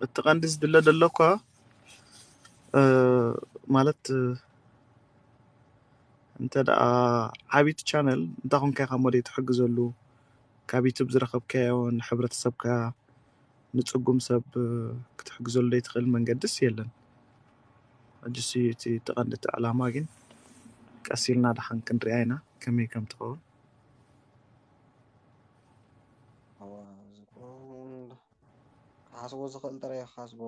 እቲ ቀንዲ ዝድለ ዘሎ እኳ ማለት እንተ ደኣ ዓቢት ቻነል እንታ ኮንካ ኢኻ ሞዴ ትሕግዘሉ ካብ ዩቱብ ዝረኸብካዮ ንሕብረተሰብካ ንጽጉም ሰብ ክትሕግዘሉ ዘይትኽእል መንገድስ የለን። ሕጅሲ እቲ እቲ ቀንዲ እቲ ዕላማ ግን ቀስ ኢልና ደሓን ክንሪኣ ኢና ከመይ ከም ትኸውን። ክሓስቦ ዝኽእል ጥራይ ክሓስቦ።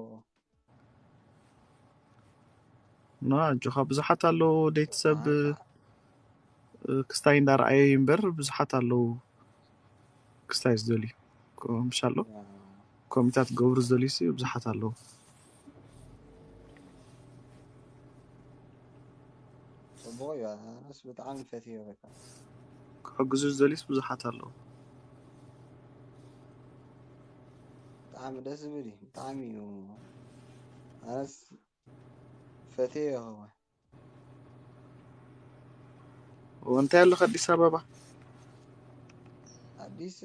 ና ኣጆኻ ብዙሓት ኣለዉ ደይቲ ሰብ ክስታይ እንዳረኣየ እምበር ብዙሓት ኣለዉ ክስታይ ዝደልዩ። ምሻሎ ኮሚታት ክገብሩ ዝደልዩ ሲ ብዙሓት ኣለዉ። ጽቡቕ እዩ። ኣነስ ብጣዕሚ ፈትዮ በቃ። ክሕግዙ ዝደልዩስ ብዙሓት ኣለዉ። ብጣዕሚ ደስ ዝብል እዩ። ብጣዕሚ እዩ። ኣነስ ፈትዮ ይኸውን። እንታይ ኣለካ ኣዲስ ኣበባ? ኣዲስ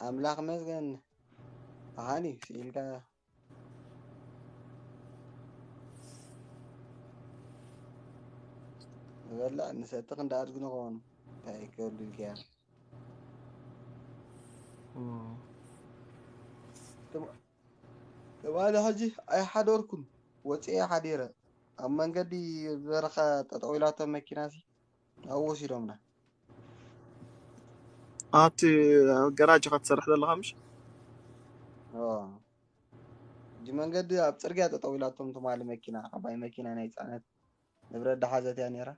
ኣምላኽ መስገን ኣሃኒ ስኢልካ ንበልዕ ንሰቲ ክንዳ ኣድግ ንኸውን እንታይ ክብል ኢልካያ። ትማሊ ሕጂ ኣይሓደርኩን ወፂኤ ሓዲረ ኣብ መንገዲ በረኻ ጠጠው ኢላቶ መኪና ሲ ኣብኡ ወሲዶምና። ኣቲ ገራጅ ኢኻ ትሰርሕ ዘለኻ ምሽ? ሕጂ መንገዲ ኣብ ፅርግያ ጠጠው ኢላቶም ትማሊ መኪና ዓባይ መኪና ናይ ፅዕነት ንብረት ደሓዘት እያ ነይራ።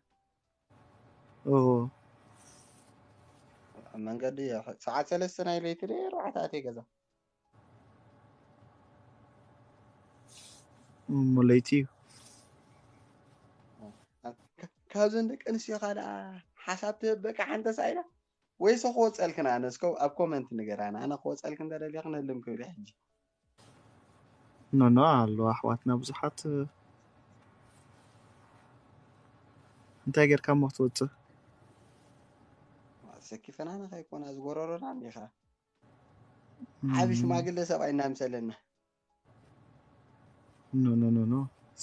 ኣብ መንገዲ ሰዓት ሰለስተ ናይ ለይቲ ደ ኣርባዕተ ኣትየ ገዛ። እሞ ለይቲ እዩ። ካብዘን ደቂ ኣንስትዮ ካልኣ ሓሳብ ትህብ በቃ ሓንተ ሳኢላ ወይሰ ክወፀልክን ኣነስ ከው ኣብ ኮመንት ንገራና ኣነ ክወፀልክ እንተደሊኽን ህልም ክብል ሕጂ። ኖኖ ኣለዋ ኣሕዋትና ብዙሓት። እንታይ ጌርካ እሞ ክትወፅእ? ሰኪፈን ኣነ ከይኮና ዝጎረሮና እንዲኻ ዓቢ ሽማግለ ሰብኣይ እናምሰለና። ኖ ኖ ኖ ኖ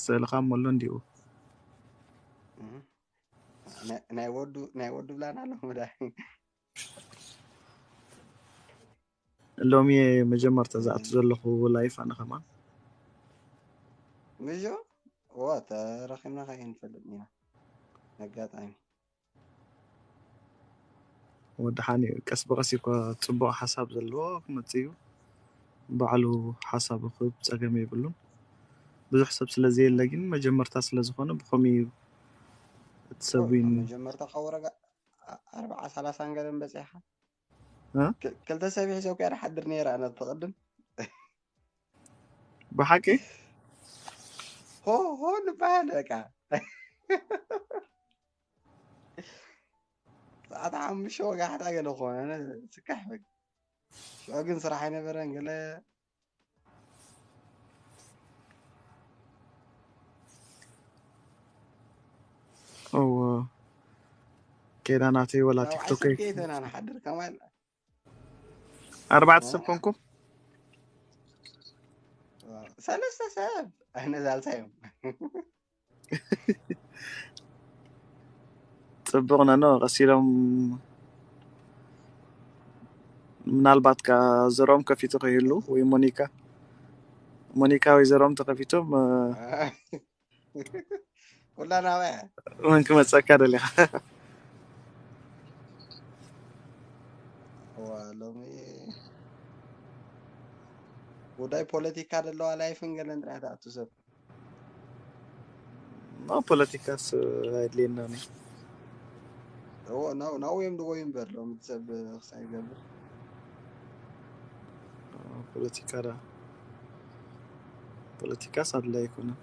ስእልኻ እሞ ኣሎ እንዲኡ። ናይ ወዱ ናይ ወዱ ብላና ኣሎ መዳ ሎሚ መጀመርታ ዝኣቱ ዘለኹ ላይፍ ኣነ ከማን ምዞ ዋ ተረኺብና ከይንፈልጥ ኢና ኣጋጣሚ። ወድሓን እዩ ቀስ ብቐስ እኮ ጽቡቕ ሓሳብ ዘለዎ ክመጽእ እዩ። ባዕሉ ሓሳብ ክህብ ጸገም የብሉን። ብዙሕ ሰብ ስለ ዘየለ ግን መጀመርታ ስለ ዝኾነ ብኸምኡ እዩ እቲ ሰብ ዊን መጀመርታ ካብ ወረጋ ኣርባዓ ሰላሳ ገለን በጺሓ እ? ክልተ ሰብ ይሕዘ እኮ እያ ትሓድር ነይራ ነቲ ቅድም ብሓቂ ሆ ሆ ንበሃል በቃ ሰዓት ሓሙሽተ ወጋሕታ ገለ ኮነ ስካሕ በቃ ሽዑ ግን ስራሕ ኣይነበረን ገለ እዎ ኬዳ ናተይ ወላ ናብ ቲክቶክ ዓሰርተ እተና ንሓድር ከማል ኣርባዕተ ሰብ ኮንኩም ሰለስተ ሰብ ኣይነዛልሳ እዮም ጽቡቕ ነኖ ቀሲሎም ምናልባት ካ ዘሮም ከፊቱ ከይህሉ ወይ ሞኒካ ሞኒካ ወይ ዘሮም ተከፊቶም ኩላ ናባያ መን ክመፀካ ደሊካ ዋ ሎሚ ጉዳይ ፖለቲካ ደለዋ ላይፍን ገለን ጥራይ ትኣቱ ሰብ ኖ ፖለቲካስ ኣይድልየና ናው እዮም ድወዩ እምበር ሎም ሰብ ክሳይ ገብር ፖለቲካ ዳ ፖለቲካስ ኣድላይ ኣይኮነን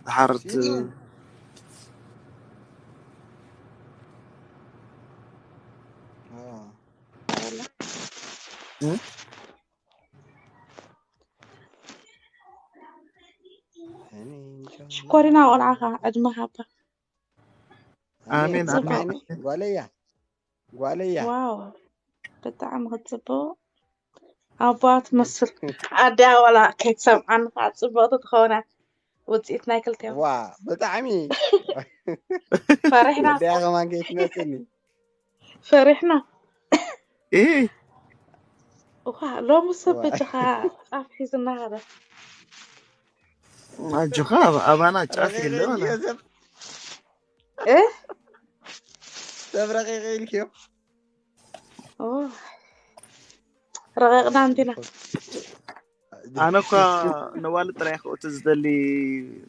ድሓር እቲ ሽኮሪና ቆልዓ ከዓ ዕድመ ሃባ ኣሜን ኣሜን ሰማዕኒ ጓለያ ጓለያ ዋው ብጣዕሚ ክትፅብቕ ኣቦኣ ትመስል። ኣደኣ ዋላ ከይትሰምዓኒ ከዓ ፅብቕቲ ትኸውን እያ። ውፅኢት ናይ ክልቲኦም ዋ ብጣዕሚ ፈሪሕና ወዲያ ከማን ከይትመፅኒ ፈሪሕና እ እኳ ሎሚ ሰብ በጃኻ ኣፍ ሒዝና ኸደ ኣጆኻ ኣብ- ኣባና ጫፍ የለ ረቂቕ ወላ ኢልክዮ ሰብ እ ሰብ ረቂቕ ኢልክዮ ኦ፣ ረቂቕና እንዲና ኣነ እኳ ነዋልድ ጥራይ ክእቱ ዝደሊ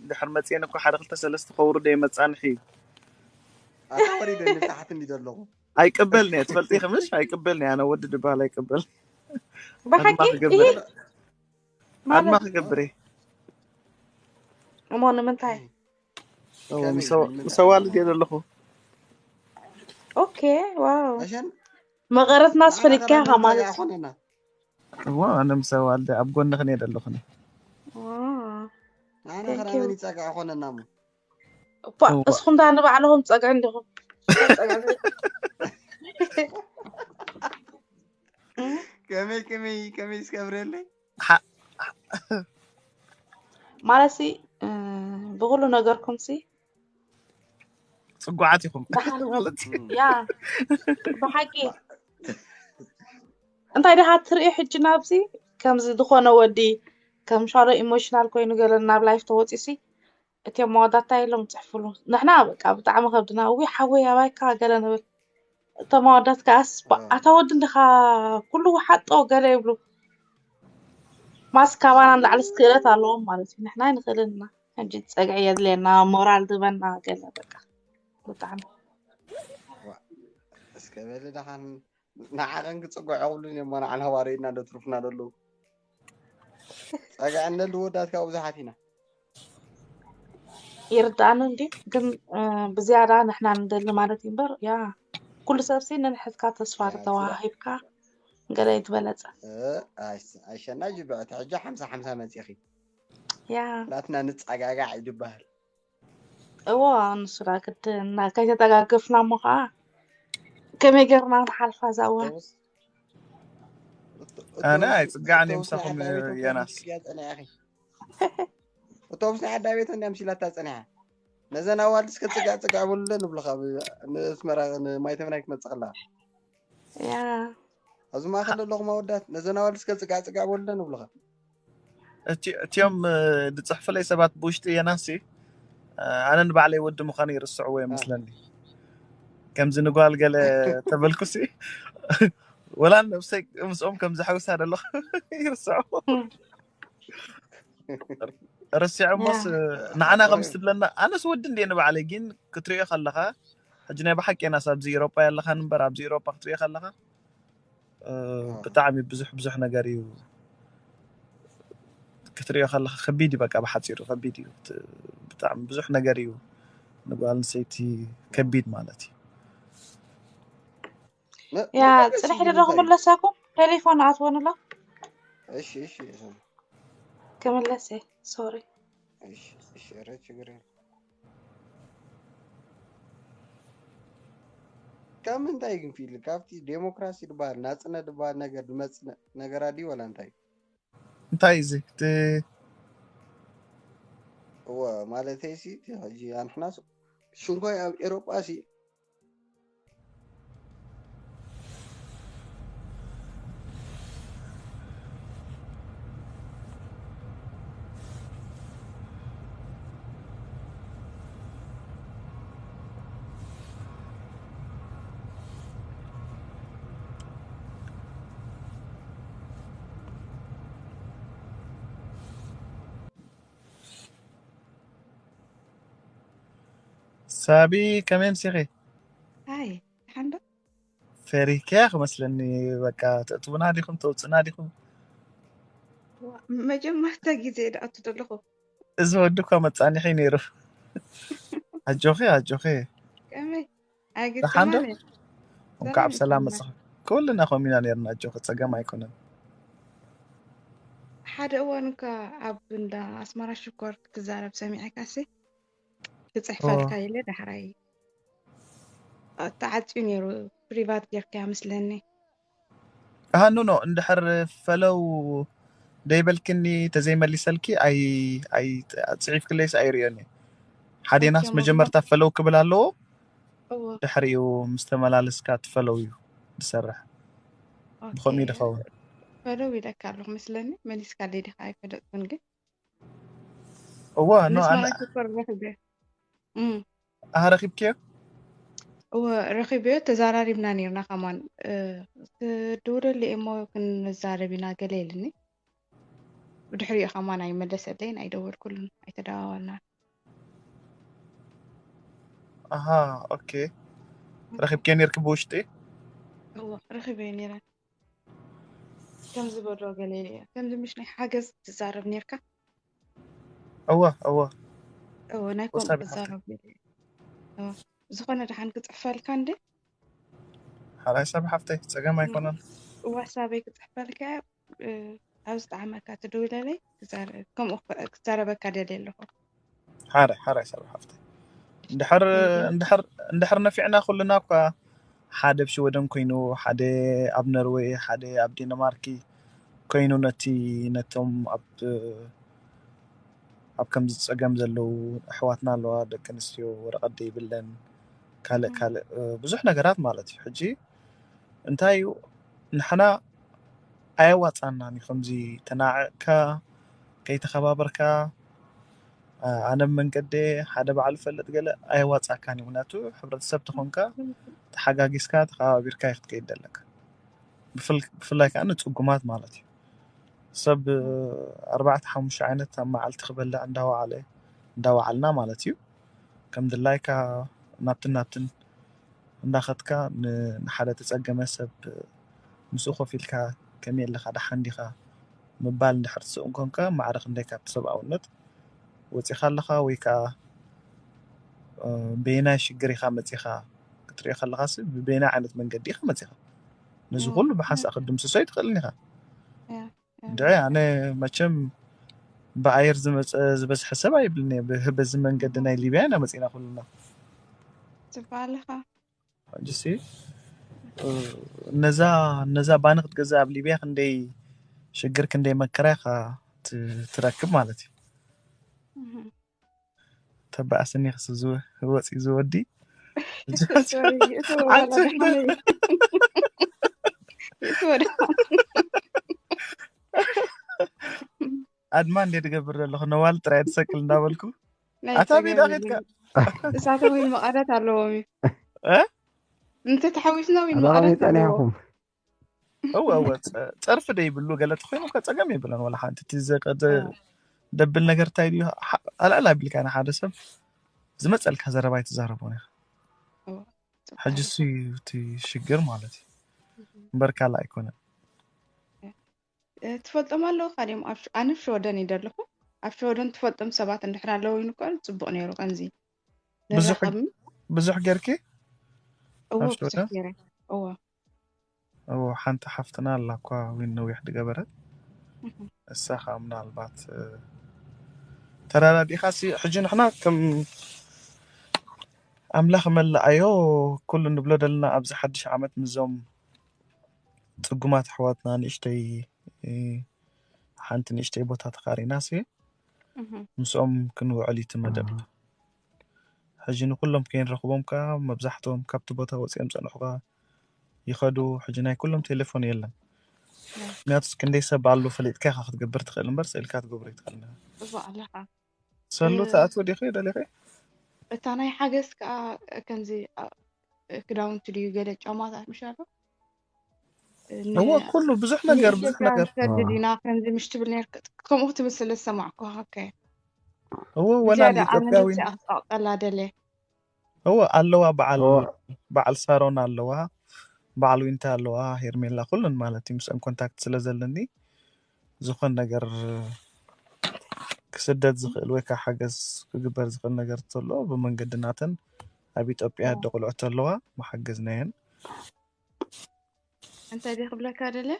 ድሕር መፅየን እኳ ሓደ ክልተ ሰለስተ ከውርደ መፃንሒ እዩ ኣታ ወሪደ ንብታሕት እንዲ ዘለኹ ኣይቅበልን እየ ትፈልጢ ክምሽ ኣይቅበልን እየ ኣነ ወዲ ድባል ኣይቅበል ብሓቂ ኣድማ ክገብር ይሄ ኣድማ ማለት ክገብር እየ እሞ ንምንታይ እዎ፣ ከመይ ምስ ኣዋ- ንምንታይ ምስ ኣዋልድ እየ ዘለኹ ኦኬ ዋው ኣሸን መቐረትና ንዓና ኣስፈሊጥካ ኢኻ ከማን ማለት ጸጋ ኣይኮነና እዎ ኣነ ምስ ኣዋልድ ኣብ ጎንኽን እየ ዘለኹኒ ኦ፣ ንዓና thank you ከማን ይጸጋ ኣይኮነና እሞ እኳ እስኹም ዳ ንባዕልኹም ጸግዒ እንዲኹም ጸግዒ ከመይ ከመይ ከመይ ስከብረለይ ማለት ሲ እ፣ ብኩሉ ነገርኩም ሲ ፅጉዓት ኢኹም ደሓን ማለት እዩ። ያ ብሓቂ እንታይ ደኣ ትርኢ ሕጂ ናብዚ ከምዚ ዝኾነ ወዲ ከም ሻሎ ኢሞሽናል ኮይኑ ገለ ናብ ላይፍ ተወፂሲ እቲኦም መወዳታ የሎም ፅሕፍሉ ንሕና በቃ ብጣዕሚ ከብድና እዊ ሓወይ ኣባይካ ገለ ንብል እቶም መወዳት ከዓስ ኣታ ወዲ እንዲኻ ኩሉ ውሓጦ ገለ ይብሉ ማስ ካባና ንላዕሊ ክእለት ኣለዎም ማለት እዩ ንሕና ኣይንኽእልን ኢና ሕጂ ፀግዒ የድልየና ሞራል ዝበና ገለ በቃ ብጣዕሚ እስከ በሊ ደሓን ንዓቐን ክፅጉዕ የብሉን እዮም ንዓና ዋሪድና ዶ ትርፍና ደለዉ ጸግዐ እነሉ ወዳት ካብ ብዙሓት ኢና ይርዳእኒ እንዲ ግን እ፣ ብዝያዳ ንሕና ንደሊ ማለት እዩ እምበር ያ ኩሉ ሰብሲ ንንሕትካ ተስፋ ያ፣ ተዋሂብካ ገለ ዝበለፀ እ፣ ኣይስ- ኣይሸና ጅብዕቲ ሕጂ ሓምሳ ሓምሳ መፂኺ ያ ናትና ንፀጋጋዕ እዩ ዝበሃል እዎ ንሱ ዳ ግድ እና ከይተጠጋገፍና እሞ ከዓ ከመይ ገርና ንሓልፋ እዛ እዋን እቶምስ ኣነ እቶምስ- ኣይፅጋዕን እዮም እቶምስ ናይ ምሳኹም ዓዳ ቤት የናስ ክያ ፀኒዕኺ እቶምስ ናይ ዓዳ ቤት እንዲያ ምሲላታ ፀኒሓ ነዘን ኣዋልድስ ከፅጋዕ ፅጋዕ በሉለ ንብልኻ ንስመራ ንማይተምናይ ክመፅእ ከላ ያ ኣብዚ ማእኸል ዘለኹም ኣወዳት ነዘን ኣዋልድስ ከፅጋዕ ፅጋዕ በሉለ ንብልኻ እቲ- እቲኦም እ፣ ዝፅሕፉለይ ሰባት ብውሽጢ የናሲ እ፣ ኣነ ንባዕለይ ወዲ ምዃኑ ይርስዕዎ ይመስለኒ ከምዚ ንጓል ገለ ተበልኩሲ ወላ ነብሰይ ምስኦም ከም ዘሐውሳ ዘለኹ ይርስዑ ረሲዖሞስ ንዓና ከም ዝትብለና ኣነስ ወዲ እንደ ንባዕለይ ግን ክትሪኦ ከለኻ ሕጂ ናይ ብሓቂ የናስ ኣብዚ ኢሮጳ ያለኻን እምበር ኣብዚ ኢሮጳ ክትሪኦ ከለኻ እ፣ ብጣዕሚ ብዙሕ ብዙሕ ነገር እዩ ክትሪኦ ከለኻ ከቢድ እዩ በቃ ብሓፂሩ ከቢድ እዩ እቲ- ብጣዕሚ ብዙሕ ነገር እዩ ንጓል ኣንስተይቲ ከቢድ ማለት እዩ ያ ፅንሕ ደዶ ክምለሰኩም ቴሌፎን ኣትወንላ እሺ እሺ እሺ ክምለሰ ሶሪ እሺ እሺ ኧረ ችግር የለም ካብ ምንታይ ግን ፊል ካብቲ ዴሞክራሲ ዝበሃል ናፅነት ዝበሃል ነገር ዝመፅ ነ- ነገራት ድዩ ወላ እንታይ እንታይ እዚ እቲ እወ ማለተይ ሲ እቲ ሕጂ ኣንሕናስ ሽንኮይ ኣብ ኤሮጳ ሲ ሳቢ ከመይ ምሲኺ ሃይ ሓንዶ ፈሪህካያ ክመስለኒ በቃ ተእትውና ዲኹም ተውፅና ዲኹም መጀመርታ ግዜ ደኣቱ ዘለኹ እዚ ወዲ እኳ መፃኒሒ ነይሩ ኣጆኺ ኣጆኺ ከመይ ደሓን ዶ? ኣይግጥማን እንኳዕ ብሰላም መፅኻ ኩልና ከምኡ ኢና ነርና ኣጆኺ ፀገም ኣይኮነን ሓደ እዋን እኳ ኣብ እንዳ ኣስመራ ሽኮር ክትዛረብ ሰሚዐካ ሲ ክፅሕፈልካ ኢለ ዳሕራይ ተዓፅዩ ነይሩ። ፕሪቫት ጌርካያ መስለኒ። ኣሃ ኖ ኖ እንድሕር ፈለው ደይበልክኒ ተዘይመሊሰልኪ ኣይ ኣይ ጽሒፍክለይስ ኣይርእዮን እየ። ሓዴናስ ኦኬ፣ ሞ- መጀመርታ ፈለው ክብል ኣለዎ። እዎ። ድሕሪኡ ምስ ተመላለስካ ትፈለው እዩ ዝሰርሕ። ብኸምኡ እዩ ኦኬ። ዝኸውን። ፈለው ኢለካ ኣለኹ መስለኒ። መሊስካለይ ዲኻ ኣይፈለጥኩን ግን እዋ ኖ ምስ ኣነ ማይ ሽኮር ረኺበ። እም። ኣሃ ረኺብክዮ? እወ ረኺበዮ፣ ተዛራሪብና ነይርና ከማን። እ፣ ክድውለሉ እየ እሞ ክንዛረብ ኢና ገለ ኢልኒ። ብድሕሪኡ ከማን ኣይመለሰለይን፣ ኣይደወልኩሉን፣ ኣይተደዋወልና። ኣሃ ኦኬ። ረኺብክዮ ነይርኪ ብውሽጢ? እወ ረኺበዮ ነይረ። ከም ዝበሎ ገለ ኢለ እየ። ከምዚ ምሽ ናይ ሓገዝ ትዛረብ ነይርካ? እወ እወ እወ ናይ ከምኡ ወሳቢ ሓቂ። ክዛረብ ገለ እየ። እወ። ዝኾነ ደሓን ክጽሕፈልካ እንዴ? ሓራይ ሰብ ሓፍተይ ጸገም ኣይኮነን። ዋሳበይ ክጽሕፈልካ እየ። እ፣ ኣብ ዝጠዓመካ ትድውለለይ ክዛረ-፣ ከምኡ ክዛረበካ ደልየ ኣለኹ። ሓራይ ሓራይ ሰብ ሓፍተይ። እንድሕር እም። እንድሕር እንድሕር ነፊዕና ኩልና እኳ ሓደ ኣብ ሽወደን ኮይኑ ሓደ ኣብ ነርወይ ሓደ ኣብ ዴንማርኪ ኮይኑ ነቲ ነቶም ኣብ ኣብ ከምዚ ጸገም ዘለዉ ኣሕዋትና ኣለዋ ደቂ ኣንስትዮ ወረቐት ዘይብለን ካልእ እም። ካልእ እ፣ ብዙሕ ነገራት ማለት እዩ። ሕጂ እንታይ እዩ ንሕና ኣየዋጻናን እዩ ከምዚ ተናዕቕካ ከይተኸባበርካ እ፣ ኣነ መንገዲ ሓደ ባዕሉ ፈልጥ ገለ ኣየዋጻካን እዩ። ምክንያቱ ሕብረተሰብ ተኾንካ ተሓጋጊዝካ ተኸባቢርካ እዩ ክትከይድ ዘለካ። ብፍል- ብፍላይ ከዓ ንጽጉማት ማለት እዩ። ሰብ እ፣ ኣርባዕተ ሓሙሽተ ዓይነት ኣብ መዓልቲ ክበልዕ እንዳወዓለ እንዳወዓልና ማለት እዩ። ከም ድላይካ ናብትን ናብትን እንዳኸድካ ን- ንሓደ ተጸገመ ሰብ ምስኡ ኮፍ ኢልካ ከመይ ኣለኻ ደሓን ዲኻ ምባል እንድሕር ትስእን ኮንካ ማዕረ ክንደይ ካብቲ ሰብኣውነት ወጺኻ ኣለኻ ወይ ከዓ እ፣ በየናይ ሽግር ኢኻ መጺኻ ክትሪኦ ከለኻሲ ብበየናይ ዓይነት መንገዲ ኢኻ መጺኻ ነዚ እም፣ ኩሉ ብሓንሳእ ክትድምስሶ ኣይትኽእልን ኢኻ። እያ፣ እያ። እንድዒ ኣነ መቸም ብኣየር ዝመፀ ዝበዝሐ ሰብ ኣይብልን እየ። ብህ- በዚ መንገዲ ናይ ሊብያ ኢና መፂና ኩልና። ጽቡቅ ኣለኻ። ሕጂሲ እ፣ ነዛ ነዛ ባኒ ክትገዛ ኣብ ሊብያ ክንደይ ሽግር ክንደይ መከራ ኢኻ ት- ትረክብ ማለት እዩ። እህ። ተባእስኒ ክስ ዝወፂ ዝወዲ ሶሪ፣ ይእትዎ ዓንቺ ወላ ደሓን እዩ። ይእትዎ ደሓን። ኣድማ እንዴ ትገብር ዘለኹ ነዋል ጥራይ ትሰቅል እንዳበልኩ ናይ ኣታ ቤዳ ጸገም ኬድካ የለን። እሳተ ወይ መቐረት ኣለዎም እዩ። እ? እንተ ተሓዊስና ወይ ኣላማ መቐረት ኣለዎም። ይጸኒሕኩም። እወ እወ ጸ- ጸርፊ ደይብሉ ገለ ተኮይኑ ከ ጸገም የብለን። ወላ ሓንቲ እቲ ዘቀደ እ። ደብል ነገር እንታይ ድዩ? ሓ- ኣልኣል ኣቢልካ ንሓደ ሰብ ዝመጸልካ ዘረባ ኣይትዛረቦን ኢኻ። እወ፣ ጽቡቅ ሕጂ ኣለካ። እሱ እዩ እቲ ሽግር ማለት እዩ። እህ። እምበር ካልእ ኣይኮነን። እ፣ ትፈልጦም ኣለዉ ካሊኦም ኣብ ሽ-፣ ኣነ ኣብ ሽወደን እዩ ዘለኹ። ኣብ ሽወደን ትፈልጦም ሰባት እንድሕር ኣለዉ ይንኮን ጽቡቅ ነይሩ ከምዚ ብዙሕ ንራኸብኒ። ብዙሕ ጌርኪ እዎ ኣብ ብዙሕ ሽወደን? ገይረ። እዎ። እዎ ሓንቲ ሓፍትና ኣላ እኳ ዊን ነዊሕ ዝገበረት እህ። እሳ ከዓ ምናልባት እ፣ ተራዳዲእካ ሲ ሕጂ ንሕና ከም ኣምላኽ መላኣዮ ኩሉ ንብሎ ዘለና ኣብዚ ሓድሽ ዓመት ምስዞም ጽጉማት ኣሕዋትና ንእሽተይ እ፣ ሓንቲ ንእሽተይ ቦታ ተኻሪና ሲ እህ። ምስኦም ክንውዕል እዩ እቲ መደብ። ሕጂ ንኩሎም ከይንረኽቦም ከዓ መብዛሕትኦም ካብቲ ቦታ ወፂኦም ፀንሑ ከዓ ይኸዱ። ሕጂ ናይ ኩሎም ቴሌፎን የለን። ያ። ምክንያቱ ክንደይ ሰብ ኣሎ ፈሊጥካ ኢኻ ክትገብር ትኽእል እምበር ስእልካ ትገብሮ ይትኽእል። እዎ ኣለኻ። ሰሉ እ፣ ትኣትዎ ዲኺ ደሊኺ? እታ ናይ ሓገዝ ከዓ ከምዚ ኣ፣ ክዳውንቲ ድዩ ገለ ጫማታት ምሽ ኣሎ? ን-፣ እዎ ኩሉ ብዙሕ ነገር ብዙሕ ንኢትዮጵያ ነገር ንሰድድ ዋ። ኢና ከምዚ ምሽ ትብል ነርክ ከምኡ ክትብል ስለ ዝሰማዕኩ። ኦኬ። እዎ ወላ ብዝያዳ ኣነ ንኢትዮጵያዊ ነዚኣ ክጠቕጠላ ደልየ። እዎ ኣለዋ በዓል እዎ። በዓል ሳሮን ኣለዋ በዓል ዊንታ ኣለዋ ሄርሜላ ኩሉን ማለት እዩ ምስኦም ኮንታክት ስለ ዘለኒ ዝኾን ነገር ክስደድ ዝኽእል ወይ ከዓ ሓገዝ ክግበር ዝኽእል ነገር ተሎ ብመንገዲ ናተን ኣብ ኢትዮጵያ እዎ። ኣደ ቆልዑ ተለዋ መሓገዝናየን እንታይ ድየ ክብለካ ደለ?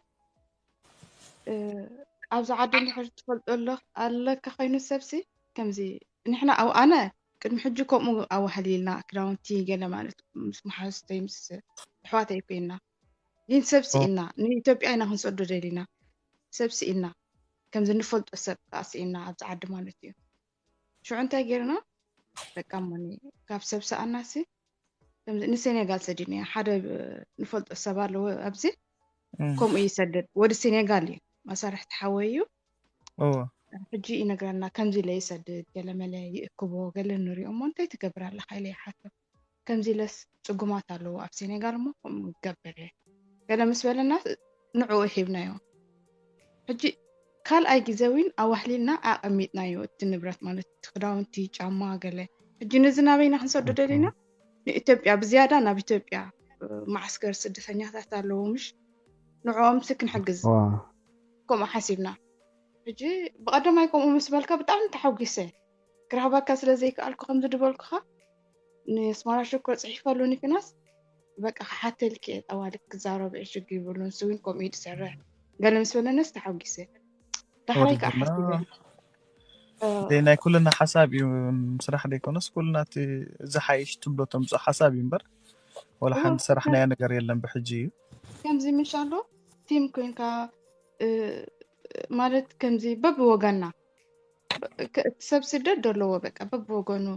እ፣ ኣብዚ ዓዲ እንድሕር ትፈልጦ ኣሎ ኣለካ ኮይኑ ሰብሲ ከምዚ ንሕና ኣብ ኣነ ቅድሚ ሕጂ ከምኡ ኣዋህሊልና ክዳውንቲ ገለ ማለት ምስ መሓዙተይ ምስ ኣሕዋተይ ኮይና ግን ሰብ ስኢና ንኢትዮጵያ ኢና ክንሰዶ ደሊና ሰብ ስኢና ከምዚ ንፈልጦ ሰብ ከዓ ስኢና ኣብዚ ዓዲ ማለት እዩ። ሽዑ እንታይ ጌርና በቃ እሞኒ ካብ ሰብ ሰኣናሲ ከምዚ ንሴኔጋል ሰዲድና ሓደ ንፈልጦ ሰብ ኣለዎ ኣብዚ ከምኡ ይሰድድ ወዲ ሴኔጋል እዩ መሳርሕቲ ሓወይ እዩ። ሕጂ ይነግረና ከምዚ ኢለ ይሰድድ ገለመለ ይእክቦ ገለ ንሪኦ እሞ እንታይ ትገብር ኣለካ ኢለ ይሓቶ። ከምዚ ኢለስ ጽጉማት ኣለዉ ኣብ ሴኔጋል እሞ ከምኡ ይገብር እየ ገለ ምስ በለና ንዕኡ ሂብናዮ። ሕጂ ካልኣይ ግዜ እውን ኣዋህሊልና ኣቐሚጥናዮ እቲ ንብረት ማለት እቲ ክዳውንቲ ጫማ ገለ። ሕጂ ነዚ ናበይና ክንሰዶ ደሊና ንኢትዮጵያ ብዝያዳ ናብ ኢትዮጵያ ማዓስከር ስደተኛታት ኣለዉ ምሽ ንዕኦም ሲ ክንሕግዝ ከምኡ ሓሲብና። ሕጂ ብቐደማይ ከምኡ ምስ በልካ ብጣዕሚ ተሓጒሰ ክረኽበካ ስለ ዘይከኣልኩ ከምዚ ድበልኩኻ ንስማራ ሽኮር ፅሒፈሉ ንክናስ በቃ ክሓተልኪ እየ ጠዋሊ ክዛረብ እየ ሽግ ይብሉ ንሱ እውን ከምኡ እዩ ዝሰርሕ ገለ ምስ በለነስ ተሓጒሰ ዳሕራይ ከዓ ሓሲበ ናይ ኩልና ሓሳብ እዩ ስራሕ ዘይኮነስ ኩልና እቲ ዝሓይሽ ትብሎ ተምፅኦ ሓሳብ እዩ እምበር ወላ ሓንቲ ሰራሕናዮ ነገር የለን ብሕጂ እዩ። ከምዚ ምሽ ኣሎ ቲም ኮይንካ ማለት ከምዚ በብወገንና እቲ ሰብ ስደት ደለዎ በቃ በብወገኑ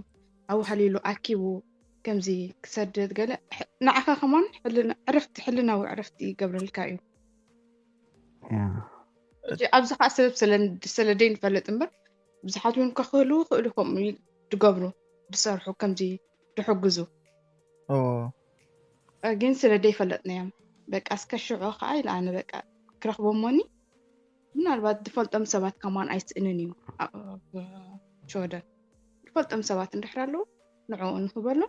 ኣዋህሊሉ ኣኪቡ ከምዚ ክሰድድ ገለ ንዓኻ ከማን ዕረፍቲ ሕልናዊ ዕረፍቲ ይገብረልካ እዩ። ኣብዚ ከዓ ሰብ ስለ ዘይንፈልጥ እምበር ብዙሓት እውን ከክህልዉ ክእሉ ከምኡ ድገብሩ ድሰርሑ ከምዚ ድሕግዙ ግን ስለ ዘይፈለጥናዮም በቃ እስከ ሽዑ ከዓ ኢለ ኣነ በቃ ክረኽቦ እሞኒ ምናልባት ዝፈልጦም ሰባት ከማን ኣይስእንን እዩ። ሸወደን ዝፈልጦም ሰባት እንድሕር ኣለዉ ንዕኡ ንክበሎ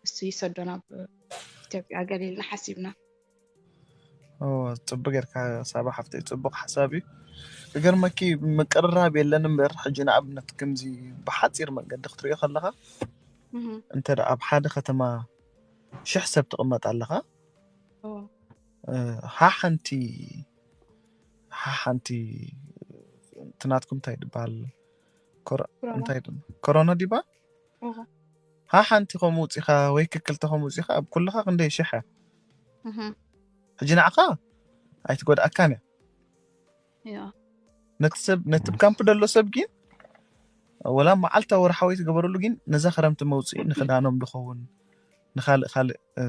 እሱ ይሰዶ ናብ ኢትዮጵያ ገለ ኢልና ሓሲብና። ጽቡቅ ጌርካ ሳባ ሓፍተይ፣ ጽቡቅ ሓሳብ እዩ። ክገርመኪ ምቅርራብ የለን እምበር፣ ሕጂ ንኣብነት ከምዚ ብሓጺር መንገዲ ክትሪኦ ከለኻ፣ እህ፣ እንተ ደኣ ኣብ ሓደ ከተማ ሽሕ ሰብ ትቕመጥ ኣለኻ፣ እዎ። እ፣ ሓሓንቲ፣ ሓሓንቲ እቲ ናትኩም እንታይ ድበሃል? ኮሮ-፣ ኮሮና። እንታይ ድም-፣ ኮሮና ዲባ? እዎ። ሓሓንቲ ከምኡ ውጺኻ ወይ ክክልተ ከምኡ ውጺኻ ኣብ ኩልኻ ክንደይ ሽሕ እያ? እህ። ሕጂ ንዓኻ ኣይትጎድኣካን እያ። ያ። ነቲ ሰብ፣ ነቲ ኣብ ካምፕ ደሎ ሰብ ግን፣ ወላ መዓልታዊ ወርሓዊ ትገበረሉ ግን፣ ነዛ ክረምቲ መውጽኢ ንኽዳኖም ድኸውን፣ ንኻልእ ካልእ፣ እ፣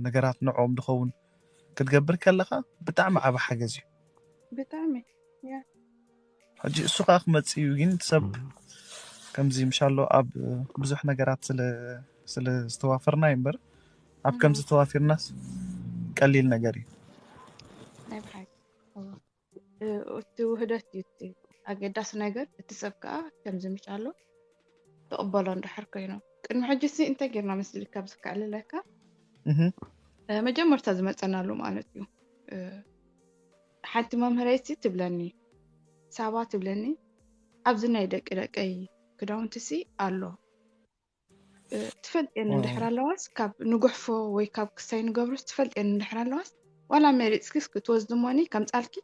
ነገራት ንዕኦም ድኸውን ክትገብር ከለኻ፣ ብጣዕሚ ዓቢ ሓገዝ እዩ። ብጣዕሚ፣ ያ። ሕጂ እሱ ኸኣ ክመጽእ እዩ፣ ግን እቲ ሰብ እም። ከምዚ ምሻሎ ኣብ ብዙሕ ነገራት ስለ፣ ስለ ዝተዋፈርና እዩ እምበር፣ ኣብ እም። ከምዚ ተዋፊርናስ ቀሊል ነገር እዩ። ናይ ብሓቂ። እዎ። እ፣ እቲ ውህደት እዩ እቲ ኣገዳሲ ነገር። እቲ ሰብ ከኣ ከምዚ ምሻሎ ትቕበሎ እንድሕር ኮይኑ። ቅድሚ ሕጂ ሲ እንታይ ጌርና መስልካ ኣብ ዝከኣለለካ? እህ። እ፣ መጀመርታ ዝመጸናሉ ማለት እዩ። እ፣ ሓንቲ መምህረይቲ ትብለኒ፣ ሳባ ትብለኒ፣ "ኣብዚ ናይ ደቂ ደቀይ ክዳውንትሲ ኣሎ። እ፣ ትፈልጥየን ዋው። እንድሕር ኣለዋስ፣ ካብ ንጉሕፎ ወይ ካብ ክሳይ ንገብሮስ ትፈልጥየን እንድሕር ኣለዋስ፣ ዋላ መሪጽኪስ ክትወስዲ እሞኒ ከምጻልኪ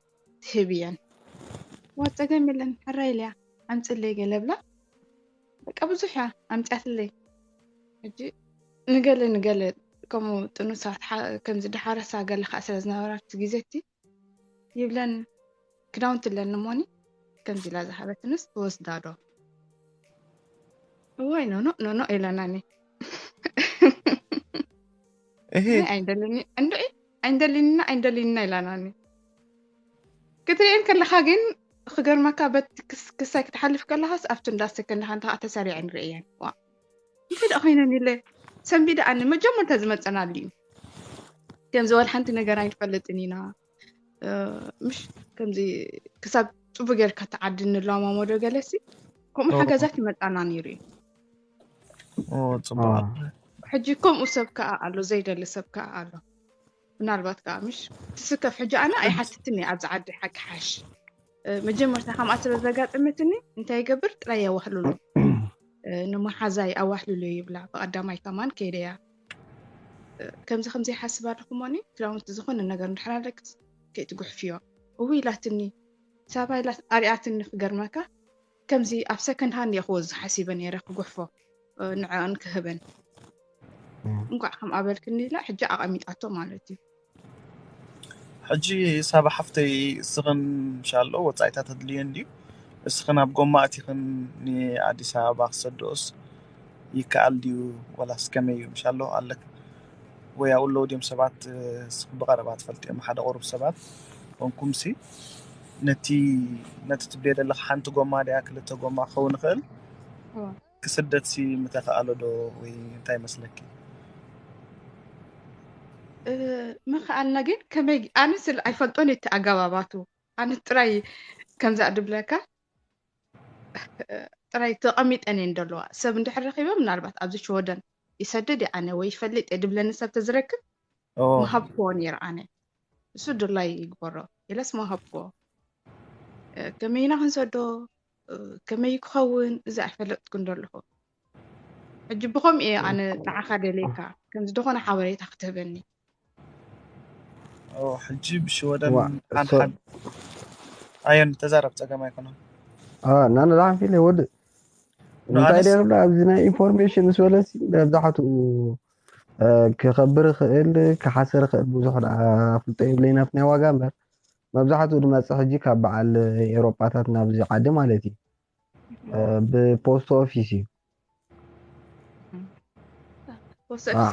ትህብየን። እዋ ጸገም የለን፣ ሕራይ ኢለያ፣ ኣምጽለይ" ገለ ብላ። በቃ ብዙሕ እያ ኣምጽያትለይ። ሕጂ ንገለ ንገለ ከምኡ ጥኑሳት ሓ-፣ ከምዚ ደሓረሳ ገለ ከኣ ስለ ዝነበራ ኣብቲ ግዜ እቲ ይብለን፣ "ክዳውንቲ ኣለኒ እሞኒ ከምዚ ኢላ ዝሃበትንስ ትወስዳ ዶ?" "እዋይ ኖኖ ኖኖ" ኢለናኒ። እሂ። "ኣይ ኣይንደልኒ እንድዒ ኣይንደልንና ኣይንደልንና" ኢላናኒ። ክትርእየን ከለኻ ግን ክገርመካ በት ክስ-፣ ክሳይ ክትሓልፍ ከለኻስ ኣብቲ እንዳ ሰከንድ ሃንድ ከዓ ተሰሪዐን ርእየን። ዋ። እንታይ ደኣ ኮይነን ኢለ ሰንቢደ ኣነ መጀመርታ ዝመጸናሉ እዩ። ከምዚ ወላ ሓንቲ ነገር ኣይንፈልጥን ኢና። እ፣ ምሽ ከምዚ ክሳብ ጽቡቅ ጌርካ ተዓዲ እንለማመዶ ገለሲ ከምኡ ኦ። ሓገዛት ይመጻና ነይሩ እዩ። ኦ፣ ጽቡቅ። ኦ። ሕጂ ከምኡ ሰብ ከኣ ኣሎ፣ ዘይደሊ ሰብ ከኣ ኣሎ። ምናልባት ከኣ ምሽ ትስከፍ። ሕጂ ኣነ ኣይሓትትን እየ ኣብዚ ዓዲ ሓቂ ሓሽ። እ፣ መጀመርታ ከምኣ ስለ ዘጋጠመትኒ እንታይ ይገብር ጥራይ የዋህልሎ። እ፣ ንመሓዛይ ኣዋህልሎ ይብላ። ብቐዳማይ ከማን ከይደያ። እ፣ ከምዚ ከምዚ ይሓስብ ኣለኹ እሞኒ ክዳውንቲ ዝኾነ ነገር እንድሕር ኣለክስ ከይትጉሕፍዮ። እው ኢላትኒ። ሳባ ኢላት ኣርያትኒ ክገርመካ። ከምዚ ኣብ ሰከንድ ሃንድ እየ ክወዝ ሓሲበ ነይረ ክጉሕፎ። ንዕአን ክህበን። እንኳዕ ከም ኣበልክኒ ኢላ ሕጂ ኣቐሚጣቶ ማለት እዩ። ሕጂ ሳባ ሓፍተይ፣ እስኽን ሻሎ ወፃኢታት ኣድልየን ድዩ? እስኽን ኣብ ጎማ ኣቲኽን ንኣዲስ ኣበባ ክሰድኦስ ይከኣል ድዩ? ወላስ ከመይ እዩ? ምሻሎ ኣለክ ወይ ኣብኡ ኣለዉ ድዮም ሰባት? እስኺ ብቐረባ ትፈልጥዮም ሓደ ቁሩብ ሰባት ኮንኩምሲ፣ ነቲ ነቲ ትብልዮ ዘለኻ ሓንቲ ጎማ ድያ ክልተ ጎማ ክኸውን ይኽእል። ክስደትሲ ምተኸኣሎ ዶ ወይ እንታይ ይመስለኪ? ምኽኣልና ግን ከመይ ኣነ ስለ ኣይፈልጦን እቲ ኣገባባቱ ኣነ ጥራይ ከምዛ ድብለካ ጥራይ ተቐሚጠን እየን ደለዋ ሰብ እንድሕር ረኺበ ምናልባት ኣብዚ ሽወደን ይሰድድ እየ ኣነ ወይ ይፈልጥ እየ ድብለኒ ሰብ ተዝረክብ ምሃብክዎ ነይረ ኣነ እሱ ድላይ ይግበሮ ኢለስ ምሃብክዎ ከመይና ክንሰዶ ከመይ ክኸውን እዚ ኣይፈለጥኩን ደለኹ ሕጂ ብኸምኡ እየ ኣነ ንዓኻ ደልየካ ከም ዝኾነ ሓበሬታ ክትህበኒ ሕጂ ብሽወደን ሓንሓን ኣዮን ተዛረብ ፀገም ኣይኮነን ናነ ዝሓንፊለ ወድእ እንታይ ደርብላ ኣብዚ ናይ ኢንፎርሜሽን ምስ በለሲ መብዛሕትኡ ክኸብር ይኽእል ክሓሰር ይኽእል ብዙሕ ፍልጦ የብለይ ናብቲ ናይ ዋጋ እምበር መብዛሕትኡ ዝመፅእ ሕጂ ካብ በዓል ኤሮጳታት ናብዚ ዓዲ ማለት እዩ ብፖስት ኦፊስ እዩ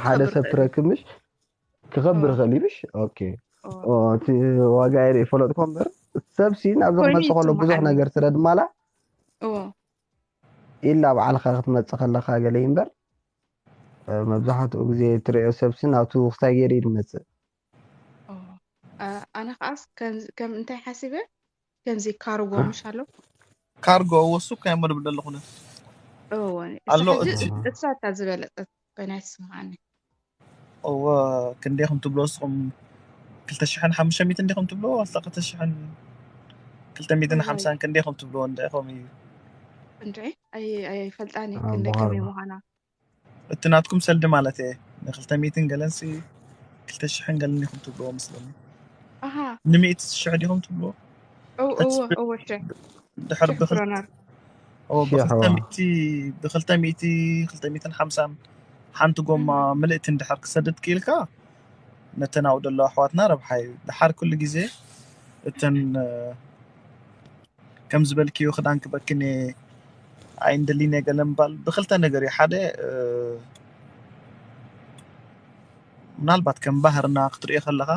ሓደ ሰብ ትረክብ ምሽ ክኸብር ይኽእል እዩ ምሽ ኦኬ እቲ ዋጋ የርኢ ፈለጥኮ እምበር ሰብሲ ናብዚ ክመፅእ ከሎ ብዙሕ ነገር ስለ ድማላ ኢላ ባዕልኻ ክትመፅእ ከለኻ ገለ እምበር መብዛሕትኡ ግዜ ትሪኦ ሰብሲ ናብቲ ክሳይ ገይሩ እዩ ዝመፅእ ኣነ ከዓስ ከም እንታይ ሓሲበ ከምዚ ካርጎ ምሽ ኣሎ ካርጎ ወሱ ካይ መድብ ደለኹነ ኣሎ እሳ እታ ዝበለጠት ኮይና ይስምዓኒ እወ ክንደይ ከም ትብሎ እስኹም ክልተ ሽሕን ሓሙሽተ ሚእትን እንዲኹም ትብሎ ኣስታ ክልተ ሽሕን ክልተ ሚእትን ሓምሳን ክንደይ ከም ትብሎ እንደ ከም እዩ እንደ ኣይፈልጣኒ ክንደይ ከመይ ምዃና እቲ ናትኩም ሰልዲ ማለት እየ ንክልተ ሚእትን ገለንሲ ክልተ ሽሕን ገለን ኢኹም ትብልዎ ምስለኒ ኣሃ ንሚእቲ ሽሕ ዲኹም ትብልዎ እው እው እው እሺ ድሕር ሽሕ ክሮነር ብክልተ ሚእቲ ክልተ ሚእትን ሓምሳን ሓንቲ ጎማ ምልእቲ እንድሕር ክሰድድ ክኢልካ ነተን ኣብኡ ዘለዋ ኣሕዋትና ረብሓ እዩ ድሓር ኩሉ ግዜ እተን ከም ዝበልክዮ ክዳን ክበክን ኣይንደሊን እየ ገለ ምባል ብክልተ ነገር እዩ ሓደ ምናልባት ከም ባህርና ክትሪኦ ከለኻ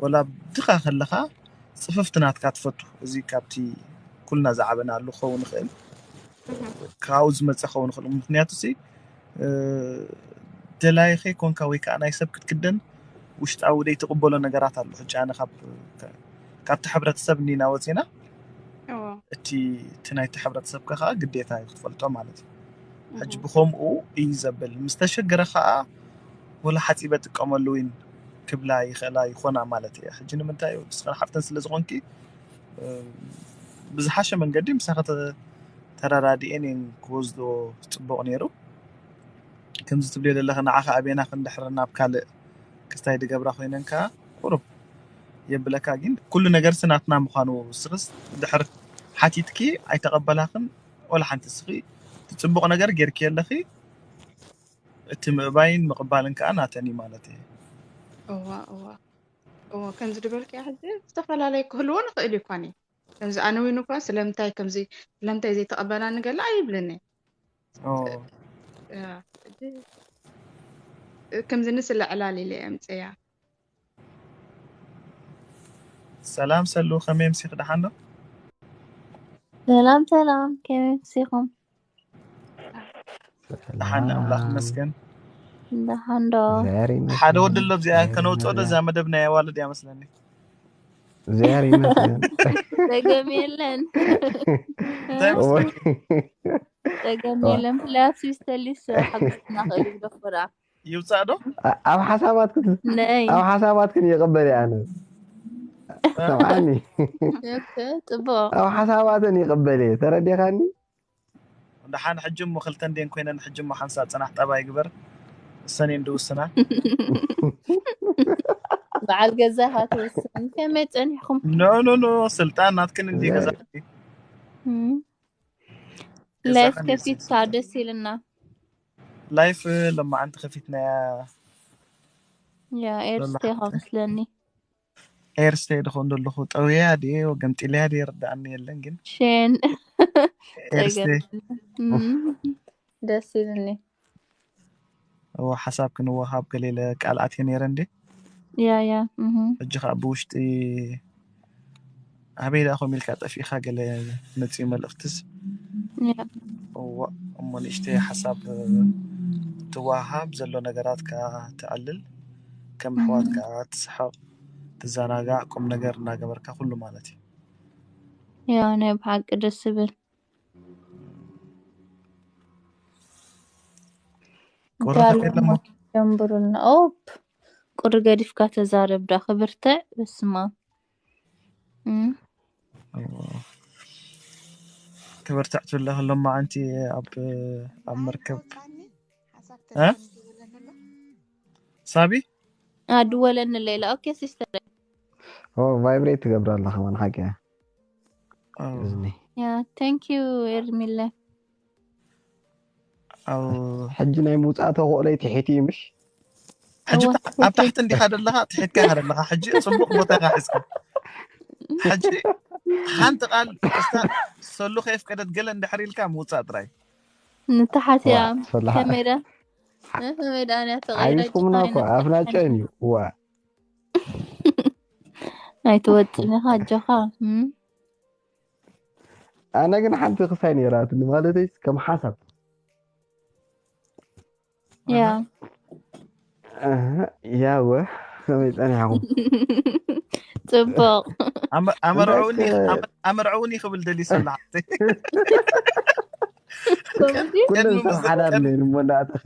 ወላ ድኻ ከለኻ ፅፍፍቲ ናትካ ትፈቱ እዚ ካብቲ ኩልና ዝዓበናሉ ክኸውን ይኽእል ካብኡ ዝመፀ ክኸውን ይኽእል ምክንያቱ ሲ ደላይኸ ኮንካ ወይ ከዓ ናይ ሰብ ክትክደን ውሽጣዊ ደይ ትቕበሎ ነገራት ኣሎ ሕጂ ኣነ ካብ ካብቲ ሕብረተሰብ እኒና ወፂና እቲ እቲ ናይቲ ሕብረተሰብካ ከዓ ግዴታ እዩ ክትፈልጦ ማለት እዩ ሕጂ ብከምኡ እዩ ዘብል ምስ ተሸገረ ከዓ ወላ ሓፂበ ጥቀመሉ ውን ክብላ ይኽእላ ይኾና ማለት እየ ሕጂ ንምንታይ እዩ ንስኽን ሓፍተን ስለ ዝኾንኪ ብዝሓሸ መንገዲ ምሳኸ ተረዳዲኤን እየን ክወስዶ ፅቡቕ ነይሩ ከምዚ ትብልዮ ዘለኻ ንዓኻ ኣቤና ክንድሕር ናብ ካልእ ክስታይ ድገብራ ኮይነን ከዓ ቁሩብ የብለካ ግን ኩሉ ነገር ስናትና ምዃኑ ስኽስ ድሕር ሓቲትኪ ኣይተቐበላኽን ወላ ሓንቲ ስኺ እቲ ፅቡቕ ነገር ጌርኪ ኣለኺ እቲ ምእባይን ምቕባልን ከዓ ናተን እዩ ማለት እዩ እዋ እዋ እዋ ከምዚ ድበልክያ ሕዚ ዝተፈላለየ ክህልዎ ንኽእል እዩ ኳኒ ከምዚ ኣነ እውን እኳ ስለምንታይ ከምዚ ስለምንታይ ዘይተቐበላኒ ገለ ኣይብልን ከምዚ ንስለ ዕላል ኢለ የምፅያ ሰላም ሰሉ ከመይ ምሲኽ ደሓን ዶ ሰላም ሰላም ከመይ ምሲኹም ደሓን ኣምላኽ ይመስገን ደሓን ዶ ሓደ ወዲ ኣሎ እዚኣ ከነውፅኦ ዶ እዛ መደብ ናይ ኣዋልድ እያ መስለኒ እግዚኣብሔር ይመስገን ጸገም የለን ጸገም የለን ፍላይ ኣብ ስዊስ ተሊስ ሓግዝና ክእል ይብለኮ ደኣ ይውፃእ ዶ ኣብ ሓሳባትክን ነይ ኣብ ሓሳባትክን ይቕበል እየ ኣነ ሰምዓኒ ጽቡቕ ኣብ ሓሳባተን ይቕበል እየ ተረዲኻኒ ደሓን ሕጂ እሞ ክልተ እንዴን ኮይነን ሕጂ እሞ ሓንሳብ ፅናሕ ጠባይ ግበር እሰን እየን ድውስና በዓል ገዛኻ ትውስን ከመይ ፀኒሕኩም ኖ ኖ ኖ ስልጣን ናትክን እንዲ ገዛ ላይፍ ከፊትካ ደስ ኢልና ላይፍ ለማዓንቲ ከፊትናያ ያ ኤርስቴ ለማዓንቲ ከመስለኒ ኤርስቴ ድኾን ዘለኹ ጠውያ ድየ ወገምጢልያ ድየ ርዳኣኒ የለን ግን ሼን ኤርስቴ ጸገም እም፣ ደስ ይልኒ እዎ ሓሳብ ክንወሃብ ገሌለ ቃል ኣትየ ነይረ እንዴ ያ ያ እህ፣ ሕጂ ከዓ ብውሽጢ ኣበይ ደኣ ኮም ኢልካ ጠፊእካ ገለ መፅኡ መልእክትስ ያ እዎ እሞ ንእሽተይ ሓሳብ ትወሃሃብ ዘሎ ነገራት ከዓ ትዕልል ከም ኣሕዋት እህ፣ ከዓ ትስሕቕ ትዘናጋዕ ቁም ነገር እናገበርካ ኩሉ ማለት እዩ ያ ናይ ብሓቂ ደስ ዝብል እንታይ ቁርታ ኣሎ የለሞ እሞ ጀምብሩልና ኦፕ ቁሪ ገዲፍካ ተዛረብ ዳ ክብርትዕ በስማ እም፣ ክብርትዕ ትብለ ከሎ መዓንቲ ኣብ ኣብ መርከብ እ? ሳቢ ኣድወለኒ ሌላ ኦኬ ሲስተር ኦ ቫይብሬት ትገብር ኣላ ከማን ሓቂ እያ ኦ፣ እዝኒ ያ thank you ኤርሚለ ኣብ ሕጂ ናይ ምውፃእ ተኽእሎይ ትሒት እዩ ምሽ ሕጂ እወ ብታ- ኣብ ታሕቲ እንዲኻ ዘለኻ ትሒትካ ኢኻ ዘለኻ ሕጂ ፅቡቅ ቦታ ኢኻ ሒዝካ ሕጂ ሓንቲ ቃል እስታ ሰሉ ከየፍቀደት ገለ እንድሕር ኢልካ ምውፃእ ጥራይ ንተሓትያ ዋ ሰላሓ ከመይ ዳ እ፣ ከመይ ዳ ኣንያ ተቐይራ ሓቢስኩምና እኮ ጅፋይና ኣፍናጨን እዩ ዋ ኣይትወፅን ኢኻ ኣጆኻ እም፣ ኣነ ግን ሓንቲ ክሳይ ነይራትኒ ማለተይ ከም ሓሳብ ያ ኣህ፣ ያወ ከመይ ፀኒሕኩም ፅቡቅ ኣመ- ኣመርዕውኒ እንታይ ከ- ኣመ- ኣመርዕውኒ ክብል ደሊ ሰላ ሓፍተይ ከምዚ ኩለን ቅድሚ ሰብ ምዝ- ሓዳር ቅድ- ነይሩ እሞ እንዳኣተኸ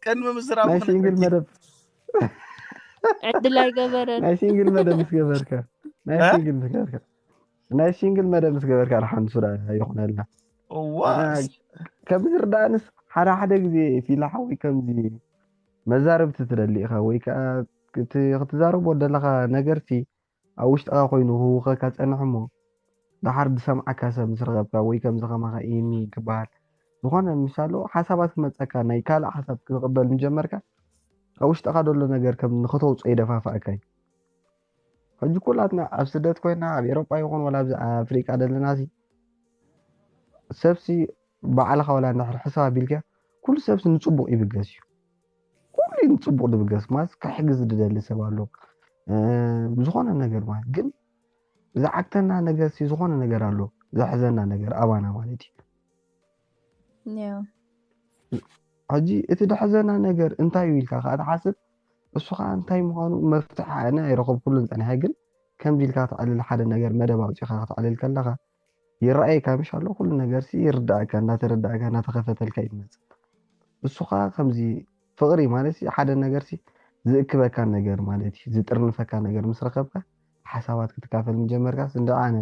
ቅድሚ ምዝራቡ ናይ ሲንግል ክነግረኪ መደብ ዕድል ኣይገበረን ናይ ሲንግል መደብ ምስ ገበርካ ናይ እ? ሲንግል ምስ ገበርካ ናይ ሲንግል መደብ ምስ ገበርካ ሓንሱ ይኹነልና እዋ ኣና ከም ዝርዳእንስ ሓደ ሓደ ግዜ ፊላ ሓወይ ከምዚ መዛረብቲ ትደሊ ኢኻ ወይ ከዓ እቲ ክትዛረቦ ዘለኻ ነገርሲ ኣብ ውሽጥኻ ኮይኑ ክህውኸካ ጸንሕ እሞ ደሓር ዝሰምዓካ ሰብ ምስ ረኸብካ ወይ ከምዚ ከማኻ ኢኒ ክበሃል ዝኾነ ምሻሎ ሓሳባት ክመጸካ ናይ ካልእ ሓሳብ ክቕበል ምጀመርካ ኣብ ውሽጥኻ ዘሎ ነገር ከም ንኽተውፅኦ ይደፋፍኣካ እዩ ሕጂ ኩላትና ኣብ ስደት ኮይና ኣብ ኤሮጳ ይኹን ወላ ኣብዚ ኣፍሪቃ ዘለና ሲ ሰብሲ ባዕልኻ ወላ እንድሕር ሕሳብ ኣቢልካ ኩሉ ሰብሲ ንፅቡቅ ይብገስ እዩ ኩሉ ንፅቡቅ ዝብገስ ማለት ክሕግዝ ዝደሊ ሰብ ኣሎ እ፣ ብዝኾነ ነገር ማለት ግን ዝዓግተና ነገር ሲ ዝኾነ ነገር ኣሎ ዘሕዘና ነገር ኣባና ማለት እዩ ያ ሕጂ እቲ ድሕዘና ነገር እንታይ እዩ ኢልካ ከዓ ትሓስብ እሱ ከዓ እንታይ ምዃኑ መፍትሒ ኣነ ኣይረኸብኩሉን ፀኒሐ ግን ከምዚ ኢልካ ክትዕልል ሓደ ነገር መደብ ኣውፂኻ ክትዕልል ከለኻ ይረኣየካ ምሽ ኣሎ ኩሉ ነገር ሲ ይርዳእካ እንዳተረዳእካ እንዳተኸፈተልካ እዩ ዝመፅእ እሱ ከዓ ከምዚ ፍቕሪ ማለት ሲ ሓደ ነገር ሲ ዝእክበካ ነገር ማለት እዩ ዝጥርንፈካ ነገር ምስ ረኸብካ ሓሳባት ክትካፈል ምጀመርካ እንደ ኣነ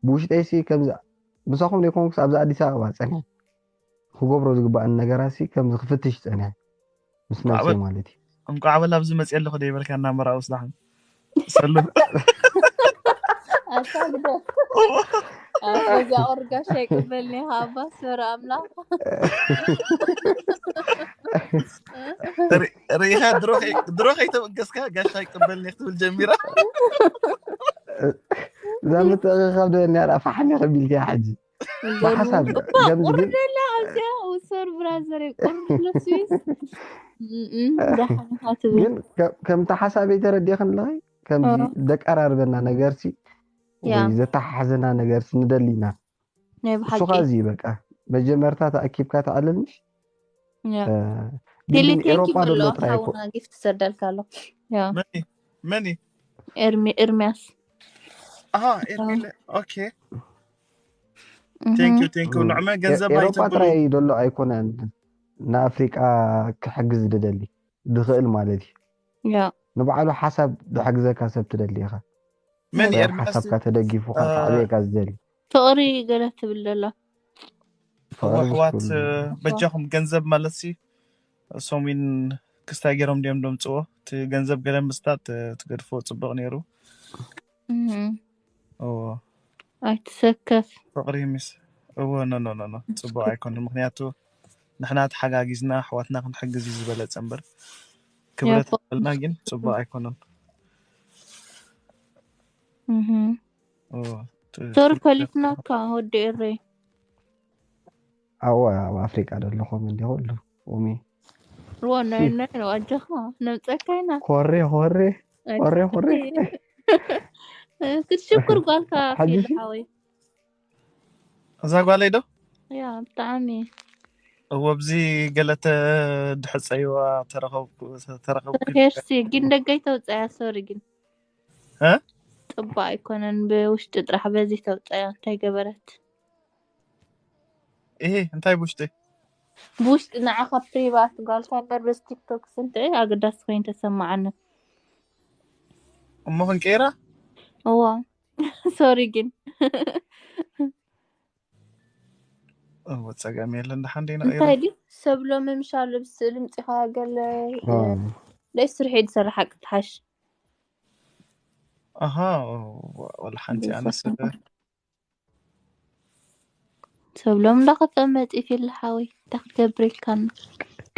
ብውሽጠይ ሲ ከምዚ ምሳኹም ዘይኮንኩስ ኣብዚ ኣዲስ ኣበባ ፀኒሐ ክገብሮ ዝግባኣኒ ነገራት ሲ ከምዚ ክፍትሽ ፀኒሐ ምስ ነብሰይ ማለት እዩ እንቋዕ በላ ኣብዚ መፅእ ኣለኹ ደይበልካ እናመራዊ ስዳሕን ሰሉ ኣታ ግደ ኣብ ገዛ ኦርጋሽ ኣይቅበልኒ ኢኻ ኣባ ስፈር ኣምላኽ ርኢኻ ድሮ ከይ- ድሮ ከይተበገስካ ጋሻ ይቅበልኒ ክትብል ጀሚራ እዛ ምትእኽኻብ ደበኒ ኣላ ፋሕኒ ከቢልካ ሕጂ ብሓሳብ ከምዚ ግን ቁርደላ ኣብዚኣ ውሰር ብራዘር ቁርድሎ ስዊስ ዳሓንካ ትብል ግን ከ- ከምቲ ሓሳበይ ተረዲእክን ኣለኸ ከምዚ እ። ደቀራርበና ነገርሲ ያ። ወይ ዘተሓሓዘና ነገርሲ ንደሊ ኢና ናይ እሱ ብሓቂ ኸዚ በቃ መጀመርታ ተኣኪብካ ተዕልልሽ ያ። እ፣ ቴሌ ግን ቴንኪ ኤሮጳ በሎ ዘሎ ጥራይ እኮ ሓውና ጊፍት ሰደልካ ኣሎ ያ። መኒ መኒ ኤርሚ ኤርሚያስ ኣሃ ኤርሚለ ኦኬ ቴንክ ዩ ቴንክ ዩ ንዕመ ገንዘብ ኤሮጳ ኣይተብሉ ጥራይ ዘሎ ኣይኮነን ንኣፍሪቃ ክሕግዝ ዝደሊ ዝኽእል ማለት እዩ ያ ንባዕሉ ሓሳብ ዝሕግዘካ ሰብ ትደሊ ኢኻ መን ወይ ኣብ ኤርሚያስ ሓሳብካ ተደጊፉካ እ፣ ክዓብየካ ዝደሊ ፍቕሪ ገለ ትብል ዘላ ፍቕሪ ኣሕዋት ምስኩሉ እ፣ በጃኹም ገንዘብ ማለት ሲ ሰሙን ክስታይ ገይሮም ድዮም ደምፅዎ እቲ ገንዘብ ገለ ምስታት እ፣ ትገድፎ ፅቡቅ ነይሩ እም፣ እዎ ኣይትሰከፍ ፍቕሪ ምስ እዎ ኖ ኖ ኖ ኖ ፅቡቅ ኣይኮነ ምክንያቱ ንሕና ተሓጋጊዝና ኣሕዋትና ክንሕግዝ እዩ ዝበለጸ እምበር፣ ክብረት ያፎ በልና ግን ጽቡቅ ኣይኮነን። እህ ኦ፣ ት- ሶሪ ትልቅ ፈሊጥናካ ወዲ ኤረይ። ኣዋ ኣብ ኣፍሪቃ ዘለኹም እንዲ ኩሉ ኡሚ ሩዋ ናይ ናይ ነው ኣጀኻ ነምፀካ ኢና። ኮሬ ኮሬ ኮሬ ኮሬ ክትሽኩር ጓልካ ሓጂ ፊል ሓወይ። እዛ ጓለይ ዶ ያ ብጣዕሚ እወ፣ ኣብዚ ገለ ድሕፀይዋ ተረኸብኩ ተረኸብኩ ኢለ። ሄርሲ ግን ደገይ ተውፅያ። ሶሪ ግን እ? ፅቡቅ ኣይኮነን። ብውሽጢ ጥራሕ በዚ ተውፅያ። እንታይ ገበረት? ይሄ እንታይ ብውሽጢ? ብውሽጢ ንዓኻ ፕሪቫት ጓልካ እምበር በዚ ቲክቶክ ስንትዒ ኣገዳሲ ኮይኑ ተሰማዓኒ። እሞ ክንቀይራ? እዋ ሶሪ ግን እወ፣ ጸገም የለን። ደሓን ደይ ነቐይራ? እንታይ ድዩ ሰብ ሎሚ ምሻ ልብስ ልምፂኻ ገለ ኦ፣ ደይ ስርሒ ዝሰርሓ ክትሓሽ ኣሃ፣ ወላ ሓንቲ ኣነስ ሰብ ሎም እንዳኸፈ መፂ ፊል ሓወይ እንታይ ክትገብር ኢልካና?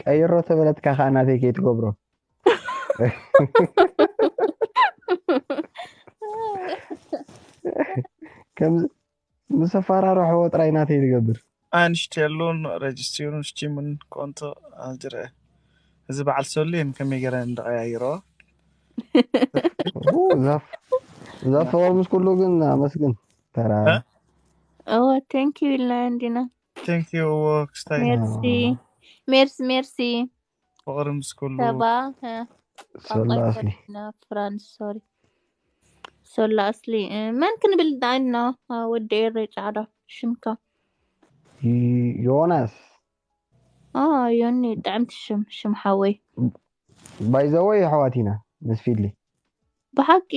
ቀይሮ ተበለትካ ከዓ ናተይ ከይትገብሮ። ከምዚ ምስ ኣፈራርሕዎ ጥራይ ናተይ ትገብር። ኣንሽቴሉን ረጅስትሩን ስቲሙን ኮንቶ ኣጅረ። እዚ በዓል ሶሊ ከመይ ገረ እንደቀያይሮ? ኡ፣ ዛፍ ዛፍ ፎርምስ ኩሉ ግን ኣመስግን ተራ እ? እወ ቴንክ ዩ ኢልና እንዲና። ቴንክ ዩ ክስታይ ሜርሲ ሜርሲ ሜርሲ ፍቅሪ ምስ ኩሉ ሰባ እ፣ ሶላ ቋንቋ ኣስሊ ይኮነና ፍራንስ ሶሪ ሶላ ኣስሊ እ፣ መን ክንብል ዳይና ወዲ ኤረይ ጻዕዳ ሽምካ ይ- ዮናስ አ ዮኒ ጥዕምቲ ሽም ሽም ሓወይ ባይዘወይ ኣሕዋት ኢና ምስ ፊሊ ብሓቂ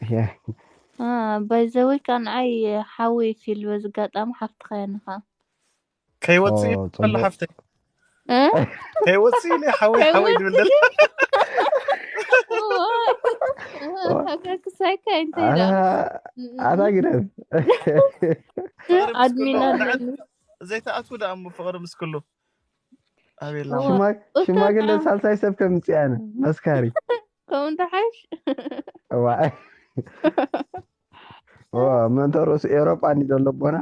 የ- ባይዘወይ ካ ንዓይ ሓወይ ፊል በዚ ኣጋጣሚ ሓፍትኻ እያ ንኻ ከይወፅእ ኦ፣ ከሎ ጽቡቅ። ሓፍተይ እ? ከይወፅእ ኢለ ሓወይ ሓወይ ድብል ደለ ሓጋክሳይካ እንታይ ኢላ ኣታ ኣታ ግደፍ ፍቅሪ ምስ ኣድሚን ኩሉ ኣለኒ ዘይተኣትዉ ደኣ እሞ ፍቅሪ ምስ ኩሉ ኣቤላ እዋ። ሽማ- እታ ሽማግለ ብጣዕሚ- ሳልሳይ ሰብ ከም ምፅያነ መስካሪ ከምኡ እንታይ ሓይሽ እዋ እዋ፣ ምእንተ ርእሱ ኤውሮጳ እንዲ ዘሎ ኣቦና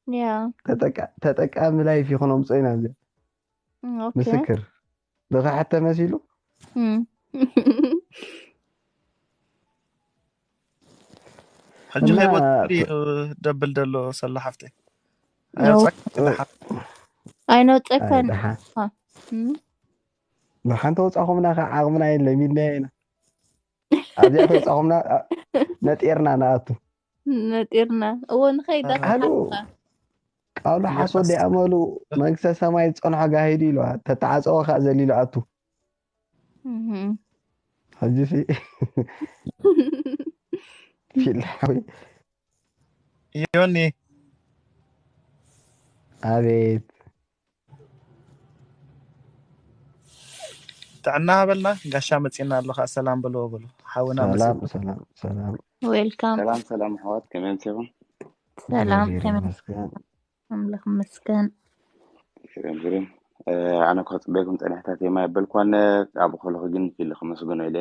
ያ ተጠቃ- ተጠቃሚ ላይፍ ይኹኖም ጾይና እዚ እም፣ ኦኬ ምስክር ብኽሕት ተመሲሉ እም። ሕጂ እና ከይወፅእ ክ- እዩ ደብል ደሎ ሰላ ሓፍተይ ነው። ኣይወፀካ ደሓ ኣይነውፀካን ኣይ፣ ደሓን። እም። ብሓንቲ ወፃኹምና ከዓ ዓቕምና የለን ኢልና ኢና ኣብዚኣ ተወፃኹምና ኣ- ነጢርና ንኣቱ ነጢርና እዎ ንኸይዳ ኣሉ ቃሉ ሓሶት ደይኣመሉ መንግስተ ሰማይ ዝፀንሖ ጋሂዱ ኢሉ ተተዓፀወ ከዓ ዘሊሉ ኣቱ እም። ሕጂ ሲ ፊልሓዊ ዮኒ ኣቤት ጥዕና ሃበልና ጋሻ መፂና ኣለካ ሰላም በልዎ በሉ ሓውና ሰላም መፂ ሰላም ሰላም ዌልካም ሰላም ሰላም ኣሕዋት ከመይ ኣምሲኹም? ሰላም እግዚኣብሔር ከመይ ይመስገን። ኣምላኽ ይመስገን ክረምዝርን ኣነ ክፅበይኩም ፀኒሕታት የማ የበልኳን ኣብኡ ከለኹ ግን ፊል ከመስግኖ ኢለ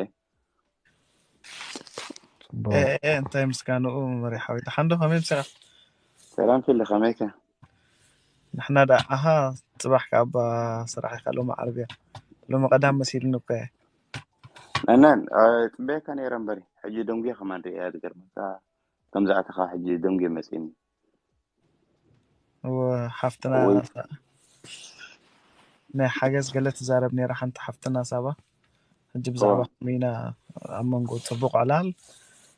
ጽቡቅ። ኤ፣ ኤ፣ እንታይ ምስጋንኡ መሪሓዊ ደሓን ዶ ከመይ ምሰኻ? ሰላም ፊል ከመይከ? ንሕና ዳ ኣሃ ጽባሕ ካብ ስራሕ ኢኻ ሎሚ ዓርብያ ሎሚ ቀዳም መሲልኒ እኮ እየ። ነነን ፅበየካ ነይረ እምበሪ ሕጂ ደንጉየ ከማን ርእያ ዝገርመካ ከምዝኣተኻ ሕጂ ደንጉየ መፅኒ እወ፣ ሓፍትና ወይ ናይ ሓገዝ ገለ ትዛረብ ነይራ ሓንቲ ሓፍትና ሳባ። ሕጂ ብዛዕባ እወ ከመይ ኢና ኣብ መንጎ ጽቡቕ ዕላል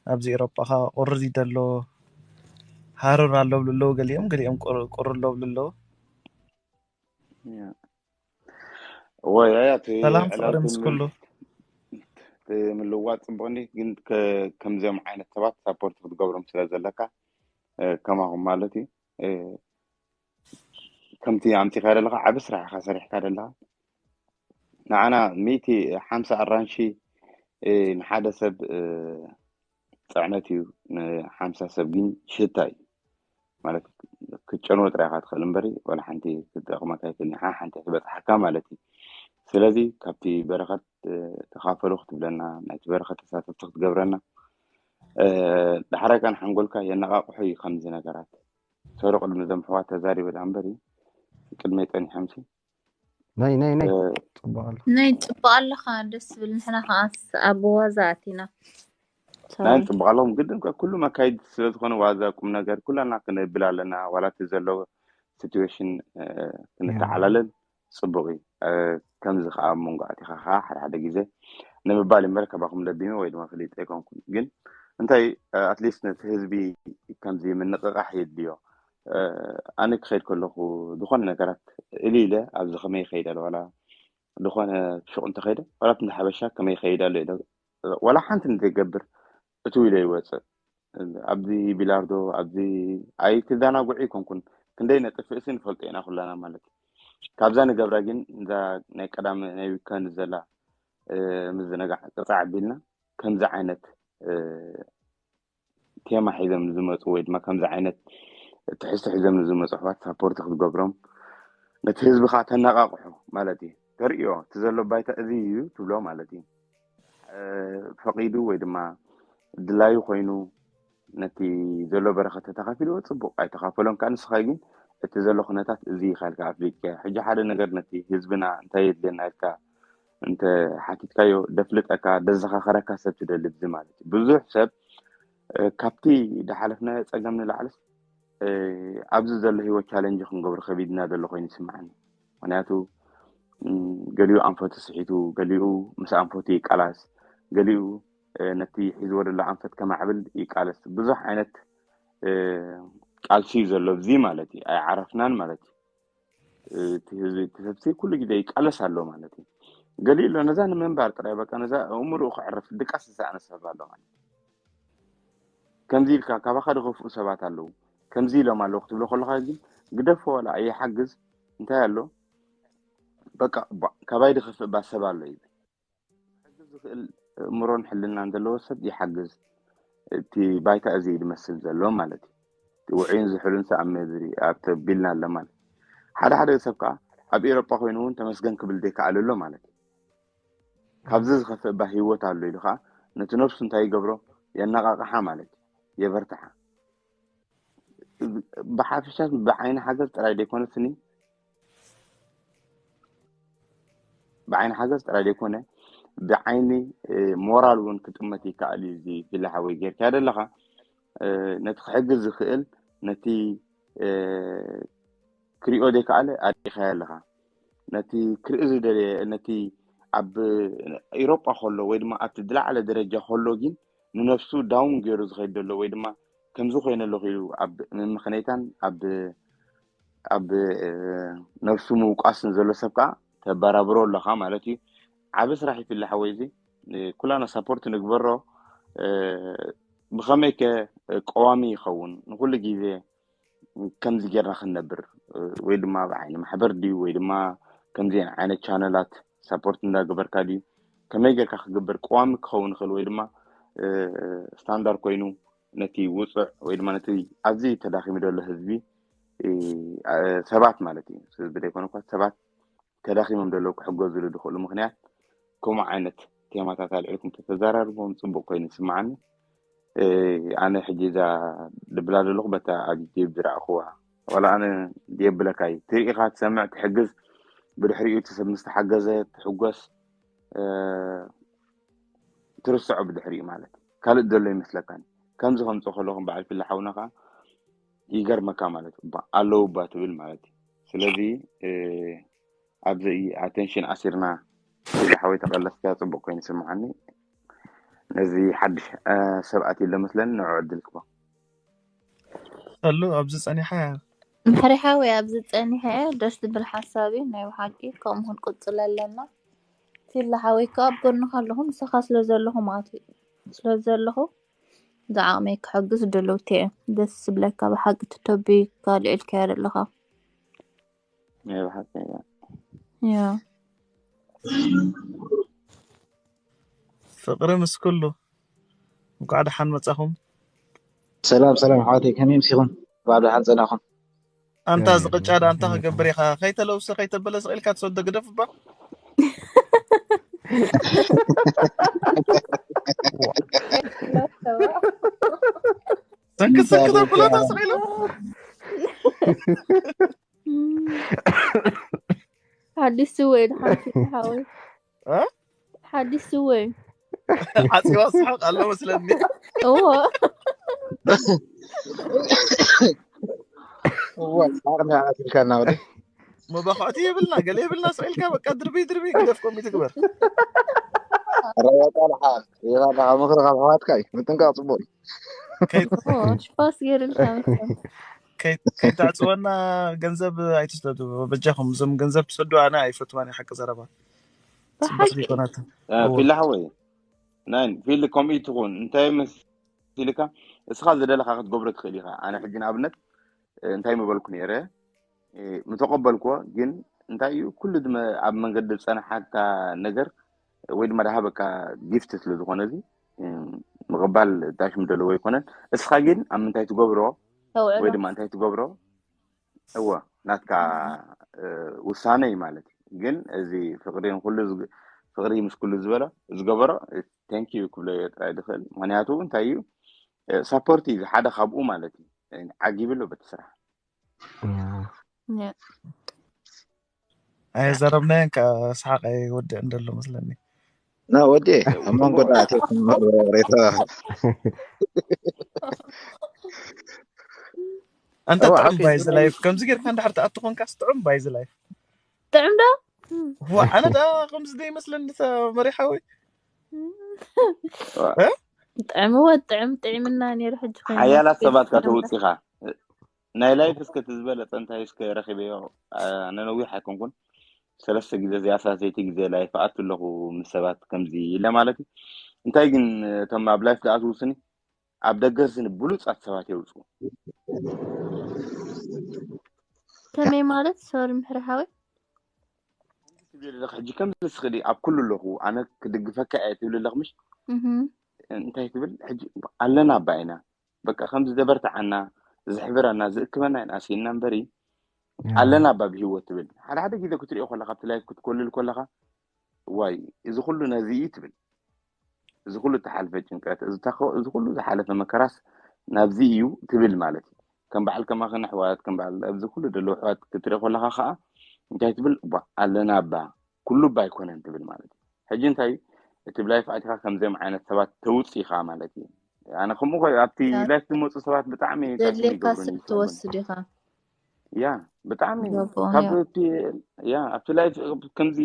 ኣብዚ ኤሮጳ ኸኣ ቁሪ ደሎ ሃሩር ኣሎ ብሉ ኣለዉ ገሊኦም፣ ገሊኦም ቁር- ቁሪ ኣሎ ብሉ ኣለዉ። ያ። እወ ያያ እቲ ሰላም ዕላል ፍቕሪ ምስ ትም- ኩሉ። እቲ ምልውዋጥ ጽቡቕኒ ግን ከ- ከምዚኦም ዓይነት ሰባት ሳፖርት ክትገብሮም ስለ ዘለካ እ፣ ከማኹም ማለት እዩ እ፣ ከምቲ ኣምጺኻ ዘለኻ ዓቢ ስራሕ ኢኻ ሰሪሕካ ዘለኻ ንዓና ሚእቲ ሓምሳ ኣራንሺ እ፣ ንሓደ ሰብ እ፣ ጽዕነት እዩ ንሓምሳ ሰብ ግን ሽታ እዩ ማለት ክትጨንዎ ጥራይ ኢኻ ትኽእል እምበሪ ዋላ ሓንቲ ክትጠቕመካ ኣይክእልን ሓንቲ ክትበፅሓካ ማለት እዩ። ስለዚ ካብቲ በረኸት ተኻፈሉ ክትብለና ናይቲ በረኸት ተሳተፍቲ ክትገብረና ዳሕራይ ከን ሓንጎልካ የነቓቕሑ እዩ ከምዚ ነገራት ሰሩ ቅድሚ ዘምሕዋት ተዛሪበ ዳ እምበሪ ቅድመይ ፀኒሖምሲ ናይ ናይ ናይ እ፣ ጽቡቕ ኣሎ። ናይ ጽቡቕ ኣለኻ ደስ ዝብል ንሕና ከዓስ ኣብ ዋዛ ኣቲና ናይ ጽቡቕ ኣለኹም ግድን ከ ኩሉ መካይድ ስለ ዝኾነ ዋዛ ቁም ነገር ኩላና ክነብል ኣለና ዋላ እቲ ዘሎ ሲትዌሽን ክንተዓላለን ጽቡቕ እዩ። እ፣ ከምዚ ከዓ ኣብ መንጎ ኣቲኻ ከዓ ሓደ ሓደ ግዜ ንምባል እምበር ከባኹም ለቢመ ወይ ድማ ፍሊጠ ኣይኮንኩን ግን እንታይ ኣትሊስት ነቲ ህዝቢ ከምዚ ምንቕቓሕ የድልዮ። ኣነ ክኸይድ ከለኹ ዝኾነ ነገራት እሉ ኢለ ኣብዚ ከመይ ይኸይድ ኣሎ ዋላ ዝኾነ ሹቕ እንተኸይደ ዋላ እቲ ሓበሻ ከመይ ይኸይድ ኣሎ ኢለ ዋላ ሓንቲ እንተይገብር እትው ኢለ ይወፅእ። ኣብዚ ቢላርዶ ኣብዚ ኣይክዘናጉዕ ይኮንኩን ክንደይ ነጥፍእሲ ንፈልጦ ኢና ኩላና ማለት እዩ። ካብዛ ንገብራ ግን እዛ ናይ ቀዳም ናይ ዊከንድ ዘላ ምዝነጋዕ ቅፃዕ ኣቢልና ከምዚ ዓይነት ቴማ ሒዞም ንዝመፁ ወይ ድማ ከምዚ ዓይነት ትሕዝቶ ሒዞም ንዝመፁ ኣሕዋት ሳፖርት ክትገብሮም ነቲ ህዝቢ ከዓ ተነቃቅሑ ማለት እዩ። ተርእዮ እቲ ዘሎ ባይታ እዚ እዩ ትብሎ ማለት እዩ። ፈቂዱ ወይ ድማ ድላዩ ኮይኑ ነቲ ዘሎ በረከት ተተካፊልዎ ፅቡቅ ኣይተካፈሎም ከዓ ንስካ ግን እቲ ዘሎ ኩነታት እዚ ኢካ ኢልካ ኣፍሊጥካ ሕጂ ሓደ ነገር ነቲ ህዝብና እንታይ የድልየና ኢልካ እንተ ሓቲትካዮ ደፍልጠካ ደዘኻኸረካ ሰብ ትደሊ ብዚ ማለት እዩ ብዙሕ ሰብ ካብቲ ዝሓለፍናዮ ፀገም ንላዕልስ ኣብዚ ዘሎ ሂወት ቻለንጅ ክንገብሮ ከቢድና ዘሎ ኮይኑ ይስምዓኒ። ምክንያቱ ገሊኡ ኣንፈቱ ስሒቱ፣ ገሊኡ ምስ ኣንፈቱ ይቃላስ፣ ገሊኡ ነቲ ሒዝዎ ዘሎ ኣንፈት ከማዕብል ይቃለስ። ብዙሕ ዓይነት ቃልሲ እዩ ዘሎ ኣብዚ ማለት እዩ። ኣይዓረፍናን ማለት እዩ። እቲ ህዝቢ እቲ ሰብሲ ኩሉ ግዜ ይቃለስ ኣሎ ማለት እዩ። ገሊኡ ኣሎ ነዛ ንምንባር ጥራይ በቃ ነዛ እምርኡ ክዕርፍ ድቃስ ዝሰኣነ ሰብ ኣሎ ማለት እዩ። ከምዚ ኢልካ ካባኻ ድኸፍኡ ሰባት ኣለዉ ከምዚ ኢሎም ኣለዉ ክትብሎ ከለካ ግን ግደፎ ዋላ ኣይሓግዝ እንታይ ኣሎ በቃ ካባይ ድኸፍእ ባ ሰብ ኣሎ ይብል። ዝኽእል እምሮን ሕልናን ዘለዎ ሰብ ይሓግዝ። እቲ ባይታ እዚ እዩ ዝመስል ዘሎ ማለት እዩ። ውዑይን ዝሑልን ሰኣብ ምድሪ ኣብ ተቢልና ኣሎ ማለት ሓደ ሓደ ሰብ ከዓ ኣብ ኤሮጳ ኮይኑ እውን ተመስገን ክብል ዘይከኣል ኣሎ ማለት እዩ። ካብዚ ዝኸፍእ እባ ህይወት ኣሎ ኢሉ ከዓ ነቲ ነብሱ እንታይ ይገብሮ የነቃቅሓ ማለት እዩ። የበርትሓ። ብሓፈሻ ብዓይኒ ሓገዝ ጥራይ ዘይኮነስኒ ብዓይኒ ሓገዝ ጥራይ ዘይኮነ ብዓይኒ ሞራል እውን ክጥመት ይከኣል እዩ። እዚ ፊላ ሓወይ ጌርካዮ ዘለኻ ነቲ ክሕግዝ ዝኽእል ነቲ ክሪኦ ዘይከኣለ ኣሪኢኻዮ ኣለኻ። ነቲ ክርኢ ዝደለየ ነቲ ኣብ ኤሮጳ ከሎ ወይ ድማ ኣብቲ ዝለዓለ ደረጃ ከሎ ግን ንነፍሱ ዳውን ገይሩ ዝኸይድ ዘሎ ወይ ድማ ከምዚ ኮይነ ኣለኹ ኢሉ ኣብ ምምኽነይታን ኣብ ኣብ ነብሱ ምውቃስን ዘሎ ሰብ ከዓ ተበራብሮ ኣለኻ ማለት እዩ። ዓብ ስራሕ ይፍለ ሓወይ እዚ ኩላና ሳፖርት ንግበሮ። ብኸመይ ከ ቀዋሚ ይኸውን ንኩሉ ግዜ ከምዚ ጌርና ክንነብር ወይ ድማ ብዓይኒ ማሕበር ድዩ ወይ ድማ ከምዚ ዓይነት ቻነላት ሳፖርት እንዳገበርካ ድዩ ከመይ ጌርካ ክግበር ቀዋሚ ክኸውን ይኽእል ወይ ድማ ስታንዳር ኮይኑ ነቲ ውፅዕ ወይ ድማ ነቲ ኣብዚ ተዳኺሙ ዘሎ ህዝቢ ሰባት ማለት እዩ ህዝቢ ዘይኮነ ሰባት ተዳኺሞም ዘለዉ ክሕገዝሉ ዝኽእሉ ምክንያት ከምኡ ዓይነት ቴማታት ኣልዒልኩም ተተዘራርቦም ፅቡቅ ኮይኑ ይስምዓኒ። ኣነ ሕጂ እዛ ድብላ ዘለኹ በታ ኣብ ዩቲብ ዝረእኽዋ ዋላ ኣነ የብለካ እዩ ትርኢኻ ትሰምዕ ትሕግዝ ብድሕሪኡ እቲ ሰብ ምስ ተሓገዘ ትሕጎስ ትርስዖ ብድሕሪኡ ማለት እዩ ካልእ ዘሎ ይመስለካኒ ከምዚ ከምፅእ ከለኹም በዓል ፊላ ሓውና ከዓ ይገርመካ ማለት እዩ ኣለዉ እባ ትብል ማለት እዩ ስለዚ ኣብዚ ኣቴንሽን ኣሲርና ፊላ ሓወይ ተቐለስካ ፅቡቅ ኮይኑ ይስምዓኒ ነዚ ሓድሽ ሰብ ኣትዩ ኣሎ መስለኒ ንዑ ዕድል ክቦ ጸሉ ኣብዚ ጸኒሓ እያ ምሕሪ ሓወይ ኣብዚ ጸኒሐ እየ ደስ ዝብል ሓሳብ እዩ ናይ ብሓቂ ከምኡ ክንቅጽል ኣለና ፊላ ሓወይ ከኣ ኣብ ጎንኻ ኣለኹ ምሳኻ ስለ ዘለኹ ማለት እዩ ስለ ዘለኹ ዝዓቕመይ ክሕግዝ ድልውቲ እየ ደስ ዝብለካ ብሓቂ ትተቢ ካልዕልካዮ ዘለኻ ናይ ብሓቂ እያ ያ ፍቅሪ ምስ ኩሉ እንኳዕ ደሓን መጻኹም ሰላም ሰላም ሓወተይ ከመይ ምሲኹም ባዶ ሓንጸናኹም። ኣንታ ዝቕጫ ዳ ኣንታ ክገብር ኢኻ? ከይተለውሰ ከይተበለሰ ኢልካ ትሰዶ ግደፍ እባ። ሰንክት ሰንክት ኣብሎ ተስቂሉ። ሓዲስ ስወ ኢሉ ሓንቲ ሓወይ እ? ሓዲስ ስወ እዩ። ሓፂዋ ስሕቕ ኣሎ መስለኒ። እዎ እዋ ሳቅና ኣትልካና ወደ መባኹዕቲ የብልና ገለ የብልና ስቕ ኢልካ በቃ ድርቢ ድርቢ ግደፍ ኮሚ ትግበር። ረወጣ ልሓ ይኻ ምኽሪ ካብ ኣሕዋትካ እዩ ምጥንቃቕ ፅቡቅ እዩ። እዎ ሽፋስ ገይርልካ መሰለኝ። ከይ- ከይተዕፅወና ገንዘብ ኣይትስደዱ በጃኹም። እዞም ገንዘብ ትሰዱ ኣነ ኣይፈትዋን እየ ሓቂ ዘረባ። ፅቡቅ ብሓቂ ዘይኮነትን። ፊላ ሓወይ ናይን ፊል ከምኡ ትኹን እንታይ መሲልካ እስኻ ዝደለኻ ክትገብሮ ትኽእል ኢኻ። ኣነ ሕጂ ንኣብነት እንታይ ምበልኩ ነይረ ምተቐበልክዎ ግን እንታይ እዩ ኩሉ ድመ ኣብ መንገዲ ዝፀናሓካ ነገር ወይ ድማ ድሃበካ ጊፍት ስለ ዝኾነ እዚ ምቕባል ዳሽም ዘለዎ ኣይኮነን። እስኻ ግን ኣብ ምንታይ ትገብሮ ወይ ድማ እንታይ ትገብሮ እወ ናትካ ውሳነ እዩ ማለት እዩ። ግን እዚ ፍቅሪ ንኩሉ ዝግ- ፍቅሪ ምስ ኩሉ ዝበሎ ዝገበሮ ቴንክ ዩ ክብሎ እየ ጥራይ ዝኽእል። ምክንያቱ እንታይ እዩ ሳፖርት እዩ ሓደ ካብኡ ማለት እዩ። ዓጊብሎ በቲ ስራሕ ኣይዘረብናዮን ከዓ ሰሓቅ ኣይወድእን ዘሎ መስለኒ። ና ወዲ ኣብ መንጎ ዳ ኣትየኩም ሬታ ኣንተ እዋ፣ ጥዑም ሓቂ ባይዚ ዝብል ላይፍ ከምዚ ጌርካ እንድሕር ትኣቱ ኮንካስ ጥዑም ባይዚ ላይፍ ጥዑም ዶ ዋ ኣነ ዳ ከምዚ ዶ ይመስለኒ መሪሓዊ ጥዕምዎ ጥዕም ጥዕምና ነይሩ ሕጂ ኮይኑ ሓያላት ሰባት ካተውፅኻ ናይ ላይፍ እስከ እቲ ዝበለፀ እንታይ እስከ ረኪበዮ ኣነ ነዊሕ ኣይኮንኩን ሰለስተ ግዜ እዚኣ ሳሰይቲ ግዜ ላይፍ ኣቱ ኣለኹ ምስ ሰባት ከምዚ ኢለ ማለት እዩ። እንታይ ግን እቶም ኣብ ላይፍ ዝኣትዉ ስኒ ኣብ ደገ ስኒ ብሉፃት ሰባት የውፅኡ። ከመይ ማለት ሶሪ ምሕሪ ሓወይ ትብሊ ኣለኺ ሕጂ ከምዚ ስኽዲ ኣብ ኩሉ ኣለኹ ኣነ ክድግፈካ እየ ትብሊ ኣለኽ ምሽ እህ እንታይ ትብል ሕጂ ኣለና ኣባ ኢና በቃ ከምዚ ዘበርትዓና ዝሕብረና ዝእክበና ኢና ስኢንና እምበሪ ኣለና ኣባ ብሂወት ትብል ሓደ ሓደ ግዜ ክትሪኦ ከለካ ኣብቲ ላይፍ ክትኮልል ከለካ ዋይ እዚ ኩሉ ነዚ እዩ ትብል እዚ ኩሉ እተሓልፈ ጭንቀት እዚ ተኸ- እዚ ኩሉ ዝሓለፈ መከራስ ናብዚ እዩ ትብል ማለት እዩ ከም በዓል ከማኽን ኣሕዋት ከም በዓል ኣብዚ ኩሉ ዘለዉ ኣሕዋት ክትርኢ ከለካ ከዓ እንታይ ትብል ባ ኣለና እባ ኩሉ እባ ኣይኮነን ትብል ማለት እዩ ሕጂ እንታይ እዩ እቲ ብላይፍ ኣቲካ ከምዚኦም ዓይነት ሰባት ተውፅ ኢካ ማለት እዩ ኣነ ከምኡ ኮ ኣብቲ ላይፍ ዝመፁ ሰባት ብጣዕሚ ታስሚ ዘድልየካ ይገብሩኒ ሰብ ይሰምዑ ትወስድ ኢኻ ያ ብጣዕሚ ይገብሩ ካብ ያ እቲ ያ ኣብቲ ላይፍ ከምዚ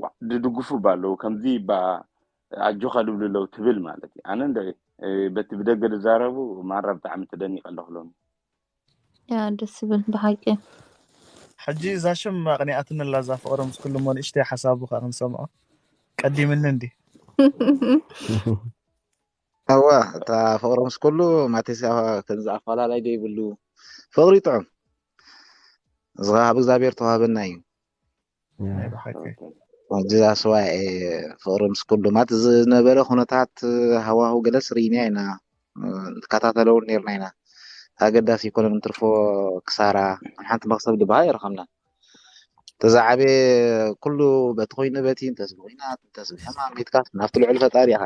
ዋ- ድድግፉ ባ ኣለዉ ከምዚ ባ ኣጆኻ ድብሉ ኣለዉ ትብል ማለት እዩ ኣነ እንደ በቲ ብደገ ዝዛረቡ ማራ ብጣዕሚ ተደኒቀ ኣለኹ ሎሚ ያ ደስ ዝብል ብሓቂ ሕጂ እዛ ሽም ኣቕኒኣትኒ ኣላ እዛ ፍቕሮም ስኩሉ እሞ ንእሽተይ ሓሳቡ ከዓ ክንሰምዖ ቀዲምኒ እንዲ እዋ እታ ፍቕሮም ስኩሉ ማቴስ ከምዚ ኣፈላላይ ዶ ይብሉ ፍቕሪ ጥዑም እዚ ካብ እግዚኣብሔር ተዋህበና እዩ ናይ ብሓቂ ዚዛስዋኤ ፍቕሪ ምስ ኩሉ ማለት ዝነበረ ኩነታት ሃዋሁ ገለስ ርኢና ኢና ንከታተለውን ነርና ኢና ኣገዳሲ ይኮነ ንትርፎ ክሳራ ሓንቲ መክሰብ ድበሃል ይረኸብና ተዛዓበ ኩሉ በቲ ኮይኑ በቲ እንተስብ ኩናት እንተስብ ሕማም ቤትካ ናብቲ ልዑል ፈጣሪ ኢኻ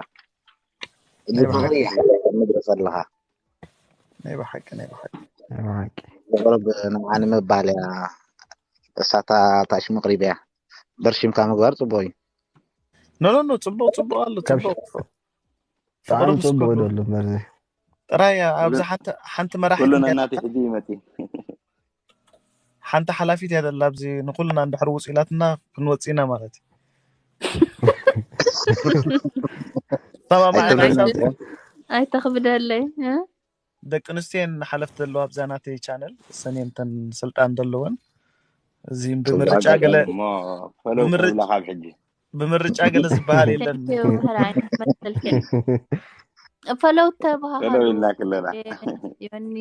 እዚ ናይ ብሓቂ ፍቕሪ ኢኻ ንግረስ ኣለኻ ናይ ብሓቂ ናይ ብሓቂ ናይ ብሓቂ ዘቕርብ ንዓ ንምባል እያ እሳታ ታሽ መቅሪብ እያ በርሺምካ ምግባር ፅቡቅ እዩ ኖ ኖ ኖ ፅቡቅ ፅቡቅ ኣሎ ካብ ፅቡቅ ብጣዕሚ ፍቅሪ ምስ ፅቡቅ ኩሉ ዶ ኣሎ መርዚ ጥራይ ኣብዚ ኩሉ- ሓንቲ ሓንቲ መራሒ ኩሉ እንዲያ ነናተይ ሕጂ ይመፅእ ሓንቲ ሓላፊት እያ ዘላ ኣብዚ ንኩልና እንድሕር ውፅ ኢላትና ክንወፅእ ኢና ማለት እዩ ሰማማዕና ኣይተብለና ሓሳብ ኣይተኽብደለይ እ? ደቂ ኣንስትዮን ሓለፍቲ ዘለዋ ኣብዛ ናተይ ቻነል እሰን እየን ተን ስልጣን ዘለወን እዚ ብምርጫ ገለ እሞ ፈለው ብምርጭ- ክብላ ካብ ሕጂ ብምርጫ ገለ ዝበሃል የለን ተኪው ብሕር ዓይነት መሰልክን ፈለው ተባሃሃሉ ፈለው ኢልና ክለና ዮኒ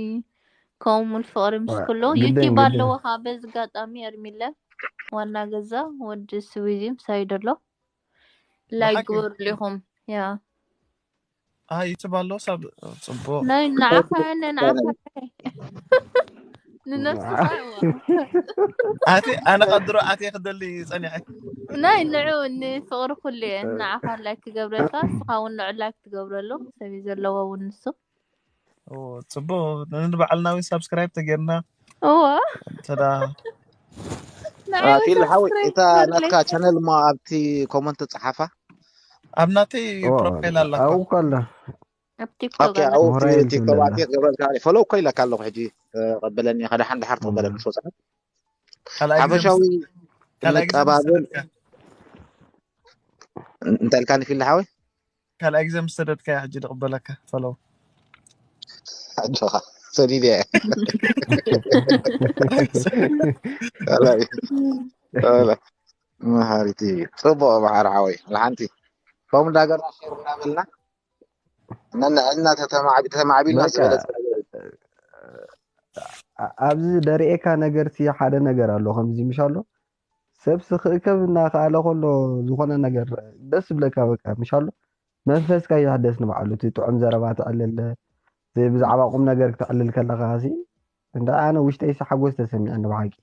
ከምኡ ፍቅሪ ምስ ኩሎ ግደን ዩቲብ ግደን ኣለዎ ካ በዚ ኣጋጣሚ እርሚለ ዋና ገዛ ወዲ ስዊዚ ምሳይ ደሎ ላይክ ብሓቂ ግበርሉ ኢኹም ያ ዩቱብ ኣሎ ሳብ ጽቡቅ። ናይ ንዓኻ ንዓኻ ንነብስኻ ኣቲ ኣነ ቀድሮ ኣቲ ክደሊ ጸኒሐ። ናይ ንዑ ንፍቕሪ ኩሉ እየ ንዓኻ ላይክ ክገብረልካ ንስኻ እውን ንዑ ላይክ ትገብረሉ ሰብ እዩ ዘለዎ እውን ንሱ። ጽቡቅ ንባዕልና እውን ሳብስክራይብ ተጌርና። እዎ ተዳ ንዓይ እውን ፊል ሓወይ ሳብስክራይብ እታ ናትካ ትገብረለይ። ቻነል እሞ ኣብቲ ኮመንት ጸሓፋ። ኣብ ናተይ ፕሮፋይል ኣላኳ። ኣብኡ ከላ ኣብ ቲክቶክ ኦኬ ኣላ። ኣብኡ ሞራይል ቲክቶክ ትብለላ። ኣትየ ክገብረልካ ፎሎ እኮ ኢለካ ኣለኹ ሕጂ። ቀበለኒ ከደሓን ድሓር ትቕበለኒ ክወፅኣ። ካልኣይ ግዜ ምስ ሓበሻዊ ሰደድካ- ካልኣይ ግዜ ምስ ንቀባበል ሰደድካ- እንታይ ኢልካኒ ፊል ሓወይ? ካልኣይ ግዜ ምስ ሰደድካ ሕጂ ዝቕበለካ ፈለው። ኣጆኻ ሰዲደ። ካልኣይ መሃሪቲ ጽቡቕ መሓር ሓወይ። ሓንቲ ከምኡ እንዳገርና ሼር እንዳበልና ነንዕልና ተተማዕቢ- ተተማዕቢልና በቃ ዝበለጸ ነገር እዩ። ኣ- ኣብዚ ደርእየካ ነገር ሲ ሓደ ነገር ኣሎ ከምዚ ምሽ ኣሎ ሰብ ስኽእከብ እናኸኣለ ከሎ ዝኾነ ነገር ደስ ዝብለካ በቃ ምሽ ኣሎ መንፈስካ ይሕደስ ንባዕሉ እቲ ጥዑም ዘረባ ትዕልለ ብዛዕባ ቁም ነገር ክትዕልል ከለካ ሲ እንዳ ኣነ ውሽጠይ ሲ ሓጎስ ተሰሚዐኒ ብሓቂ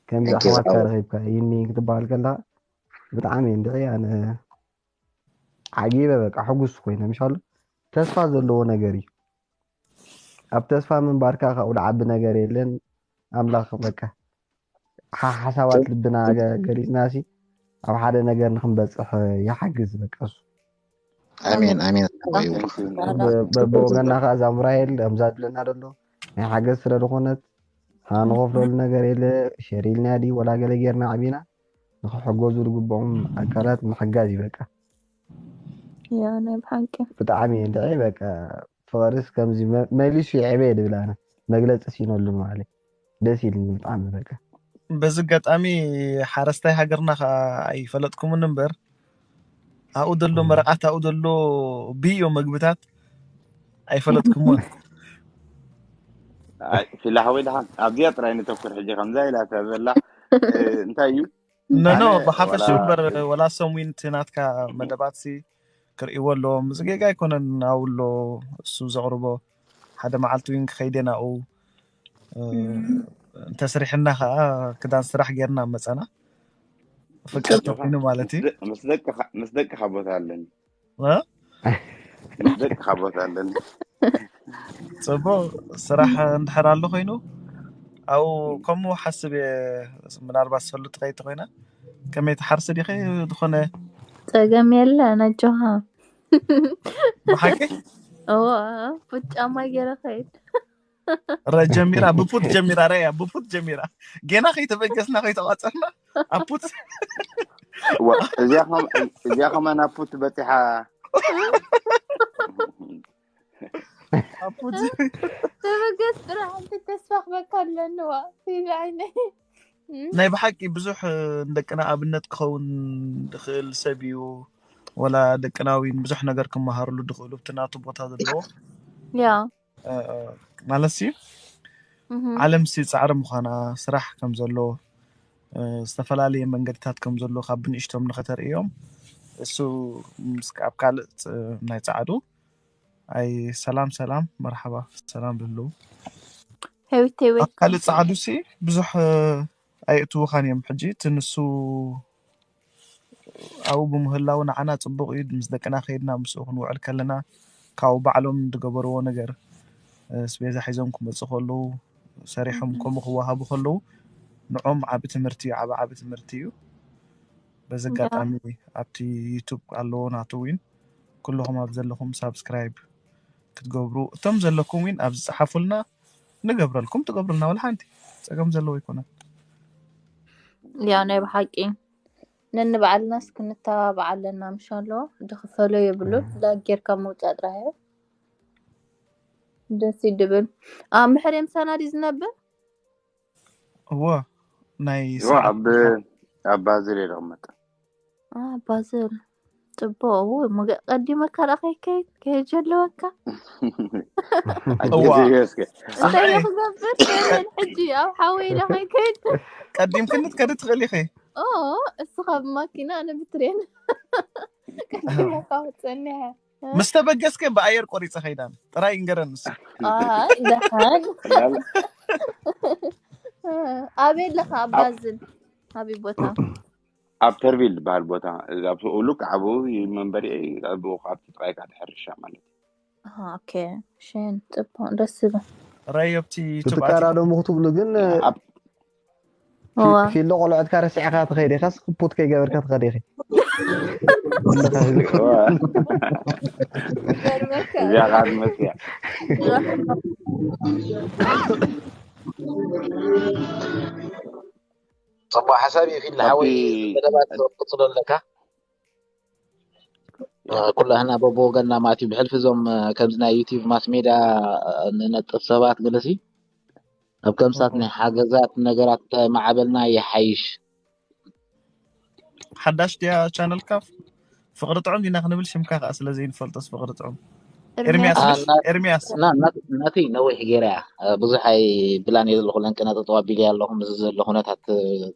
ከምዚ Thank you ኣሕዋትካ ሓወይ። ረኺብካ ይኒ ክትበሃል ከለካ ብጣዕሚ እንድዒ ኣነ ዓጊበ በቃ ሕጉስ ኮይነ ምሽ ኣሎ ተስፋ ዘለዎ ነገር እዩ ኣብ ተስፋ ምንባርካ ካብኡ ዝዓቢ ነገር የለን ኣምላኽ በቃ ሓ- ሓሳባት ልብና ገ- ገሊፅና ሲ ኣብ ሓደ ነገር ንክንበፅሕ ይሓግዝ በቃ እሱ ኣሜን ኣሜን። Thank you። በ- በብወገና ከዓ እዛ ሙራኤል ከምዛ ዝብለና ዘሎ ናይ ሓገዝ ስለ ዝኾነት ንኸፍለሉ ነገር የለ ሸር ኢልና ድዩ ወላ ገለ ጌርና ዓቢና ንክሕገዙ ዝግብኦም ኣካላት ምሕጋዝ እዩ በቃ ያ ናይ ብሓቂ ብጣዕሚ እንድዒ በቃ ፍቅርስ ከምዚ መ- መሊሱ ይዕበየ ድብል ኣነ መግለፂ ሲነሉ ማለት ደስ ኢልኒ ብጣዕሚ በቃ በዚ ኣጋጣሚ ሓረስታይ ሃገርና ከዓ ኣይፈለጥኩምን እምበር ኣብኡ ዘሎ መረቓት ኣብኡ ዘሎ ብዮ መግብታት ኣይፈለጥኩምን። ኣይ፣ ፊላ ሓወይ ደሓን ኣብዚኣ ጥራይ ንተኩር ሕጂ ከምዛ ኢላ እታ ዘላ እ፣ እንታይ እዩ ነኖ ኣነ ብሓፈሽ ዋላ እምበር ወላ ሰሙን እቲ ናትካ መደባት ሲ ክርእይዎ ኣለዎም። እዚ ጌጋ ኣይኮነን ኣብሎ እሱ ዘቕርቦ ሓደ መዓልቲ እውን ክኸይደ ናብኡ እ፣ እንተስሪሕና ከዓ ክዳን ስራሕ ጌርና መፀና ፍቅር ጆኻ ተኮይኑ ማለት እዩ። ምስ ደ- ምስ ደቅኻ ምስ ደቅኻ ቦታ ኣለኒ እ? ምስ ደቅኻ ቦታ ኣለኒ ፅቡቅ ስራሕ እንድሕር ኣሎ ኮይኑ ኣብኡ ከምኡ ሓስብ እየ። ምናልባት ሰሉ ትኸይድ ተኮይና ከመይ ትሓርሲ ዲኸ ዝኾነ ጸገም የለ ነጆኻ ብሓቂ እዎ ፉት ጫማ ገይረ ከይድ ረ ጀሚራ ብፉት ጀሚራ ረያ ብፉት ጀሚራ ገና ከይተበገስና ከይተቋፀርና ኣፉት ዋ፣ እዚኣ ኸም- እዚኣ ከማን ኣፉት በፂሓ ኣፉት ተበገስ ጥራሕ ሓንቲ ተስፋ ክበካ ኣለንዋ ፊል ዓይነይ ናይ ብሓቂ ብዙሕ ንደቅና ኣብነት ክኸውን ዝኽእል ሰብ እዩ። ወላ ደቅና እውን ብዙሕ ነገር ክመሃርሉ ዝኽእሉ ኣብቲ ናቱ ቦታ ዘለዎ ያ እ፣ ማለት ሲ እህ፣ ዓለም ሲ ፃዕሪ ምዃና ስራሕ ከም ዘሎ እ፣ ዝተፈላለየ መንገድታት ከም ዘሎ ካብ ብንእሽቶም ንኸተርእዮም እሱ ምስ ኣብ ካልእ ፅ- ናይ ፃዕዱ ኣይ ሰላም ሰላም መርሓባ ሰላም ልህልው ህዊተይ ኣብ ዌልካም ካልእ ፃዕዱ ሲ ብዙሕ እ፣ ኣይእትውኻን እዮም ሕጂ እቲ ንሱ ኣብኡ ብምህላው ንዓና ፅቡቅ እዩ ምስ ደቅና ከይድና ምስኡ ክንውዕል ከለና ካብኡ ባዕሎም ዝገበርዎ ነገር እ፣ ስቤዛ ሒዞም ክመፁ ከለዉ ሰሪሖም ከምኡ ክወሃቡ ከለዉ ንዖም ዓቢ ትምህርቲ እዩ ዓቢ ዓቢ ትምህርቲ እዩ በዚ ያ ኣጋጣሚ ኣብቲ ዩቱብ ኣለዎ ናቱ ዊን ኩልኹም ኣብ ዘለኹም ሳብስክራይብ ክትገብሩ እቶም ዘለኩም ዊን ኣብ ዝፀሓፉልና ንገብረልኩም ትገብሩልና ወላ ሓንቲ ፀገም ዘለዎ ኣይኮነን ያ ናይ ብሓቂ ነንባዕልናስ ክንተባባዕ ኣለና ምሽ ኣሎ ዝኽፈሎ የብሉን ላግ ጌርካ ምውፃእ ጥራሕ እዩ ደስ ይድብል ኣብ ምሕር ምሳና ድዩ ዝነብር እዎ ናይ ይዋ ስራሕ ኣብ ኣብ ባዝል እየ ዝቕመጥ ኣ ባዝል ፅቡቅ እው ሙገ ቀዲመካ ደኣ ከይከይድ ከየጀለወካ እዋ ኣጀዘዮ እስከ እንታይ ኣምዓየ ዶ ክገብር ትብል ሕጂ ኣብ ሓወይ ዶ ከይከይድ ቀዲምክኒ ትከዲ ትኽእል ኢኺ ኦ እስኻ ብማኪና ኣነ ብትሬን ቀዲመካ ክፀኒሐ ምስ ተበገስከ ብኣየር ቆሪፀ ከይዳን ጥራይ እንገረን ንሱ። ኣይ ደሓን። ኣበይ ኣለኻ? ኣብ ባዝል ኣበይ ቦታ? ኣብ ተርቢል ዝበሃል ቦታ፣ ኣብ ልክዕ ኣብኡ መንበሪ፣ ኣብኡ ካብቲ ጥራይ ካዓ ሕርሻ ማለት እዩ። ኦኬ። ሸን ጽቡቅ፣ ደስ ዝብል። ራይ ኣብቲ ዩቱብ ክትቀራረሙ ክትብሉ ግን ኣብ እዋ። ፊሎ ቆልዑትካ ረሲዕካ ትኸይድ ኢኻስ ክፑት ከይገበርካ ትኸድ ኢኺ። ይገርመካ። እዚኣ ካዓ ትመስያ። ጽቡቅ ሓሳብ እዩ ፊል ሓወይ። ካብቲ መደባት ክትቅጽሎ ኣለካ። ኩላህና በብወገንና ማለት እዩ። ብሕልፊ እዞም ከምዚ ናይ ዩቲዩብ ማስ ሜድያ ንነጥፍ ሰባት ገለሲ ኣብ ከምሳት ናይ ሓገዛት ነገራት ማዕበልና ይሓይሽ። ሓዳሽ ድያ ቻነልካ? ፍቕሪ ጥዑም ዲና ክንብል ሽምካ ከዓ ስለ ዘይንፈልጦስ ፍቕሪ ጥዑም። ኤርሚያስ ኤርሚያስ አ፣ ድስ? ና- ኤርሚያስ ና- ናቲ ናቲ ነዊሕ ገይረ እያ። ብዙሕ ኣይብላን እየ ዘለኹ፣ ለንቅና ጠጠው ኣቢለ ኣለኹ። ምስ ዘለኹ ኩነታት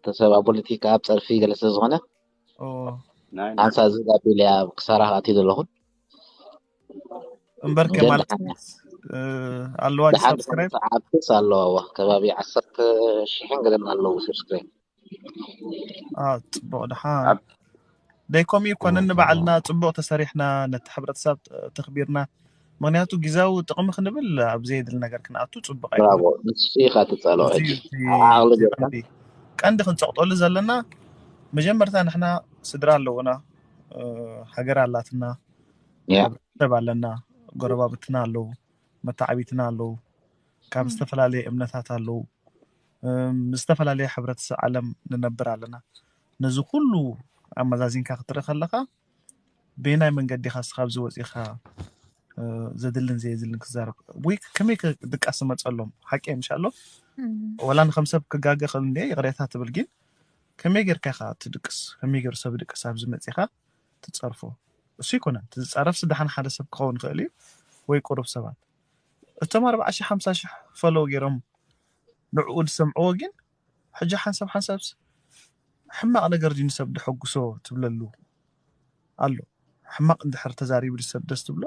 ተሰባ ፖለቲካ ኣብ ጸርፊ ገለ ስለ ዝኾነ ኦ፣ ናይ ኣንሳ ዝጋቢል እያ ክሳራ ኣትዩ ዘለኹ። እምበር ግን ከማል ደሓን እያ። እ፣ ኣለዋ ደሓን ሳብስክራይብ ሰዓብትስ ኣለዋ፣ ከባቢ ዓሰርተ ሽሕን ገለን ኣለዉ ሰብስክራይብ። አ፣ ጽቡቕ ደሓን ኣብ ደይኮም እዩ ኮነ ንባዕልና ጽቡቕ ተሰሪሕና ነቲ ሕብረተሰብ ተኽቢርና። ምክንያቱ ግዜያዊ ጥቕሚ ክንብል ኣብ ዘየድሊ ነገር ክንኣቱ ጽቡቕ ብራቮ ኣይኮነን። ንሱ ኢኻ ትጸልኦ እዚ ሕጂ እዩ እቲ ዓቕሊ እቲ ጌርካ ቀንዲ ቀንዲ ክንጸቕጠሉ ዘለና መጀመርታ ንሕና ስድራ ኣለውና፣ እ፣ ሃገር ኣላትና፣ ያ ሕብረተሰብ ኣለና፣ ጎረባብትና ኣለዉ፣ መተዓቢትና ኣለዉ፣ ካብ ም። ዝተፈላለየ እምነታት ኣለዉ፣ እ፣ ምስ ዝተፈላለየ ሕብረተሰብ ዓለም ንነብር ኣለና። ነዚ ኩሉ ኣመዛዚንካ ክትርኢ ከለኻ በየናይ መንገዲ ኢኻ እስኻ ኣብዚ ወፂኻ እ፣ ዘድልን ዘየድልን ክዛረብ ወይ ከመይ ከ ድቃስ ዝመፀሎም ሓቂ ምሽ ኣሎ ም። ወላ ንከም ሰብ ክጋገ ክእል እንደ ይቕሬታ ትብል ግን ከመይ ጌርካ ኢኻ ትድቅስ ከመይ ገይሩ ሰብ ድቅስ ኣብዚ መፂኻ ትፀርፎ እሱ ይኮነን እቲ ዝፃረፍ ስደሓን ሓደ ሰብ ክኸውን ይኽእል እዩ ወይ ቁሩብ ሰባት እቶም ኣርባዓ ሺሕ ሓምሳ ሺሕ ፈለው ገይሮም ንዕኡ ዝሰምዕዎ ግን ሕጂ ሓንሳብ ሓንሳብስ ሕማቕ ነገር ድዩ ንሰብ ድሐጉሶ ትብለሉ ኣሎ ሕማቕ እንድሕር ተዛሪቡ ድሰብ ደስ ትብሎ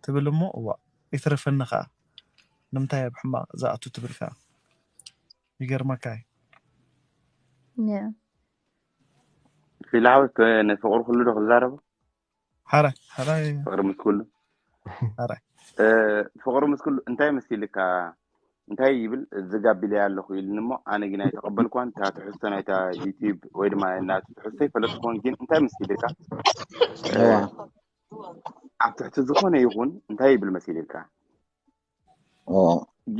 ትብል እሞ እዋ ይትረፈኒ ከዓ ንምንታይ ኣብ ሕማቕ ዝኣቱ ትብል ከዓ ይገርመካ እዩ ያ ፊልሃውስ ንፍቕሪ ኩሉ ዶ ክዛረቡ ሓራይ ሓራይ ፍቕሪ ምስ ኩሉ ሓራይ እ፣ ፍቕሪ ምስ ኩሉ እንታይ መሲልካ እንታይ ይብል ዝጋቢለያ ኣለኹ ኢልኒ እሞ ኣነ ግን ኣይተቐበልኳን እታ ትሕዝቶ ናይታ ዩቲዩብ ወይ ድማ ናቲ ትሕዝቶ ይፈለጥኩዎን ግን እንታይ መሲልካ እ፣ እዋ ኣብ ትሕቲ ዝኾነ ይኹን እንታይ ይብል መሲልካ እዋ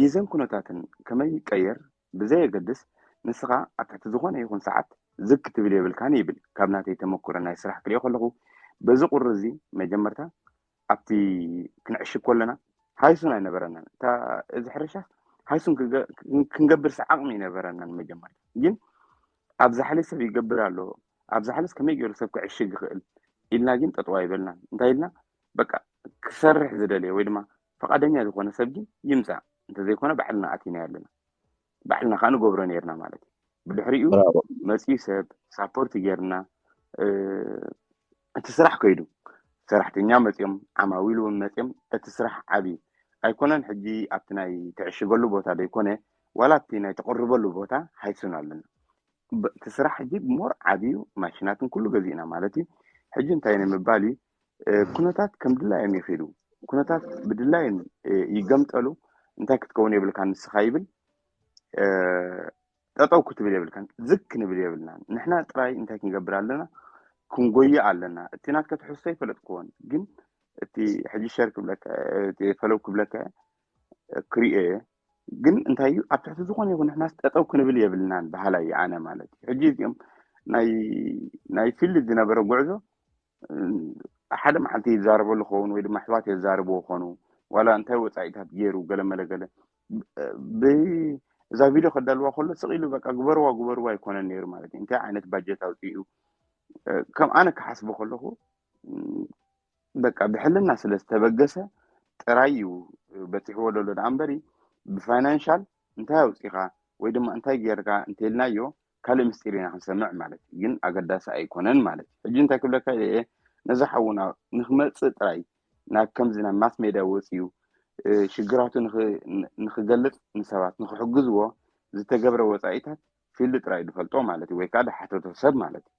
ግዜን ኩነታትን ከመይ ይቀየር ብዘየገድስ ንስኻ ኣብ ትሕቲ ዝኾነ ይኹን ሰዓት ዝግ ክትብል የብልካን ይብል ካብ ናተይ ተመኩሮ ናይ ስራሕ ክሪኦ ከለኹ በዚ ቁሪ እዚ መጀመርታ ኣብቲ ክንዕሽግ ከለና ሃይሱን ኣይነበረናን እታ እዚ ሕርሻ ሃይሱን ክገ- ክንገብርስ ዓቕሚ ኣይነበረናን መጀመርታ ግን ኣብ ዛሕሊ ሰብ ይገብር ኣሎ ኣብ ዛሕልስ ከመይ ገይሩ ሰብ ክዕሽግ ይኽእል ኢልና ግን ጠጠው ኣይበልናን እንታይ ኢልና በቃ ክሰርሕ ዝደለየ ወይ ድማ ፈቃደኛ ዝኾነ ሰብ ግን ይምፃእ እንተዘይኮነ ባዕልና ኣቲና ኣለና ባዕልና ከዓ ንገብሮ ነርና ማለት እዩ ብድሕሪኡ ብራቮ መፅኡ ሰብ ሳፖርት ጌርና እ፣ እቲ ስራሕ ከይዱ ሰራሕተኛ መፅኦም ዓማዊል እውን መፅኦም እቲ ስራሕ ዓብዩ ኣይኮነን ሕጂ ኣብቲ ናይ ትዕሽገሉ ቦታ ዘይኮነ ዋላ ኣብቲ ናይ ተቅርበሉ ቦታ ሃይሱን ኣለና ብ- እቲ ስራሕ ሕጂ ሞር ዓብዩ ማሽናትን ኩሉ ገዚእና ማለት እዩ ሕጂ እንታይ ንምባል እዩ እ፣ ኩነታት ከም ድላዮም ይኽዱ ኩነታት ብድላይን እ፣ ይገምጠሉ እንታይ ክትከውን የብልካ ንስኻ ይብል እ፣ ጠጠው ክትብል የብልካን ዝግ ክንብል የብልናን ንሕና ጥራይ እንታይ ክንገብር ኣለና ክንጎይ ኣለና እቲ ናትካ ትሕዝቶ ይፈለጥክዎን ግን እቲ ሕጂ ሸር ክብለካ እቲ ፈለው ክብለካ ክሪኦ እየ ግን እንታይ እዩ ኣብ ትሕቲ ዝኾነ ይኹን ንሕናስ ጠጠው ክንብል የብልናን በሃላይ እየ ኣነ ማለት እዩ ሕጂ እዚኦም ናይ ናይ ፊልድ ዝነበረ ጉዕዞ ሓደ መዓልቲ ይዛረበሉ ክኸውን ወይ ድማ ኣሕዋት የዛርብዎ ክኾኑ ዋላ እንታይ ወፃኢታት ገይሩ ገለ መለ ገለ ብ- እዛ ቪድዮ ከዳልዋ ከሎ ስቕ ኢሉ በቃ ግበርዋ ግበርዋ ኣይኮነን ነይሩ ማለት እዩ እንታይ ዓይነት ባጀት ኣውፅኡ ከም ኣነ ክሓስቦ ከለኹ ም፣ በቃ ብሕልና ስለ ዝተበገሰ ጥራይ እዩ በፂሕዎ ዘሎ ደኣ እምበሪ ብፋይናንሻል እንታይ ኣውፂኻ ወይ ድማ እንታይ ጌርካ እንተልናዮ ካልእ ምስጢር ኢና ክንሰምዕ ማለት እዩ ግን ኣገዳሲ ኣይኮነን ማለት እዩ ሕጂ እንታይ ክብለካ ኢለ እየ ነዚ ሓውና ንክመፅእ ጥራይ ናብ ከምዚ ናብ ማስ ሜድያ ወፅዩ ሽግራቱ ንክገልፅ ንሰባት ንክሕግዝዎ ዝተገብረ ወፃኢታት ፊልድ ጥራይ ዝፈልጦ ማለት እዩ፣ ወይ ከዓ ዝሓተቶ ሰብ ማለት እዩ።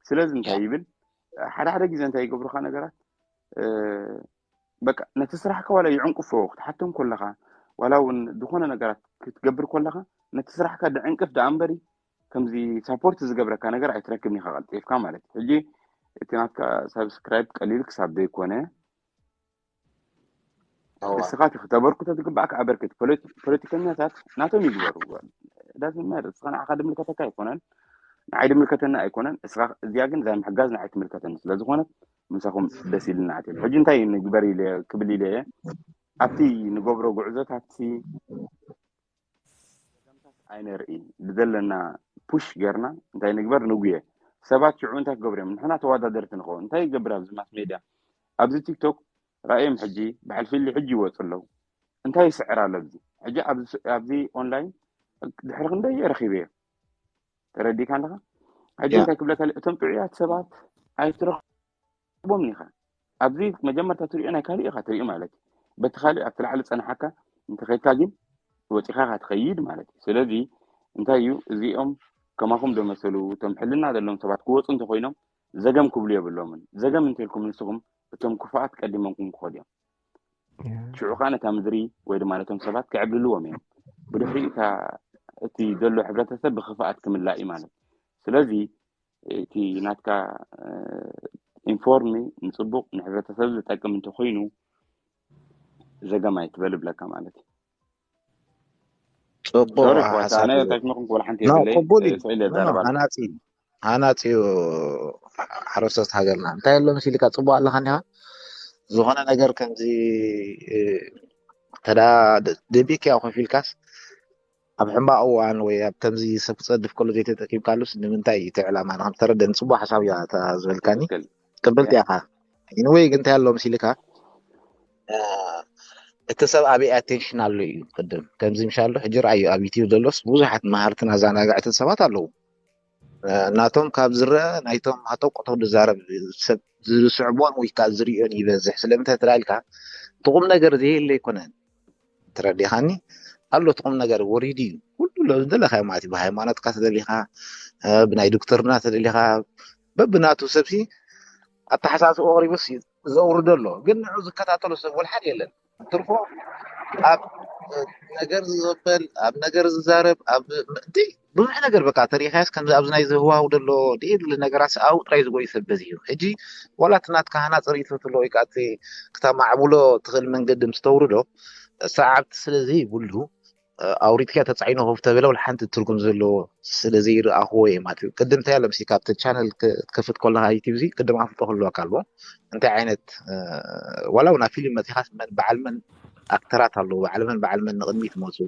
ስለዚ እንታይ ይብል ሓደ ሓደ ግዜ እንታይ ይገብሩካ ነገራት በቃ ነቲ ስራሕካ ዋላ ይዕንቅፎ ክትሓቶም ከለካ ዋላ እውን ዝኾነ ነገራት ክትገብር ከለካ ነቲ ስራሕካ ድዕንቅፍ ደኣ እምበሪ ከምዚ ሳፖርት ዝገብረካ ነገር ኣይትረክብን ኢካ ቀልጢፍካ ማለት እዩ። ሕጂ እቲ ናትካ ሳብስክራይብ ቀሊል ክሳብ ዘይኮነ እስኻ እቲ ክተበርክቶ ዝግባእካ ኣበርክት። ፖለቲከኛታት ናቶም ይግበሩ ዳዝመር እስኻ ንዓኻ ድምልከተካ ኣይኮነን ንዓይ ድምልከተና ኣይኮነን። እስኻ እዚኣ ግን እዛ ምሕጋዝ ንዓይ ትምልከተኒ ስለዝኾነት ምሳኹም ደስ ኢልና ኣትዮም። ሕጂ እንታይ ንግበር ኢለ ክብል ኢለ እየ ኣብቲ ንገብሮ ጉዕዞታት ኣይነርኢ ብዘለና ፑሽ ጌርና እንታይ ንግበር ንጉየ ሰባት ሽዑ እንታይ ክገብሩ እዮም ንሕና ተወዳደርቲ ንኸውን እንታይ ይገብር ኣብዚ ማስ ሜድያ ኣብዚ ቲክቶክ ራእዮም ሕጂ በዓል ፊሊ ሕጂ ይወፁ ኣለዉ እንታይ ይስዕር ኣሎ ኣብዚ ሕጂ ኣብዚ ኦንላይን ድሕሪ ክንደየ ረኪበ እየ ተረዲካ ኣለካ ሕጂ እንታይ ክብለካ እቶም ጥዑያት ሰባት ኣይትረክ ቦም ኢኻ ኣብዚ መጀመርታ ትሪኦ ናይ ካሊእ ኢኻ ትሪኦ ማለት እዩ በቲ ካሊእ ኣብቲ ላዕሊ ፀናሓካ እንተኸድካ ግን ወፂኻ ኢኻ ትኸይድ ማለት እዩ ስለዚ እንታይ እዩ እዚኦም ከማኹም ዶ መሰሉ እቶም ሕልና ዘለዎም ሰባት ክወፁ እንተኮይኖም ዘገም ክብሉ የብሎምን ዘገም እንተልኩም ንስኹም እቶም ክፉኣት ቀዲሞምኩም ክኸዱ እዮም ሽዑ ከዓ ነታ ምድሪ ወይ ድማ ነቶም ሰባት ክዕብልልዎም እዮም ብድሕሪኡ እቲ ዘሎ ሕብረተሰብ ብክፍኣት ክምላእ እዩ ማለት ስለዚ እቲ ናትካ ኢንፎርሚ ንፅቡቕ ንሕብረተሰብ ዝጠቅም እንተኮይኑ ዘገም ኣይትበል ብለካ ማለት እዩ ፅቡቅ ሓሳብ እዩ። ተሽመኩም ክበል ሓንቲ የብለይ ቅቡል እዩ ስዕል No, no, የዛረባል ሃናፂ እዩ። ሃናፂ እዩ ሓረስቶት ሃገርና እንታይ ኣሎ መሲልካ ፅቡቅ ኣለካ እንዲኻ ዝኾነ ነገር ከምዚ ተዳ ደቢክ ያው ኮፍ ኢልካስ ኣብ ሕማቅ እዋን ወይ ኣብ ከምዚ ሰብ ክፀድፍ ከሎ ዘይተጠቂምካሉስ ንምንታይ እዩ እቲ ዕላማ ንክም ተረደኒ ፅቡቅ ሓሳብ እያ እታ ዝበልካኒ ትክክል ቅብልቲ ኢኻ ኢንወይ ግን እንታይ ኣሎ መሲልካ እቲ ሰብ ኣበይ ኣቴንሽን ኣሎ እዩ ቅድም ከምዚ ምሻሎ ሕጂ ረኣዩ ኣብ ዩቲብ ዘሎስ ብዙሓት መሃርትን ኣዘናጋዕትን ሰባት ኣለዉ ናቶም ካብ ዝረአ ናይቶም ኣጠቁቶ ዝዛረብ ሰብ ዝስዕቦን ወይ ከዓ ዝሪኦን ይበዝሕ ስለምንታይ ተላልካ እቲ ቁም ነገር ዘየለ ኣይኮነን ተረዲኻኒ ኣሎ እቲ ቁም ነገር ወሪዱ እዩ ኩሉ ዝደለካዮ ማለት እዩ ብሃይማኖትካ ተደሊካ ብናይ ዶክተርና ተደሊካ በብናቱ ሰብሲ ኣተሓሳስቦ ኣቕሪቡስ ዘውርዶ ኣሎ ግን ንዑ ዝከታተሎ ሰብ ወልሓድ የለን ትርፎ ኣብ ነገር ዝዘበል ኣብ ነገር ዝዛረብ ኣብ እቲ ብዙሕ ነገር በቃ ተሪኻያስ ከምዚ ኣብዚ ናይ ዝህዋው ዘሎ ድኢሉ ነገራት ኣው ጥራይ ዝጎይ ሰብ በዚ እዩ ሕጂ ዋላ እቲ ናትካ ሃናፂ ርእይቶ ትሎ ወይ ከዓ እቲ ክተማዕብሎ ትኽእል መንገዲ ምስ ተውርዶ ሰዓብቲ ስለ ዘይብሉ ኣውሪድካ ተፃዒኖ ኮፍ ተበለ ወላ ሓንቲ ትርጉም ዘለዎ ስለ ዘይረኣኽዎ እየ ማለት እዩ ቅድም እንታይ ኣሎ ምስ ካብቲ ቻነል ክትከፍት ከለካ ዩቲብ እዚ ቅድም ኣፍልጦ ክህልወካ ኣለዎ እንታይ ዓይነት ዋላ እውን ኣብ ፊልም መፂኻስ መን በዓል መን ኣክተራት ኣለዉ በዓል መን በዓል መን ንቅድሚት መፁ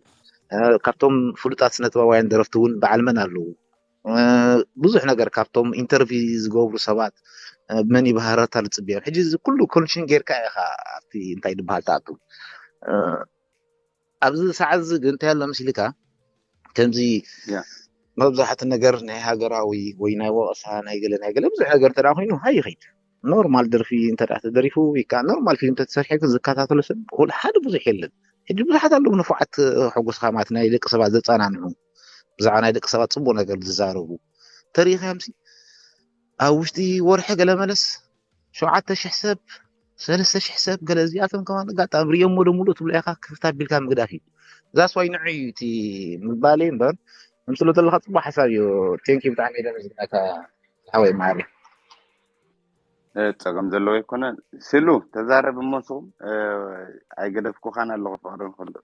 ካብቶም ፍሉጣት ስነጥበባውያን ደረፍቲ እውን በዓል መን ኣለዉ ብዙሕ ነገር ካብቶም ኢንተርቪ ዝገብሩ ሰባት መን ይባህረታ ዝፅብዮም ሕጂ እዚ ኩሉ ኮንሽን ጌርካ ኢኻ ኣብቲ እንታይ ዝበሃል ትኣቱ ኣብዚ ሰዓት እዚ ግን እንታይ ኣሎ መሲልካ ከምዚ መብዛሕቲ ነገር ናይ ሃገራዊ ወይ ናይ ወቀሳ ናይ ገለ ናይ ገለ ብዙሕ ነገር እንተ ኮይኑ ሃይ ይኸይድ ኖርማል ደርፊ እንተ ተደሪፉ ወይ ከዓ ኖርማል ፊልም ተተሰርሐ ግን ዝከታተሎ ሰብ ወላ ሓደ ብዙሕ የለን ሕጂ ብዙሓት ኣለዉ ንፉዓት ሕጉስካ ማለት ናይ ደቂ ሰባት ዘፀናንዑ ብዛዕባ ናይ ደቂ ሰባት ፅቡቅ ነገር ዝዛረቡ ተሪኢኻዮም ኣብ ውሽጢ ወርሒ ገለ መለስ ሸውዓተ ሽሕ ሰብ ሰለስተ ሽሕ ሰብ ገለ እዚኣቶም ከማን ኣጋጣሚ ሪኦሞ ዶ ሙሉእ ትብሎ ኢኻ ክፍት ኣቢልካ ምግዳፍ እዩ እዛ ስዋይ ንዑ እዩ እቲ ምባለይ እምበር ምትሎ ዘለካ ፅቡቅ ሓሳብ እዩ ቴንኪ ብጣዕሚ ደመዝግናካ ሓወይ ማሪ ጸገም ዘለዎ ኣይኮነን። ስሉ ተዛረብ እሞ ንስኹም ኣይገደፍኩኻን ኣለኹ ፍቕሪ ንኹሉ።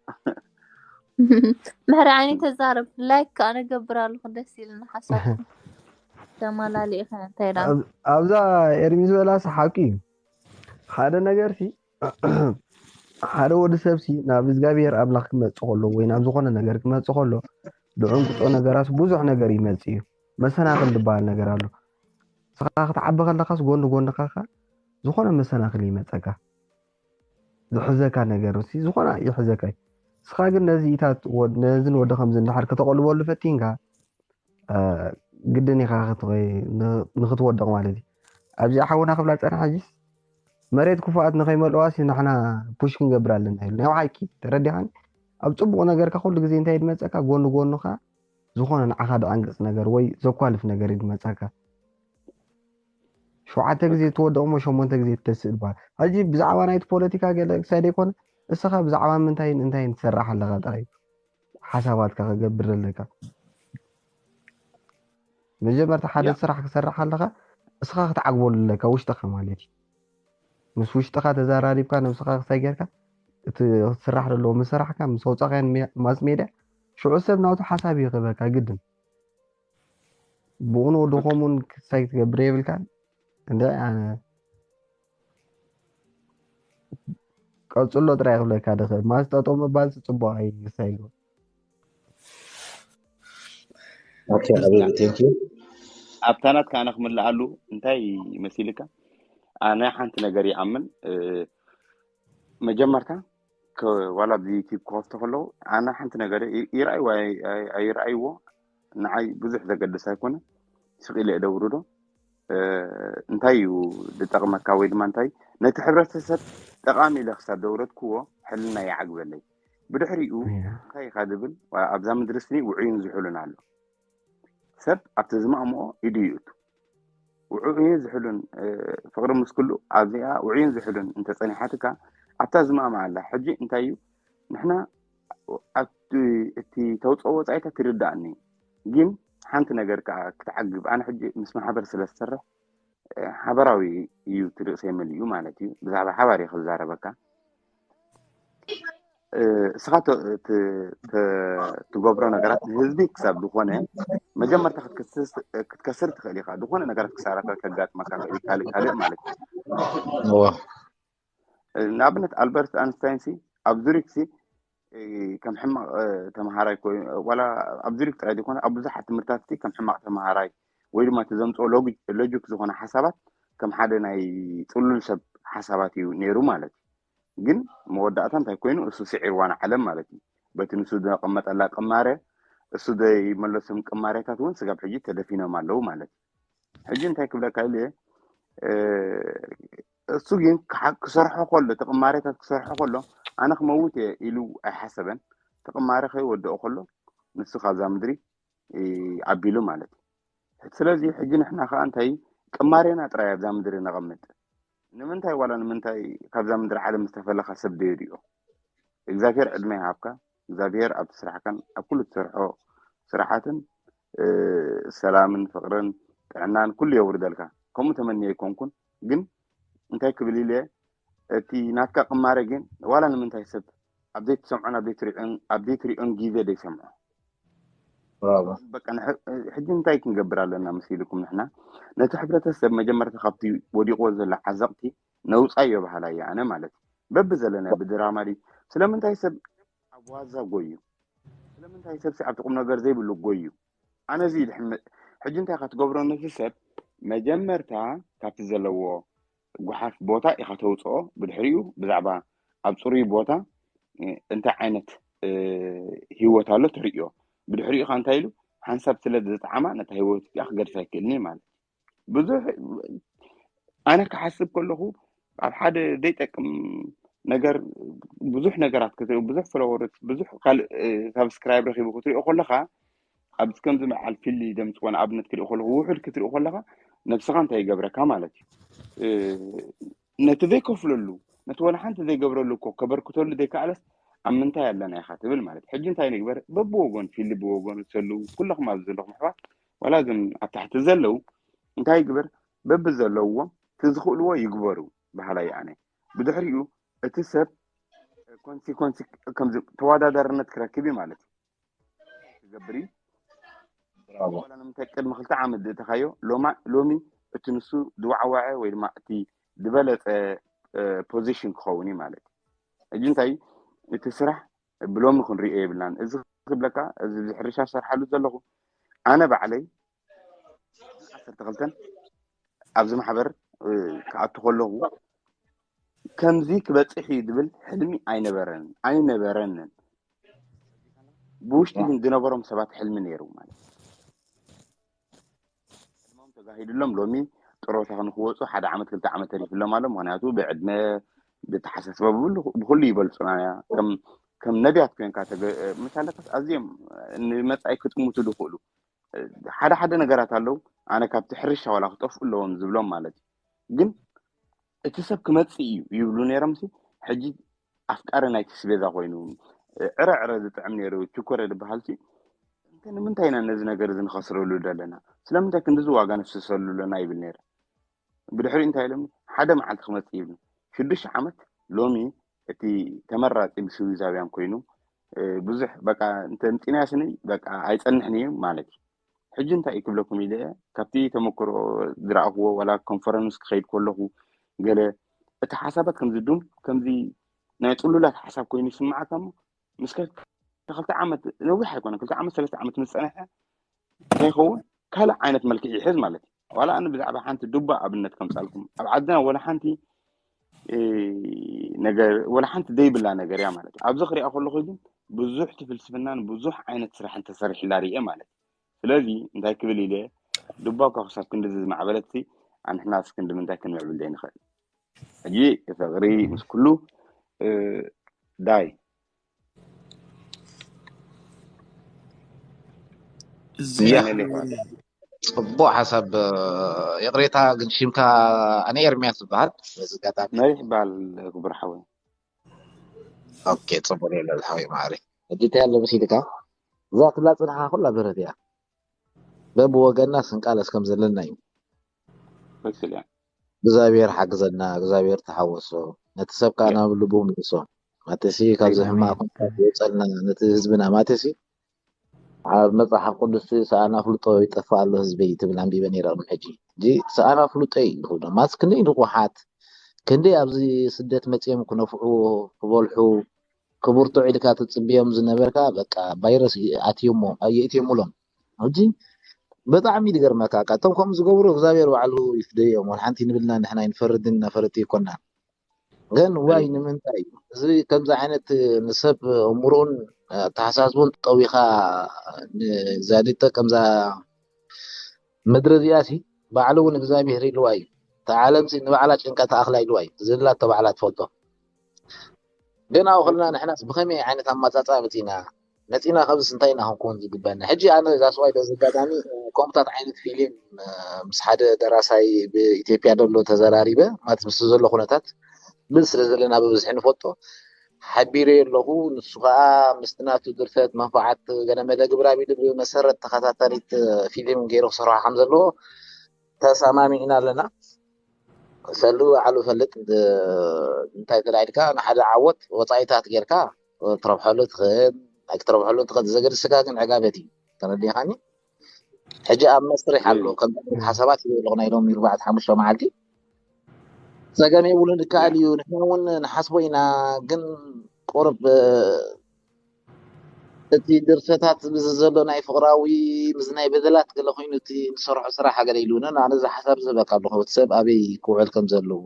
ምሕሪ ዓይኒ ተዛረብ ላይክ ከዓ ነገብር ኣለኹ ደስ ኢልና ሓሳብኩም ተማላሊእኻ እንታይ ዳ ኣብዛ ኤርሚ ዝበላስ ሓቂ እዩ ሓደ ነገር ሲ ሓደ ወዲ ሰብ ሲ ናብ እግዚኣብሔር ኣምላኽ ክመጽእ ከሎ ወይ ናብ ዝኾነ ነገር ክመጽእ ከሎ ብዕንቅጾ ነገራት ብዙሕ ነገር ይመጽእ እዩ መሰናኽል ዝበሃል ነገር ኣሎ ስኻ ክትዓቢ ከለኻስ ጎኒ ጎንኻ ዝኾነ መሰናኽል ይመጸካ ዝሕዘካ ነገር ሲ ዝኾነ ይሕዘካ እዩ ስኻ ግን ነዚ ኢታት ነዝን ወዲ ከምዚ እንድሕር ከተቐልበሉ ፈቲንካ ግድን ኢኻ ንክትወድቕ ማለት እዩ ኣብዚኣ ሓውና ክብላ ጸና ሕጂ መሬት ክፉኣት ንኸይመልእዋሲ ንሕና ፑሽ ክንገብር ኣለና ኢሉ ናይ ሓቂ ተረዲኻን ኣብ ጽቡቕ ነገርካ ኩሉ ግዜ እንታይ ድመጸካ ጎኒ ጎኑኻ ዝኾነ ንዓኻ ድዓንግጽ ነገር ወይ ዘኳልፍ ነገር ድመጸካ ሸውዓተ ግዜ ትወድቕ እሞ ሸሞንተ ግዜ ትተስእ ይባሃል ሕጂ ብዛዕባ ናይቲ ፖለቲካ ገለ ክሳይ ዘይኮነ እስኻ ብዛዕባ ምንታይን እንታይን ትሰርሕ ኣለኻ ጥራይ ሓሳባትካ ክገብር ኣለካ መጀመርታ ሓደ ስራሕ ክሰርሕ ኣለኻ እስኻ ክትዓግበሉ ኣለካ ውሽጥኻ ማለት እዩ ምስ ውሽጥኻ ተዘራሪብካ ነብስኻ ክሳይ ጌርካ እቲ ክትስራሕ ዘለዎ ምስ ሰራሕካ ምስ ኣውፃኻዮን ማስ ሜድያ ሽዑ ሰብ ናቱ ሓሳብ ይኽበካ ግድን ብኡ ንወዲ ከምኡን ክሳይ ክትገብር የብልካን እንደ ቀፅሎ ጥራይ ክብለካ ድኽእል ማለት ጠጠው ምባል ፅቡቅ ኣይሳይሉ ኣብታ ናትካ ኣነ ክምልኣሉ እንታይ መሲልካ ኣነ ሓንቲ ነገር ይኣምን መጀመርታ ዋላ ኣብዚ ዩቲብ ክኸፍቶ ከለዉ ኣነ ሓንቲ ነገር ይረኣይዎ ኣይረኣይዎ ንዓይ ብዙሕ ዘገድስ ኣይኮነ ስቕ ኢለ እደውርዶ እንታይ እዩ ዝጠቕመካ ወይ ድማ እንታይ ነቲ ሕብረተሰብ ጠቓሚ ኢለ ክሳብ ደውረድክዎ ሕልና ይዓግበለይ ብድሕሪኡ እንታይ ኢኻ ዝብል ኣብዛ ምድሪ ስኒ ውዑይን ዝሑልን ኣሎ ሰብ ኣብቲ ዝማእምኦ ኢዱ ይእቱ ውዑይን ዝሕሉን ፍቕሪ ምስ ክሉ ኣብዚኣ ውዑይን ዝሕሉን እንተፀኒሓትካ ኣብታ ዝማእማ ኣላ ሕጂ እንታይ እዩ ንሕና እቲ ተውፅኦ ወፃኢታት ይርዳእኒ ግን ሓንቲ ነገር ከዓ ክትዓግብ ኣነ ሕጂ ምስ ማሕበር ስለ ዝሰርሕ ሓበራዊ እዩ እቲ ርእሰይ መሊኡ ማለት እዩ ብዛዕባ ሓባር እየ ክዛረበካ እስኻ ትገብሮ ነገራት ንህዝቢ ክሳብ ዝኾነ መጀመርታ ክትከስር ትኽእል ኢኻ ዝኾነ ነገራት ክሳራታት ከጋጥመካ ካልእ ካልእ ማለት እዩ ንኣብነት ኣልበርት ኣንስታይን ሲ ኣብ ዙሪክ ሲ ከም ሕማቕ ተምሃራይ ኮይኑ ዋላ ኣብ ዙሪክ ጥራይ ዘይኮነ ኣብ ብዙሓት ትምህርታት ከም ሕማቕ ተምሃራይ ወይ ድማ እቲ ዘምፅኦ ሎጂክ ዝኾነ ሓሳባት ከም ሓደ ናይ ፅሉል ሰብ ሓሳባት እዩ ነይሩ ማለት እዩ ግን መወዳእታ እንታይ ኮይኑ እሱ ስዒርዋ ንዓለም ማለት እዩ በቲ ንሱ ዘቐመጠላ ቅማረ እሱ ዘይመለሶም ቅማሬታት እውን ስጋብ ሕጂ ተደፊኖም ኣለዉ ማለት እዩ ሕጂ እንታይ ክብለካ ኢሉ እሱ ግን ክሰርሖ ከሎ እቲ ቅማሬታት ክሰርሖ ከሎ ኣነ ክመውት እየ ኢሉ ኣይሓሰበን እቲ ቅማሬ ከይወደኦ ከሎ ንሱ ካብዛ ምድሪ ኣቢሉ ማለት እዩ ስለዚ ሕጂ ንሕና ከዓ እንታይ ቅማሬና ጥራይ ኣብዛ ምድሪ ነቐምጥ ንምንታይ ዋላ ንምንታይ ካብዛ ምድሪ ዓለም ዝተፈለኻ ሰብ ደየድዮ እግዚኣብሔር ዕድመ ይሃብካ እግዚኣብሔር ኣብ ስራሕካን ኣብ ኩሉ ትሰርሖ ስራሓትን ሰላምን ፍቅርን ጥዕናን ኩሉ የውርደልካ ከምኡ ተመንየ ኣይኮንኩን ግን እንታይ ክብል ኢለ እቲ ናትካ ቅማረ ግን ዋላ ንምንታይ ሰብ ኣብ ዘይትሰምዖን ኣብ ዘይትሪኦን ግዜ ዘይሰምዖ በቃ ሕጂ እንታይ ክንገብር ኣለና ምስ ኢልኩም ንሕና ነቲ ሕብረተሰብ መጀመርታ ካብቲ ወዲቕዎ ዘሎ ዓዘቕቲ ነውፃዮ በሃላ እየ ኣነ ማለት እዩ በቢ ዘለና ብድራማ ድዩ ስለምንታይ ሰብ ኣብ ዋዛ ጎዩ ስለምንታይ ሰብ ኣብ ጥቁም ነገር ዘይብሉ ጎዩ ኣነ እዚ ድሕምጥ ሕጂ እንታይ ክትገብሮ ነቲ ሰብ መጀመርታ ካብቲ ዘለዎ ጉሓፍ ቦታ ኢኻ ተውፅኦ ብድሕሪኡ ብዛዕባ ኣብ ፅሩይ ቦታ እንታይ ዓይነት ሂወት ኣሎ ትርእዮ ብድሕሪኡ ካ እንታይ ኢሉ ሓንሳብ ስለ ዝጠዓማ ነታ ሂወት እቲኣ ክገድፋ ይክእልኒ ማለት ብዙሕ ኣነ ክሓስብ ከለኹ ኣብ ሓደ ዘይጠቅም ነገር ብዙሕ ነገራት ክትርኢ ብዙሕ ፎሎወርስ ብዙሕ ካልእ ሳብስክራይብ ረኪቡ ክትሪኦ ከለካ ኣብዚ ከምዚ በዓል ፊሊ ደምፅዎ ንኣብነት ክርኢ ከለኩ ውሑድ ክትርኢ ከለካ ነብስካ እንታይ ይገብረካ ማለት እዩ ነቲ ዘይከፍለሉ ነቲ ወላ ሓንቲ ዘይገብረሉ እኮ ከበርክተሉ ዘይከኣለስ ኣብ ምንታይ ኣለና ኢኻ ትብል ማለት ሕጂ እንታይ ንግበር በብወገን ፊሊ ብወገኑ ሰሉ ኩለኹም ኣብዚ ዘለኹም ኣሕዋት ዋላ እዞም ኣብ ታሕቲ ዘለዉ እንታይ ይግበር በቢ ዘለውዎ እቲ ዝኽእልዎ ይግበሩ በሃላይ ኣነ ብድሕሪኡ እቲ ሰብ ኮንሲኮንሲ ከምዚ ተወዳዳርነት ክረክብ እዩ ማለት እዩ ክገብር እዩ ዋላ ንምንታይ ቅድሚ ክልተ ዓመት ዝእተኻዮ ሎሚ እቲ ንሱ ዝዋዕዋዐ ወይ ድማ እቲ ዝበለፀ ፖዚሽን ክኸውን እዩ ማለት እዩ ሕጂ እንታይ እቲ ስራሕ ብሎሚ ክንሪኦ የብልናን እዚ ክብለካ እዚ ሕርሻ ዝሰርሓሉ ዘለኹ ኣነ ባዕለይ ዓሰርተ ክልተን ኣብዚ ማሕበር ክኣቱ ከለኹ ከምዚ ክበፅሕ እዩ ዝብል ሕልሚ ኣይነበረን ኣይነበረንን ብውሽጢ ግን ዝነበሮም ሰባት ሕልሚ ነይሩ ማለት ሕልሞም ተጋሂድሎም ሎሚ ጥሮታ ንክወፁ ሓደ ዓመት ክልተ ዓመት ተሪፍሎም ኣሎ። ምክንያቱ ብዕድመ ብተሓሳስባ ብኩሉ ይበልፁና። ከም ነቢያት ኮይንካ ምሳለካስ ኣዝዮም ንመፃኢ ክጥምቱ ዝኽእሉ ሓደ ሓደ ነገራት ኣለዉ። ኣነ ካብቲ ሕርሻ ዋላ ክጠፍኡ ኣለዎም ዝብሎም ማለት እዩ። ግን እቲ ሰብ ክመፅእ እዩ ይብሉ ነይሮም። ሕጂ ኣፍቃሪ ናይቲ ስቤዛ ኮይኑ ዕረ ዕረ ዝጥዕም ነይሩ። ችኮረ ዝበሃል እንተ ንምንታይ ኢና ነዚ ነገር እዚ ንኸስረሉ ዘለና? ስለምንታይ ክንድዚ ዋጋ ንፍስሰሉ ኣለና ይብል ነይረ። ብድሕሪኡ እንታይ ኢሎም ሓደ መዓልቲ ክመፅእ ይብሉ። ሽዱሽተ ዓመት ሎሚ እቲ ተመራፂ ብስዊዛውያን ኮይኑ ብዙሕ በቃ እንተ ምፂናዮ ስኒ በቃ ኣይፀንሕን እዩ ማለት እዩ። ሕጂ እንታይ እዩ ክብለኩም ኢለ እየ ካብቲ ተመክሮ ዝረኣኽዎ ዋላ ኮንፈረንስ ክኸይድ ከለኹ ገለ እቲ ሓሳባት ከምዚ ዱም ከምዚ ናይ ፅሉላት ሓሳብ ኮይኑ ይስምዓካ እሞ ምስ ክልተ ዓመት ነዊሕ ኣይኮነ ክልተ ዓመት ሰለስተ ዓመት ምስ ፀንሐ እንታይ ይኸውን ካልእ ዓይነት መልክዕ ይሕዝ ማለት እዩ። ዋላ ኣነ ብዛዕባ ሓንቲ ዱባ ኣብነት ከምፃልኩም ኣብ ዓድና ወላ ሓንቲ ነገር ወላ ሓንቲ ዘይብላ ነገር እያ ማለት እዩ። ኣብዚ ክሪኣ ከለኹ ግን ብዙሕ ፍልስፍናን ብዙሕ ዓይነት ስራሕን ተሰሪሕላ ርየ ማለት እዩ። ስለዚ እንታይ ክብል ኢለ ዱባ እኳ ክሳብ ክንዲ ዝማዕበለት ኣንሕና እስክንዲ ምንታይ ክንምዕብል ዘይንኽእል ሕጂ ፍቕሪ ምስ ኩሉ ዳይ ጽቡቅ ሓሳብ። ይቕሬታ ግን ሽምካ ኣነ ኤርሚያስ ዝበሃል በዚ ኣጋጣሚ መሪሕ ይበሃል ክቡር ሓወይ። ኦኬ ጽቡቅ የለ ሓወይ ማዕሪ እጅታ ያለ መሲልካ እዛ ትላ ጽንሓ ኩላ ብረት እያ። በብወገና ስንቃለስ ከም ዘለና እዩ። ትክክል እያ። እግዚኣብሔር ሓግዘና፣ እግዚኣብሔር ተሓወሶ፣ ነቲ ሰብ ከዓ ያ። ናብ ልቡ ምልሶ። ማቴሲ ካብዚ ኣሜን። ሕማቅ ኩነታት ይወፀልና፣ ነቲ ህዝብና ማቴሲ ኣብ መፅሓፍ ቅዱስ ሰኣን ኣፍልጦ ይጠፍእ ኣሎ ህዝበይ ትብል ኣንቢበ ነይረ ቅድሚ ሕጂ። እዚ ሰኣን ኣፍልጦ እዩ ዝብሎ ማስ ክንደይ ንቑሓት ክንደይ ኣብዚ ስደት መፅኦም ክነፍዑ ክበልሑ ክብርትዑ ኢልካ ትፅብዮም ዝነበርካ በቃ ቫይረስ ኣትዮሞ የእትዮምሎም። ሕጂ ብጣዕሚ ዝገርመካ በቃ እቶም ከምኡ ዝገብሩ እግዚኣብሔር ባዕሉ ይፍደዮም። ወላ ሓንቲ ንብልና ንሕና ይንፈርድን ነፈርቲ ይኮና። ግን ዋይ ንምንታይ እዩ እዚ ከምዚ ዓይነት ንሰብ እምርኡን ኣተሓሳስቡን ጠዊኻ ንዛዲተ ከምዛ ምድሪ እዚኣ ሲ ባዕሉ እውን እግዚኣብሔር ኢልዋ እዩ። እታ ዓለም ሲ ንባዕላ ጭንቀት ኣኽላ ኢልዋ እዩ። ዝላቶ ባዕላ ትፈልጦ። ግን ኣብኡ ከለና ንሕናስ ብኸመይ ዓይነት ኣማፃፃ መፂና መፂና ካብዚስ እንታይ ኢና ክንከውን ዝግበና? ሕጂ ኣነ ዛስዋይ በዚ ኣጋጣሚ ከምኡታት ዓይነት ፊልም ምስ ሓደ ደራሳይ ብኢትዮጵያ ዘሎ ተዘራሪበ ማለት ምስ ዘሎ ኩነታት ብል ስለ ዘለና ብብዝሒ ንፈልጦ ሓቢረ ኣለኹ። ንሱ ከዓ ምስቲ ናቱ ድርሰት መንፋዓት ገለመለ ግብር ኣቢሉ ብመሰረት ተኸታታሊት ፊልም ገይሩ ክሰርሖ ከም ዘለዎ ተሰማሚዕና ኣለና። ሰሉ ባዕሉ ፈልጥ እንታይ ተላኢልካ ንሓደ ዓወት ወፃኢታት ጌርካ ትረብሐሉ ትኽእል ኣይክትረብሐሉ ትኽእል ዘገድስካ ግን ዕጋበት እዩ። ተረዲኻኒ? ሕጂ ኣብ መስርሕ ኣሎ ከም ሓሳባት ይበልኹ ናይ ሎም ኣርባዕተ ሓሙሽተ መዓልቲ ጸገም የብሉን ይከኣል እዩ። ንሕና እውን ንሓስቦ ኢና ግን ቁርብ እቲ ድርሰታት ምስ ዘሎ ናይ ፍቕራዊ ምስ ናይ በደላት ገለ ኮይኑ እቲ ንሰርሖ ስራሕ ገለ ኢሉ ነን ኣነ እዚ ሓሳብ ዝህበካ ኣለኹ እቲ ሰብ ኣበይ ክውዕል ከም ዘለዎ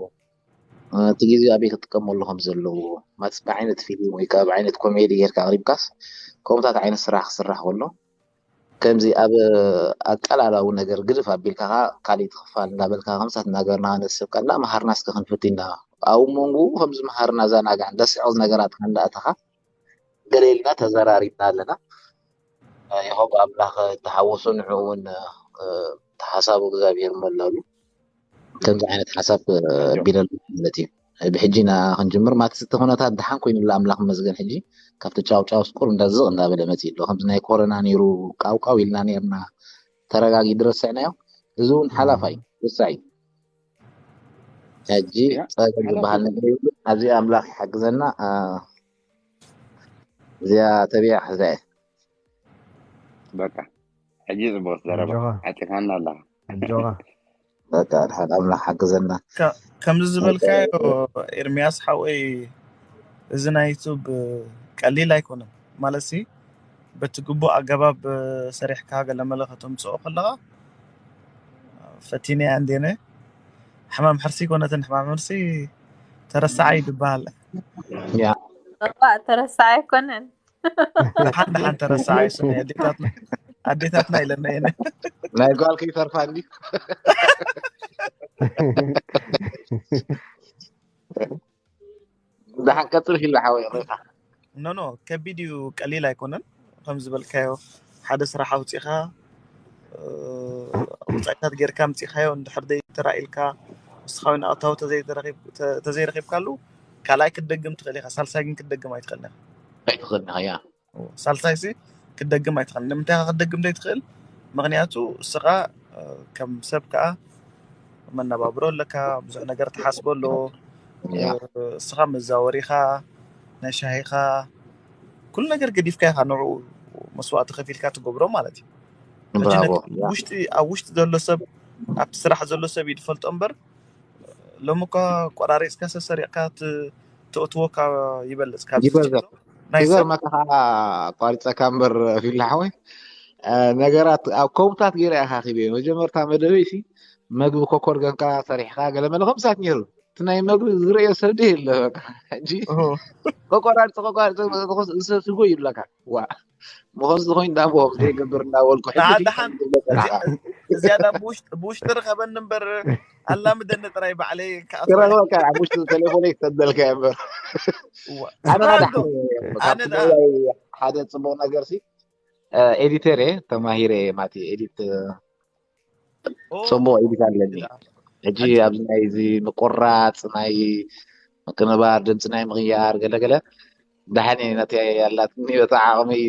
እቲ ግዜ ኣበይ ክጥቀመሉ ከም ዘለዎ ማለት ብዓይነት ፊልም ወይ ከዓ ብዓይነት ኮሜዲ ጌርካ ኣቅሪብካስ ከምኡታት ዓይነት ስራሕ ክስራሕ ከሎ ከምዚ ኣብ ኣቀላላዊ ነገር ግድፍ ኣቢልካ ከዓ ካልእ ትኽፋል እንዳበልካ ከምሳት እናገርና ነስብካ እንዳመሃርና እስከ ክንፍት ኢና ኣብ መንጎ ከምዚ መሃርና ዛናጋዕ እንዳስዕቕ ነገራት እንዳእተኻ ገለ ኢልና ተዘራሪብና ኣለና። የሆብ ኣምላኽ ተሓወሶ ንዕኡ እውን ተሓሳቡ እግዚኣብሔር መላሉ ከምዚ ዓይነት ሓሳብ ቢለሉ ማለት እዩ። ብሕጂ ኢና ክንጅምር ማለት እቲ ኩነታት ደሓን ኮይኑላ ኣምላኽ መዝገን ሕጂ ካብቲ ጫው ጫው ስቁር እንዳዝቕ እንዳበለ መፂ ኣሎ ከምዚ ናይ ኮረና ነይሩ ቃውቃው ኢልና ነርና ተረጋጊ ድረስዕናዮ እዚ እውን ሓላፋ እዩ ውሳይ ሕጂ ጸገም ዝበሃል ነገር ኣብዚ ኣምላኽ ይሓግዘና እዚኣ ተቢያ ሕዛ እየ በቃ ሕጂ ጽቡቅ ዘረባ ኣጆኻ። ዓጢኻና ኣለኻ ኣጆኻ በቃ ድሓን ኣምላኽ ሓግዘና ከምዚ ዝበልካዮ ኤርሚያስ ሓወይ እዚ ናይ ዩቱብ ቀሊል ኣይኮነን ማለት ሲ በቲ ግቡእ ኣገባብ ሰሪሕካ ገለመለ ከተምፅኦ ከለኻ ፈቲነ እንዴነ ሕማም ሕርሲ ኮነትን ሕማም ሕርሲ ተረሳዓይ ይድበሃል ያ ተረሳ ኣይኮነን ደሓን ደሓን ተረሳዓይ ስኒ ኣዴታትና ኣዴታትና ኢለና የነ ናይ ጓል ከይተርፋ እንዲ ደሓን ቀጽል ፊላ ሓወይ፣ ሬታ። ኖ ኖ፣ ከቢድ እዩ፣ ቀሊል ኣይኮነን። ከም ዝበልካዮ ሓደ ስራሕ ኣውፂኻ፣ እ፣ ወፃኢታት ጌርካ ምፂኻዮ እንድሕር ዘይተራኢልካ፣ ንስኻ እውን ኣታዊ ተዘይተረኺብ- ተ- ተዘይረኺብካሉ፣ ካልኣይ ክትደግም ትኽእል ኢኻ፣ ሳልሳይ ግን ክትደግም ኣይትኽእልን ኢኻ። ኣይትኽእልን ኢኻ፣ ያ። ሳልሳይ ሲ ክትደግም ኣይትኽእልን። ንምንታይ ኢኻ ክትደግም ዘይትኽእል? ምኽንያቱ እስኻ፣ እ፣ ከም ሰብ ከኣ መነባብሮ ኣለካ፣ ብዙሕ ነገር ትሓስቦ ኣሎ። ያ። እ፣ እስኻ መዛወሪኻ፣ ናይ ሻሂኻ፣ ኩሉ ነገር ገዲፍካ ኢኻ ንዕኡ መስዋእቲ ከፊልካ ትገብሮ ማለት እዩ። ሕጂ ብራቮ፣ ነቲ ኣብ ያ። ውሽጢ ኣብ ውሽጢ ዘሎ ሰብ፣ ኣብቲ ስራሕ ዘሎ ሰብ እዩ ዝፈልጦ እምበር፣ ሎሚ እኳ ቆራሪፅካ ሰብ ሰሪቕካ ት- ትእትወካ ይበልፅ ካብዚ ይበልፅ። ዘሎ ናይ ሰብ ይገርመካ ከዓ፣ ኣቋሪፀካ እምበር ፊላ ሓወይ፣ እ፣ ነገራት ኣብ ከውታት ገይረ ኢኻ ኺበ መጀመርታ መደበይ ሲ መግቢ ኮኮር ገንካ ሰሪሕካ ገለ መለ ከምሳት ነይሩ። እቲ ናይ መግቢ ዝርእዮ ሰብ ድህ የለ በቃ። ሕጂ ኦሆ። ቆቆራርፂ ቆቆራርፂ መተኮስ እንሰስጎ ይብለካ። ዋ፣ ምኾን ዝኾይን ዳቦ ዘይገብር እንዳበልኩ ሕጂ ንዓ ፊት ደሓን ዝብለካ እዚኣ ንዓኻ። እዚኣ ዳ ብውሽጢ ብውሽጢ ርኸበኒ እምበር ኣላምደኒ ጥራይ ባዕለይ ከኣትወ ክረኽበካ ኣብ ውሽጢ ቴሌፎነይ ክሰደልካ እምበር። እዋ። ኣነ ስማዕ ሓደ እንዶ ሓደ ኣነ ካብቲ ደኣ ሞባይል ሓደ ፅቡቕ ነገር ሲ ኤዲተር እየ ተማሂረ ማቲ ኤዲት ኦ ፅቡቕ ኤዲት ኣለኒ። ደኣ ሕጂ ሕጂ ኣብዚ ናይ እዚ ምቁራፅ ናይ ምቅንባር ድምፂ ናይ ምቕያር ገለገለ ደሓን እየ ነቲ ያላትኒ በታ ዓቕመይ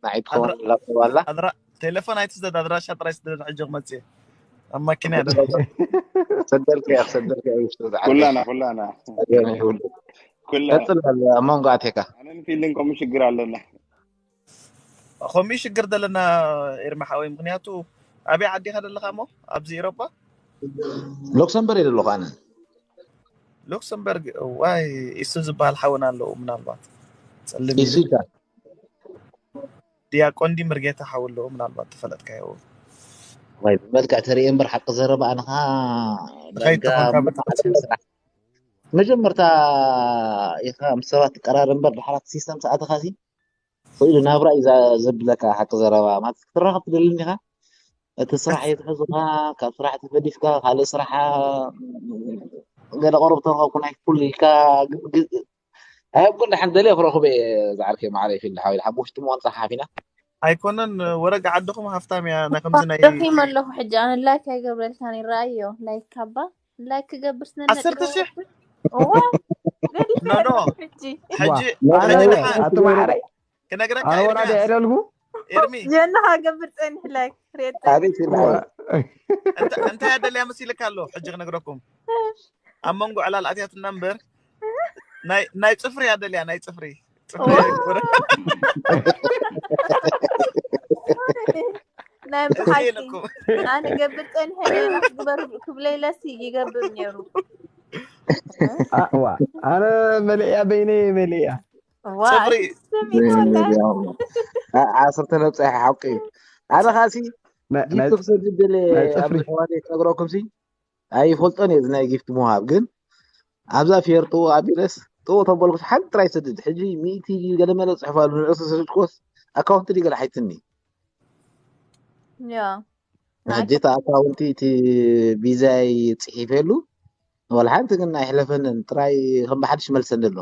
ንዓይ ትኸውን ኣድራ ላፕቶፕ ኣላ። ኣድራ ቴሌፎን ኣይትስደድ፣ ኣድራሻ ጥራይ ስደድ። ሕጂ ክመፅእ ኣብ ማኪና እየ ደሎ። ክሰደልካ እየ ክሰደልካ እየ ውሽጢ ዝዓበይ ኩላና ኩላና ጸገም የብሉ። ኩላና ቀጽል ኣብ መንጎ ኣቴካ። ኣነን ፊልን ከምኡ ሽግር ኣለና። ከምኡ ሽግር ዘለና ኤርሚ ሓወይ፣ ምክንያቱ ኣበይ ዓዲኻ ዘለኻ እሞ ኣብዚ ኤሮጳ? ሉክሰምበርግ እየ ዘለኹ ኣነ። ሉክሰምበርግ። ዋይ፣ ኢሱ ዝበሃል ሓውና ኣለዉ፣ ምናልባት ጸሊም ኢሱ ይታ ዲያቆን ዲ መርጌታ ሓው ኣለዉ፣ ምናልባት ተፈለጥካዮ። ወይ ብመልክዕ ተርኢ እምበር ሓቂ ዘረባ ኣነ ኸኣ ድኸይድ ዳርጋ ተኾንካ መዓልቲ ብትሓስብ ስራሕ መጀመርታ ኢኻ ምስ ሰባት ትቀራረብ እምበር ድሓር ኣብቲ ሲስተም ሰኣትኻ ሲ ስኢሉ ናብራ እዩ ዘ- ዘብለካ ሓቂ ዘረባ ማለት ክትራኸብ ትደልን ኢኻ። እቲ ስራሕ የትሕዙኻ፣ ካብ ስራሕ ተገዲፍካ ካልእ ስራሕ ገለ ቅሩብ ተረኸብኩ ናይ ኩሉ ኢልካ ግ- ግ- ኣይብኩን ደሓን ደልየ ክረኽቦ እየ ዝዓርከይ ማዕረ ፊልድ ሓወይ ሓሙሽቲ ምዃን ጸሓፊና ኣይኮነን ወረጋ ዓድኹም ሃፍታም እያ ናይ ከምዚ ናይ ደኺም ኣለኹ ሕጂ ኣነ ላይክ ኣይገብረልካን ይረኣዮ ላይክ ካባ ላይክ ክገብር ዓሰርተ ሺሕ ስነነጥበ እዋ ገዲፈ ኖ ኖ ኣለኹ ሕጂ ሕጂ ዋ ሕጂ ኣነ ደሓን ኣቲ ማዕረይ ክነግረካ ኣነ ወራደ ኤርምያስ የዕለልኩ ኤርሚ ጀናኻ ገብር ጸኒሕ ላይክ ሬድ ኣቤት ፊልድ ሓወይ እንተ- እንታይ ኣደልያ መሲልካ ኣሎ ሕጂ ክነግረኩም ኣብ መንጎ ዕላል ኣትያትና እምበር ናይ ናይ ጽፍሪ ኣደልያ ናይ ጽፍሪ ጽፍሪ ዋ ግብር ናይ እዚ ብሓቂ ኢለኩም ኣነ ገብር ጸኒሐ ነይሩ ክግበር ክብለይ ለሲ ይገብር ነይሩ ዋ ኣነ መለያ በይነ መለያ ዋ ጽፍሪ ስሚት ወላ ዓ- ዓሰርተ ነብፀ ሓቂ እዩ። ኣነ ኻሲ ናይ ናይ ጊፍቲ ክሰድድ ደለ ናይ ኣብዚ ጽፍሪ ሕዋነይ ክነግረኩም ሲ ኣይፈልጦን እየ እዚ ናይ ጊፍቲ ምሃብ ግን ኣብዛ ፌር ጥኡ ኣቢለስ ጥኡ ተበልኩስ ሓንቲ ጥራይ ሰድድ ሕጂ ሚእቲ ገለ መለ ፅሕፍ ኣሉ ንዕሱ ሰድድኮስ ኣካውንት ዲ ገለ ሓይትኒ ያ ሕጂ እቲ ኣካውንቲ እቲ ቢዛይ ፅሒፈሉ ወላ ሓንቲ ግን ኣይሕለፈንን ጥራይ ከም ብሓድሽ መልሰኒ ኣሎ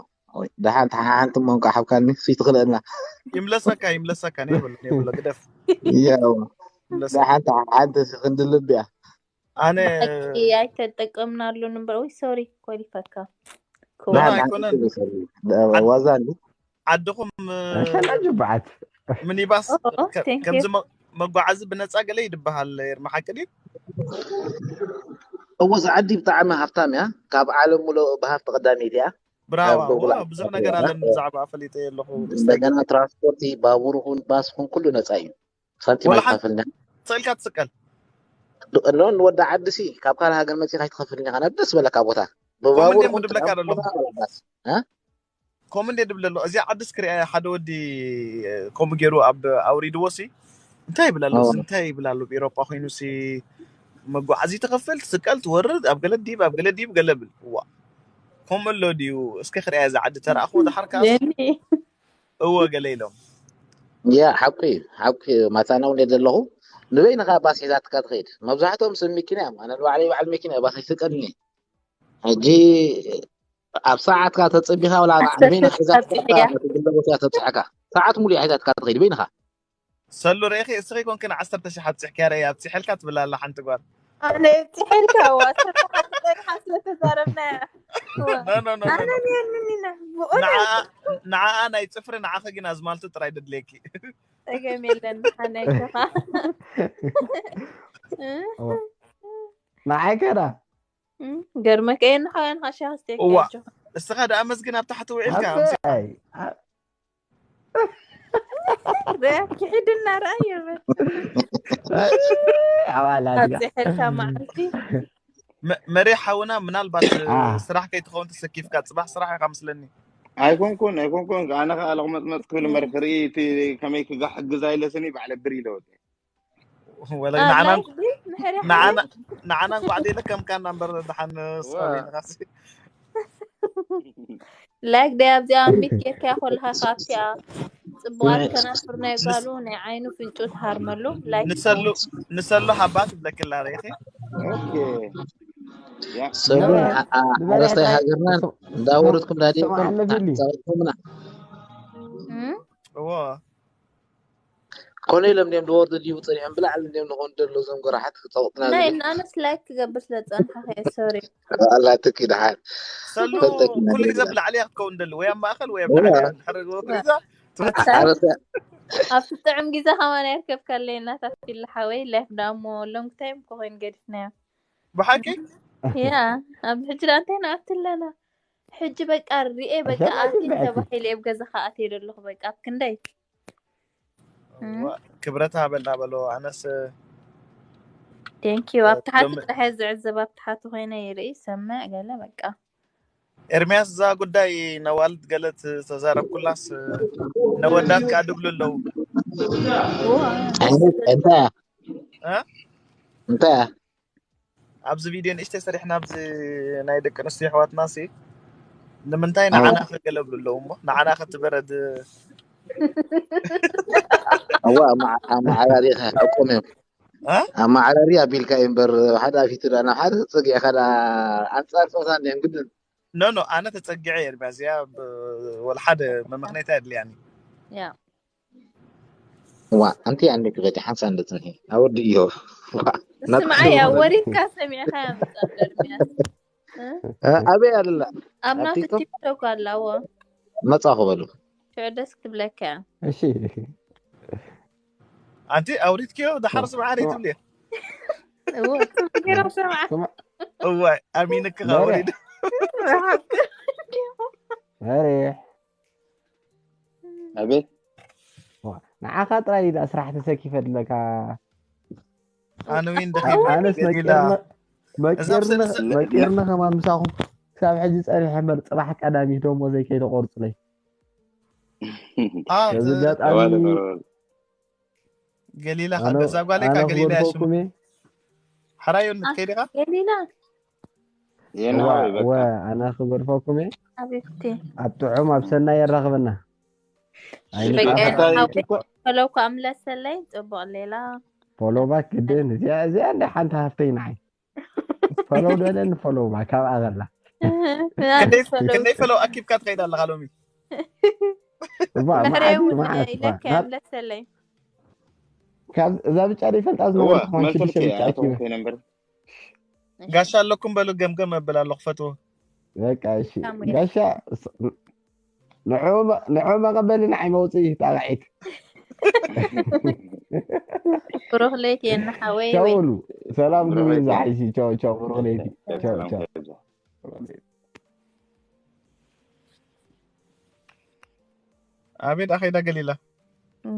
ደሓን ሓንቲ እሞ እንኳ ሓብካኒ ሲ ትኽእለና ይምለሰካ ይምለሰካ ነ ይብሎ ነ ይብሎ ግደፍ ያው ይምለሰካ ደሓን ሓንቲ ክንድልብ እያ ኣነ ብሓቂ ኣይተጠቀምናሉን እምበር ወይ ሶሪ ኮሊፈካ ኖ ኖ ደሓን ክወ ኣይኮነን ዋዛ እንዲ ዓድኹም ከላ ጅባዓት ሚኒባስ Oh, ከ- thank you. ከምዚ መ- መጓዓዚ ብነፃ ገለ ይድበሃል ኤርሚ ሓቂ ድዩ? እወ እዚ ዓዲ ብጣዕሚ ሃፍታም እያ ካብ ዓለም ሙሉእ ብሃፍቲ ቀዳመይቲ እያ ብራዋ ኣብ ጎጉል ዋ ብዙሕ ነገር ኣለኒ ብዛዕባ ፈሊጠ ኣለኹ ምስታይ እንደገና ትራንስፖርቲ ባቡር ኹን ባስ ኹን ኩሉ ነፃ እዩ ሳንቲም ወላ ሓንቲ ኣይትኸፍልን ስእልካ ትስቀል ሎ ንወዲ ዓዲ ሲ ካብ ካልእ ሃገር መፂኻ ኣይትኸፍልን ኢኻ ናብ ደስ በለካ ቦታ ከምኡ ብባቡር እንደ ኹን ምድብለካ ትራንስፖርት ዘለኹ ባስ እ? ከምኡ እንደ ድብለ ኣለኹ እዚኣ ዓድስ ክሪኣ ሓደ ወዲ ከምኡ ገይሩ ኣብ ኣውሪድዎ ሲ እንታይ ይብል ኣሎ ኦ፣ እዚ እንታይ ይብል ኣሎ ብኤሮጳ ኮይኑ ሲ መጓዓዚ ትኸፍል ትስቀል ትወርድ ኣብ ገለ ዲብ ኣብ ገለ ዲብ ገለ ብል ዋ ከምኡ ኣሎ ድዩ እስከ ክሪኣ እዛ ዓዲ ተረኣኽዎ ድሓር ከኣ ጀኒ እወ ገለ ኢሎም ያ ሓቂ እዩ ሓቂ እዩ ማታና እውን ዘለኹ ንበይንኻ ባስ ሒዛትካ ትኸይድ። መብዛሕትኦም ሰብ መኪና እዮም። ኣነ ንባዕለይ በዓል መኪና እየ፣ ባስ ኣይፍቀድኒ። ሕጂ ኣብ ሰዓትካ ተጸቢኻ፣ ወላ ንበይንኻ ሒዛ ትኸይድ፣ ትብሎ ቦታ ተብጽሐካ። ሰዓት ሙሉ እያ ሒዛትካ ትኸይድ በይንኻ። ሰሉ ርኢኺ፣ እስኺ ኮንክን ዓሰርተ ሺሕ ኣብጺሕክያ፣ ርኣይ ኣብጺሐልካ ትብላ ኣላ ሓንቲ ጓል። ኣነ ኣብጺሐልካ፣ እዋ፣ ዓሰርተ ሓደ ጸኒሓ ስለ ተዛረብናያ። እዋ። ኖ፣ ኖ፣ ኖ፣ ኖ፣ ኣነ ኖ። ነርንኒና፣ ብእውነት። ንዓኣ፣ ንዓኣ ናይ ጽፍሪ፣ ንዓኺ ግን ኣዝማልቱ ጥራይ ደድልየኪ። ጸገም የለን፣ ንሓና ይከፋ። እዋ። ንዓይ ከዳ። እም፣ ገርመከ፣ እየ ንሓውያን ኻሻ ክስቴክ እዋ። ገርጆ። እስኻ ደኣ መስግን ኣብ ታሕቲ ውዒልካ፣ ኣበይ? ኣ- ርኣያ፣ ክሒድና ርኣዮ በል። ኣባላት ኣብዚሐልካ መዓልቲ። መ-፣ መሪሕ ሓውና፣ ምናልባት ኣ። ስራሕ ከይትኸውን ተሰኪፍካ፣ ጽባሕ ስራሕ ኢኻ ምስለኒ። ኣይኮንኩን፣ ኣይኮንኩን። ኣነ ኸኣ ለቕመጥመጥ ክብል እም። መሪሕ ርኢ፣ እቲ ከመይ ክጋ-፣ ክሕግዛ ኢለ ስኒ ባዕለ ብር ኢለ ወጺአ። ወላ ኣ፣ ንዓና ላይክ ድዩ? ምሕሪ ንዓና፣ ሓወይ? ንዓና እንኳዕ ደይለከምካና እምበር፣ ደሓን እዋ። ሶሪ ንኻሲ። ላይክ ደይ ኣብዚኣ ሚት ጌርካ ኮልኻ ካብቲኣ ጽቡቓት ናይ ከናፍር ናይ ጓሉ ናይ ዓይኑ ፍንጩ ትሃርመሉ። ላይክ ንሰሉ፣ ንሰሉ ሓባ ትብለክላ ርኢኺ? ኦኬ። ያ። ሰሉ፣ ንበለ-፣ ኣ-፣ ኣ-፣ ንበለ ሓረስታይ እንታይ ሃገርናን ስም-፣ እንዳወረድኩም ስም-፣ እንዳደየብኩም ስምዓነ ፊሊ። ጻውዕቶምና። እም? እዎ። ኮነ ኢሎም ድዮም ድወርዱ ድዩ ጸኒሖም ብላዕሊ ድዮም ንኾኑ ደሎ እዞም ጎራሓት ክጸውጥና ናይ ዝብል? ንኣነስ ላይክ ክገብር ስለ ዝጸንሓ ከየ፣ ሶሪ። ኣላትኪ ደሓን። ሰሉ ፈልጠኪ ኩሉ ግዜ ነገር ብላዕሊ እያ ክትከውን ደሊ፣ ወይ ኣብ ማእከል ወይ ኣብ እዋ። ላዕሊ እያ። ድሕሪ ወሪዳ ትወስድ። ሓረስታይ። ኣብቲ ጥዑም ግዜ ከማን ኣይርከብካለይ እናታት ፊላ ሓወይ፣ ላይፍ ደኣ እሞ ሎንግ ታይም እኮ ኮይኑ ገዲፍናዮ። ብሓቂ? ያ፣ ኣብ ሕጂ ደኣ እንታይ ንኣቲ ኣለና? ሕጂ በቃ ርኤ በቃ ኣሸናፊ ኣትየ በቃ። ተባሂለ ኣብ ገዛኻ ኣትየ ዘለኹ በቃ ኣብ ክንደይ? እም። ዋ፣ ክብረት ሃበልና በሎ። ኣነስ ቴንክ ዩ። ኣብ ታሕቲ ሎም-፣ ጥራሕ እየ ዝዕዘብ፣ ኣብ ታሕቲ ኮይነ ይርኢ፣ ይሰምዕ ገለ በቃ። ኤርሚያስ፣ እዛ ጉዳይ ነዋልድ ገለ ተዛረብኩላስ ነወዳት ከኣ ድብሉ ኣለዉ። ዋ። እንታይ፣ እንታይ? እ? እንታይ? ኣብዚ ቪድዮ ንእሽተይ ሰሪሕና ኣብዚ ናይ ደቂ ኣንስትዮ ኣሕዋትና ሲ ንምንታይ እ። ንዓና ከገለብሉ ኣለዉ እሞ ንዓና ከትበረድ እዋ ኣማ-፣ ኣመዓራሪኻ ሕቆም እዮም። እ? ኣመዓራሪ ኣቢልካ እዩ እምበር ሓደ ኣፊቱ ደኣ ናብ ሓደ ተጸጊዕካ ደኣ ኣንጻር ጾታ እንዲዮም ግድን። ኖ፣ ኖ፣ ኣነ ተጸጊዐ እየ ድማ እዚኣ ብ-፣ ወላ ሓደ መመኽነይታ የድልያኒ። ያ። ዋ፣ ኣንቲ ኣንዲ ክፈቲ ሓንሳ እንደ ጽንሒ። ኣወዲ እዮ። ዋ፣ ስምዓያ፣ ናትካ ወሪድካ ሰሚዕካ ምጻእ ደርሚያስ። እ? እ፣ ኣበይ ኣላ? ኣብ ኣብ ናቱ ቲክቶክ? ቲክቶክ ኣላ፣ እዎ። መጻኹ በሉ። ሽዑ ደስ ክትብለካ እያ። እሺ። ኣንቲ ኣውሪድክዮ ደሓር ስምዓ ርኢትብልዮ። እዎ፣ ጽቡቅ ገይሮም ሰምዓ። ስማ-፣ እዋይ፣ ኣሚንክ በሬ። ወሪድ። በሬ። ኣቤት። ዋ፣ ንዓኻ ጥራይ ኢላ ስራሕ ተሰኪፈ ኣለካ። ኣነ ዊን ደኺመ ኣነስ ገዲላ። መቂርነ-፣ እዛ መቂርነ-፣ ብሰንሰ-፣ መቂርነ ከማን ምሳኹም ክሳብ ሕጂ ጸኒሐ እምበር ጽባሕ ቀዳሚት ደሞዘይ ከይተቆርጹለይ። ኣ፣ በዚ ት-፣ ኣጋጣሚ ተባለ፣ ተባለ። ገሊላ ኣነ፣ ገዛ ጓለይ ኣነ እካ ገሊላ እያ ሽማ። ክገድፈኩም እየ። ሓራዮ አ፣ ንትከይድ ኢኻ? ገሊላ። የናዊ እዋ፣ በቃ። እዋ፣ ኣነ ክገድፈኩም እየ። ኣቤትቲ። ኣብ ጥዑም ኣብ ሰናይ የራኽበና። ኣይንጣፋእ። በቃ፣ ሓፍታይ ሓወይ፣ እኮ ፈለውኩ ኣምለሰለይ፣ ጽቡቕ ሌላ። ፎሎ ባክ ግድን። እዚኣ፣ እዚኣ እንደ ሓንቲ ሃፍተይ ንዓይ። ፎሎ ደለን ፎሎ ባክ፣ ካብኣ በላ። ክንደይ፣ ክንደይ ፈሎ ኣኪብካ ትኸይድ ኣለኻ ሎሚ? እባ፣ ድሕሪ መዓት፣ እውን መዓት፣ እባ። ኢለካ ናብ፣ እምለሰለይ። ካብ እዛ ብጫ ደይ ፈልጣ እዋ፣ ዝነበርኩ ኾን መልፈልኪ ሽዱሽተ ብጫ ኣቶም ኣኪበ። ኮይነ እምበር። እሺ። ጋሻ ኣለኩም በሉ፣ ገምገም መብል ኣለኹ፣ ፈትዎ። በቃ፣ እሺ። ሳሙኤል። ጋሻ፣ ስ-፣ ንዑ መ-፣ ንዑ መቐበሊ ንዓይ መውፅኢ ጣቕዒት። ብሩኽ ለይቲ የና ሓወይ ቻው ወይ። በሉ። ሰላም ብሩኽ ግበሩ ለይቲ። ዝሓይሽ። ቻው፣ ቻው፣ ብሩኽ ለይቲ። ቻው፣ ሰላም ቻው። ከብዛ። ኣቤት ኣኸይዳ ገሊላ።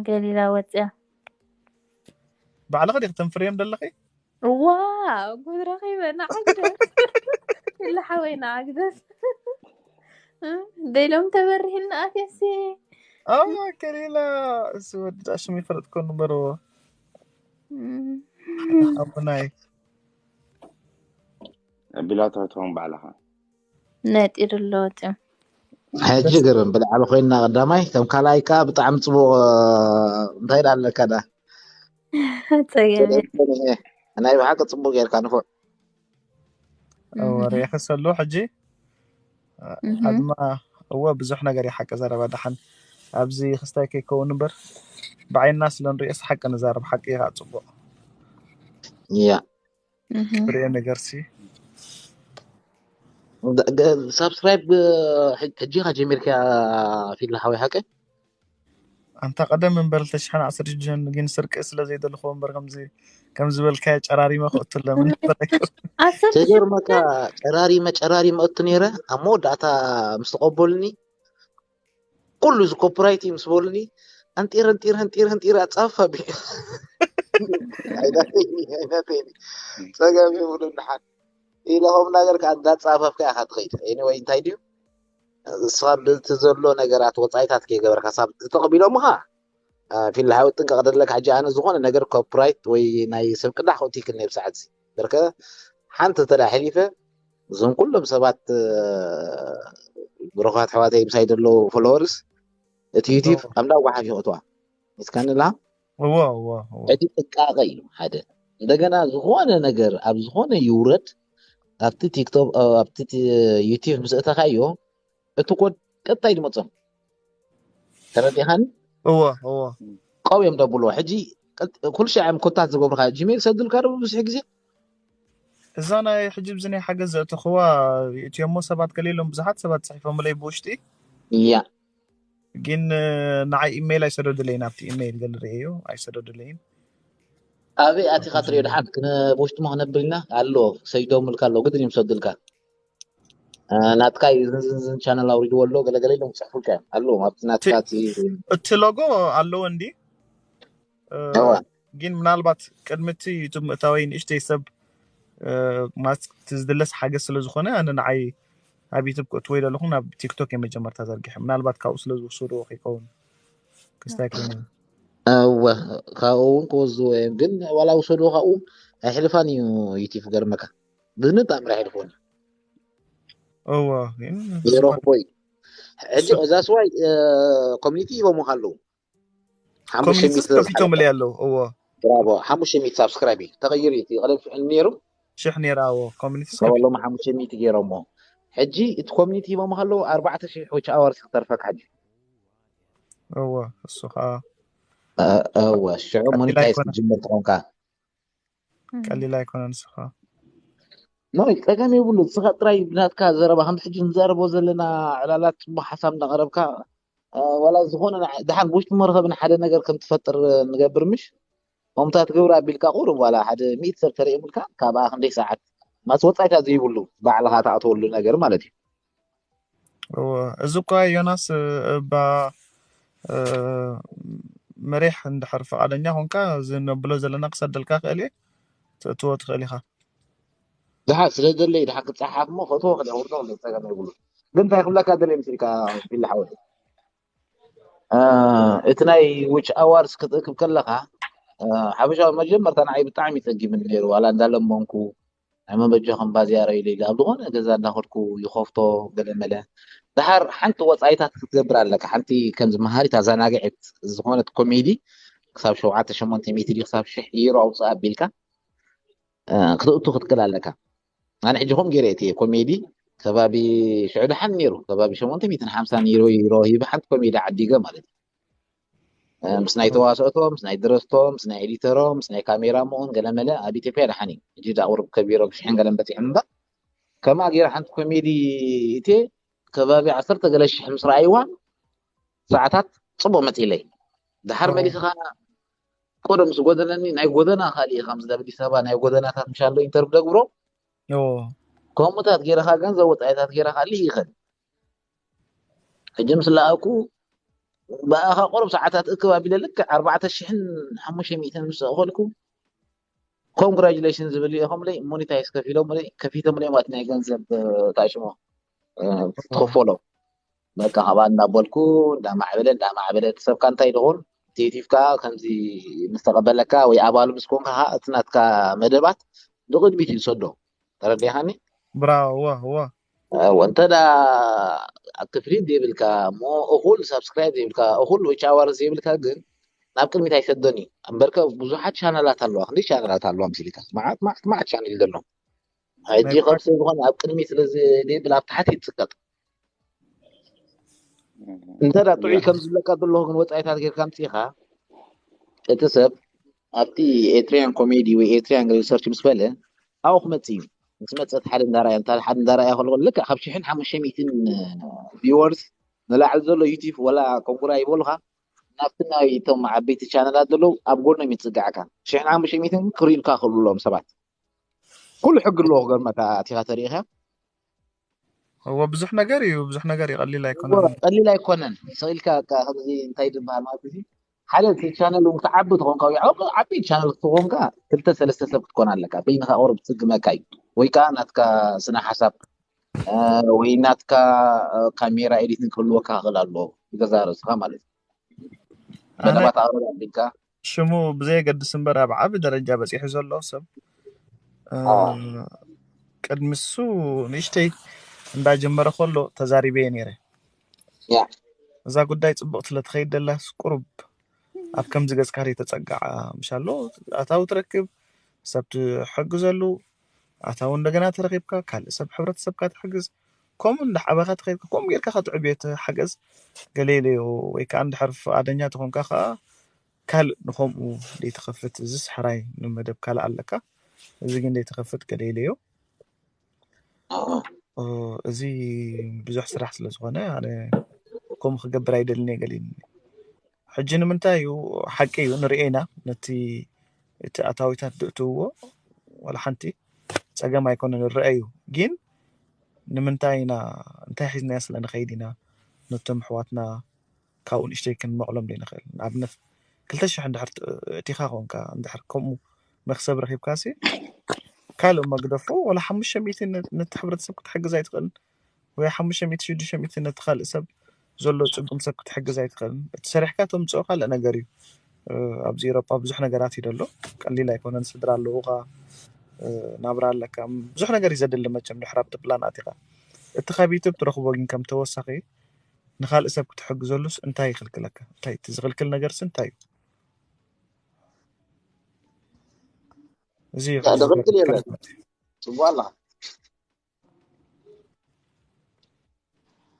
ገሊላ ወፅያ። ባዕልኺ ዲኺ ተንፍርዮም ዘለኺ? እዋ፣ ጉድ ረኺበ፣ ንዓግደስ። ኢለ ሓወይ ንዓግደስ። እ፣ ደይሎም ተበሪህልና ኣትያሲ። ኣዋ፣ ገሊላ፣ እዚ ወዲ ደኣ ሽሙ ይፈለጥ ኮን በርዎ። እም። ኣቡናይ። ኣቢላቶ ትኸውን ባዕልኻ። ነጢሩ ኣሎ ወፂኡ። ሕጂ ግርም ብላዕሊ ኮይንና ቀዳማይ፣ ከም ካልኣይ ከኣ ብጣዕሚ ጽቡቕ፣ እንታይ ደኣ ኣለካ ደኣ? ጸገም ናይ ብሓቂ ጽቡቅ ጌርካ ንፉዕ። እወ ርኢኺ ሰሉ ሕጂ ኣድማ እወ ብዙሕ ነገር ይሓቂ ዘረባ ደሓን ኣብዚ ክስታይ ከይከውን እምበር ብዓይንና ስለ ንሪኦስ ሓቂ ንዛረብ ሓቂ ከዓ ፅቡቅ ያ ሪኦ ነገርሲ ሳብስክራይብ ሕጂ ኢኻ ጀሚርካ ፊላ ሓወይ ሓቂ ኣንታ ቀደም እምበር ተሽሓን ዓሰርተ ሽዱሽተ ግን ስርቂ ስለ ዘይደልኹዎ እምበር ከምዚ ከም ዝበልካዮ ጨራሪመ ክእቱ ለምን ነበረ ትገርመካ ጨራሪመ ጨራሪመ እቱ ነይረ ኣብ መወዳእታ ምስ ተቐበሉኒ ኩሉ እዚ ኮፒራይት እዩ ምስ በሉኒ ኣንጢረ ኣንጢረ ኣንጢረ ኣንጢረ ኣጻፋ ቢ ኣይናተይኒ ኣይናተይኒ ጸገም ይብሉ ንሓን ኢለ ከምኡ ነገር ከዓ እንዳጻፈፍካ ኢኻ ትኸይድ ኤኒወይ እንታይ ድዩ ንስኻ ብቲ ዘሎ ነገራት ወፃኢታት ከይገበርካ ሳብ ተቐቢሎምኻ ፊላ ሓዊ ጥንቀቕ ደለካ ሕጂ ኣነ ዝኾነ ነገር ኮፒራይት ወይ ናይ ሰብ ቅዳሕ ክእቱ ይክልኒ ብሰዓት እዚ በርከ ሓንቲ ተዳ ሕሊፈ እዞም ኩሎም ሰባት ብሩኻት ኣሕዋተይ ምሳይ ዘለዉ ፎሎወርስ እቲ ዩቲብ ኣብ እንዳ ጓሓፍ ይኽእትዋ እስካንላ እዎ እዎ እዎ እቲ ጥንቃቐ እዩ ሓደ እንደገና ዝኾነ ነገር ኣብ ዝኾነ ይውረድ ኣብቲ ቲክቶክ ኣብቲ ቲ- ዩቲብ ምስ እተኻዮ እቲ ኮድ ቀጥታ ይድመፆም ተረዲኻኒ እዎ እዎ ቀው እዮም ደብልዎ ሕጂ ቀጥ- ኩሉ ሻዕ እዮም ኮታት ዝገብሩካ ጂሜል ሰዱልካ ዶ ብዙሕ ግዜ እዛ ናይ ሕጂ ብዚ ናይ ሓገዝ ዘእተኽዋ እትዮሞ ሰባት ገለ ኢሎም ብዙሓት ሰባት ፅሒፎምለይ ብውሽጢ እያ ግን ንዓይ ኢሜይል ኣይሰደዱለይን ኣብቲ ኢሜይል ገለ ርእየዮ ኣይሰደዱለይን ኣበይ ኣቲኻ ትሪኦ ድሓን ክነ ብውሽጢ ሞ ክነብል ኢና ኣሎ ሰይዶምልካ ኣሎ ግድን እዮም ሰዱልካ ናትካ እዩ ዝንዝንዝን ቻነል ኣውሪድዎ ኣሎ ገለገለ ኢሎም ክፅሕፉልካ እዮም ኣለዎም ኣብቲ ናትካ እቲ እቲ ሎጎ ኣለዎ እንዲ እዋ ግን ምናልባት ቅድሚ እቲ ዩቱብ ምእታወይ ንእሽተይ ሰብ ማለት እቲ ዝድለስ ሓገዝ ስለ ዝኾነ ኣነ ንዓይ ኣብ ዩቱብ ክእትወይ ዘለኹ ናብ ቲክቶክ እየ መጀመርታ ዘርጊሐ ምናልባት ካብኡ ስለ ዝወሰድዎ ከይከውን ክስታይ ኮይኑ እወ ካብኡ እውን ክወዝዎ እዮም ግን ዋላ ውሰድዎ ካብኡ ኣይሕልፋን እዩ ዩቲብ ገርመካ ብዝንጣምር ኣይሕልፎን እወ ግን ይረኽቦ እዩ ሕጂ እዛ ስዋይ ኮሚኒቲ ሂቦምካ ኣለዉ ሓሙሽተ ኮሚኒቲ ሚእቲ ከፊቶምለይ ኣለዉ እወ ብራቮ ሓሙሽተ ሚእቲ ሳብስክራይብ እዩ ተቐይሩ እዩ እቲ ቀደም ሽሕ ነይሩ ሽሕ ነይራ እወ ኮሚኒቲ ከበሎም ሓሙሽተ ሚእቲ ገይሮሞ ሕጂ እቲ ኮሚኒቲ ሂቦምካ ኣለዉ ኣርባዕተ ሽሕ ዎች ኣዋርስ ክተርፈካ ሕጂ እወ እሱ ከዓ እወ ሽዑ ሞኒታይዝ ኣይኮነን። ክጅምር ትኾንካ ቀሊል ኣይኮነን ንስኻ ኖይ ፀገም የብሉ ንስኻ ጥራይ ብናትካ ዘረባ ከምዚ ሕጂ ንዘረቦ ዘለና ዕላላት ፅቡቅ ሓሳብ እንዳቀረብካ እ፣ ዋላ ዝኾነ ንዓ- ድሓን ብውሽጢ መርኸቢ ንሓደ ነገር ከም ትፈጥር ንገብር ምሽ ከምታ ትገብር ኣቢልካ ቁሩብ ዋላ ሓደ ሚእቲ ሰብ ተርእየምልካ ካብኣ ክንደይ ሰዓት ማስ ወፃኢታት ዘይብሉ ባዕልኻ ትኣተወሉ ነገር ማለት እዩ እወ፣ እዚ እኳ ዮናስ እባ እ፣ መሪሕ እንድሕር ፍቓደኛ ኮንካ እዚ ነብሎ ዘለና ክሰደልካ ክእል እየ ትእትዎ ትኽእል ኢኻ ድሓ ስለ ዘለይ ድሓ ክፀሓፍ እሞ ፈትዎ ክደውርዶ ክለ ፀገም የብሉ ግን እንታይ ክብለካ ደለ ምስልካ ፊላ ሓወት እ፣ እቲ ናይ ዊች ኣዋርስ ክትእክብ ከለካ እ፣ ሓበሻዊ መጀመርታ ንዓይ ብጣዕሚ ፀጊምኒ ነይሩ ዋላ እንዳለመንኩ ናይ መበጃኹም ባዝያረ ኢለ ኢለ ኣብ ዝኾነ ገዛ እንዳኸድኩ ይኸፍቶ ገለ መለ ድሓር ሓንቲ ወፃኢታት ክትገብር ኣለካ ሓንቲ ከምዚ መሃሪት ኣዘናግዒት ዝኾነት ኮሜዲ ክሳብ ሸውዓተ ሸሞንተ ሚእቲ ድዩ ክሳብ ሽሕ ዩሮ ኣውፅእ ኣቢልካ እ፣ ክትእቱ ክትክእል ኣለካ ኣነ ሕጂ ከም ገይረ እቲ ኮሜዲ ከባቢ ሽዑ ድሓን ነይሩ ከባቢ ሸሞንተ ሚእትን ሓምሳን ዩሮ ዩሮ ሂበ ሓንቲ ኮሜዲ ዓዲገ ማለት እዩ እ፣ ምስ ናይ ተዋስኦቶ ምስ ናይ ድረስቶ ምስ ናይ ኤዲተሮ ምስ ናይ ካሜራ መኡን ገለመለ ኣብ ኢትዮጵያ ድሓን እዩ ሕጂ ዳ ቁሩብ ከቢሮም ሽሕን ገለን በፂሖም እምበር ከማ ገይረ ሓንቲ ኮሜዲ እቴ ከባቢ ዓሰርተ ገለ ሽሕ ምስ ረኣይዋ ሰዓታት ፅቡቅ መፂለይ ድሓር ኦ። መሊስኻ ቆዶ ምስ ጎደለኒ ናይ ጎደና ካሊእ ከምዚ ኣብ ኣዲስ ኣበባ ናይ ጎደናታት ምሻሎ ኢንተርቪ ደግብሮ ኦ፣ ከምኡታት ገይረኻ ገንዘብ ወፃኢታት ገይረኻ ልኢኸን ሕጂ ምስ ለኣኩ ብኣኻ ቁሩብ ሰዓታት እክብ ኣቢለ ልክዕ ኣርባዕተ ሽሕን ሓሙሽተ ሚእትን ምስ ኣኸልኩ ኮንግራጁሌሽን ዝብል ኢኹምለይ ሞኒታይዝ ከፊሎምለይ ከፊቶምለይ ማለት ናይ ገንዘብ ታሽሞ ትኽፈሎ በቃ ካብኣ እናበልኩ እንዳማዕበለ እንዳማዕበለ እቲ ሰብካ እንታይ ይኸውን እቲ ዩቲብ ከዓ ከምዚ ምስ ተቐበለካ ወይ ኣባሉ ምስ ኮንካ ከዓ እቲ ናትካ መደባት ንቕድሚት እዩ ዝሰዶ ተረዲኻኒ ብራዎ ዋ ዋ ወንተ ዳ ክፍሊት ዘይብልካ እሞ እኹል ሳብስክራይብ ዘይብልካ እኹል ዊች ኣዋርስ ዘይብልካ ግን ናብ ቅድሚት ኣይሰዶን እዩ። እምበርከ ብዙሓት ቻነላት ኣለዋ፣ ክንደይ ቻነላት ኣለዋ ምስሊካ፣ መዓት መዓት መዓት ቻነል ዘሎ። ሕጂ ናይ ካብ ሰብ ዝኾነ ኣብ ቅድሚት ስለ ዘይብል ኣብ ታሕቲ ይፅቀጥ። እንተ ጥዑይ ከም ዝብለካ ዘለኹ ግን ወፃኢታት ጌርካ ኣምፂኻ፣ እቲ ሰብ ኣብቲ ኤትሪያን ኮሜዲ ወይ ኤትሪያን ሪሰርች ምስ በለ ኣብኡ ክመፅእ እዩ። ምስ መፀት ሓደ እንዳረኣየ እንታ ሓደ እንዳረኣየ ከሎ ልክዕ ካብ ሽሕን ሓሙሽተ ሚእትን ቪወርስ ንላዕሊ ዘሎ ዩቲብ ወላ ኮንጉራ ይበሉኻ ናብቲ ናይ እቶም ዓበይቲ ቻነላት ዘለዉ ኣብ ጎኖም ይፅጋዕካ። ሽሕን ሓሙሽተ ሚእትን ክርእዩልካ ክብሉ ኣለዎም ሰባት። ኩሉ ሕጊ ኣለዎ ክገርመካ ኣቲኻ ተሪኢኻ። እዎ ብዙሕ ነገር እዩ፣ ብዙሕ ነገር እዩ፣ ቀሊል ኣይኮነን። ቀሊል ኣይኮነን። ስቕ ኢልካ ከምዚ እንታይ ዝበሃል ማለት እዚ ሓደ እቲ ቻነል እውን ክትዓቢ ትኾንካ ወይ ዓቢ ቻነል ክትኾንካ ክልተ ሰለስተ ሰብ ክትኮን ኣለካ። በይንኻ ቁሩብ ትጽግመካ እዩ። ወይ ከዓ ናትካ ስነ ሓሳብ ወይ ናትካ ካሜራ ኤዲቲንግ ክህልወካ ክኽእል ኣለዎ። ብገዛ ርእስኻ ማለት እዩ። መደባት ኣቕርብ ኣቢልካ ሽሙ ብዘየገድስ እምበር ኣብ ዓቢ ደረጃ በጺሑ ዘሎ ሰብ ቅድሚ እሱ ንእሽተይ እንዳጀመረ ከሎ ተዛሪበየ ነይረ። እዛ ጉዳይ ጽቡቕ ስለ ትኸይድ ደላስ ቁሩብ ኣብ ከምዚ ገጽካ ተጸጋዓ ምሻሎ ኣታዊ ትረክብ፣ ሰብ ትሕግዘሉ፣ ኣታዊ እንደገና ተረኺብካ ካልእ ሰብ ሕብረተሰብካ ትሕግዝ፣ ከምኡ እንዳዓበኻ ትኸይድካ ከምኡ ጌርካ ከትዕብዮ እቲ ሓገዝ ገለ ኢለዮ። ወይ ከዓ እንድሕር ፍቓደኛ ተኾንካ ከዓ ካልእ ንኸምኡ ዘይትኸፍት፣ እዚስ ሕራይ ንመደብ ካልእ ኣለካ፣ እዚ ግን ዘይትኸፍት ገለ ኢለዮ። እዚ ብዙሕ ስራሕ ስለ ዝኾነ ኣነ ከምኡ ክገብር ኣይደልን እየ ገሊኒ። ሕጂ ንምንታይ እዩ ሓቂ እዩ ንርእየ ኢና ነቲ እቲ ኣታዊታት ድእትውዎ ዋላ ሓንቲ ጸገም ኣይኮነ ንረአ እዩ። ግን ንምንታይ ኢና እንታይ ሒዝናዮ ስለ ንኸይድ ኢና ነቶም ኣሕዋትና ካብኡ ንእሽተይ ክንመቕሎም ዘይንኽእል። ንኣብነት ክልተ ሽሕ እንድሕር እቲኻ ኮንካ እንድሕር ከምኡ መክሰብ ረኺብካ ሲ ካልእ መግደፎ ወላ ሓሙሽተ ሚእቲ ነቲ ሕብረተሰብ ክትሕግዝ ኣይትኽእልን ወይ ሓሙሽተ ሚእቲ ሽዱሽተ ሚእቲ ነቲ ካልእ ሰብ ዘሎ ጽጉም ሰብ ክትሕግዝ ኣይትኽእልን። እቲ ሰሪሕካ ተምጽኦ ካልእ ነገር እዩ። ኣብዚ ኤሮጳ ብዙሕ ነገራት እዩ ደሎ ቀሊል ኣይኮነን። ስድራ ኣለዉኻ፣ ናብራ ኣለካ፣ ብዙሕ ነገር እዩ ዘድሊ መቸም ድሕር ኣብቲ ፕላን ኣቲኻ። እቲ ካብ ዩቱብ ትረኽቦ ግን ከም ተወሳኺ ንኻልእ ሰብ ክትሕግዘሉስ እንታይ ይኽልክለካ? እንታይ እቲ ዝኽልክል ነገርስ እንታይ እዩ? እዚ እዩ ሕጂ ዝኽልክል ዝገርመካ የለን። ነገር። ጽቡቕ ኣለኻ።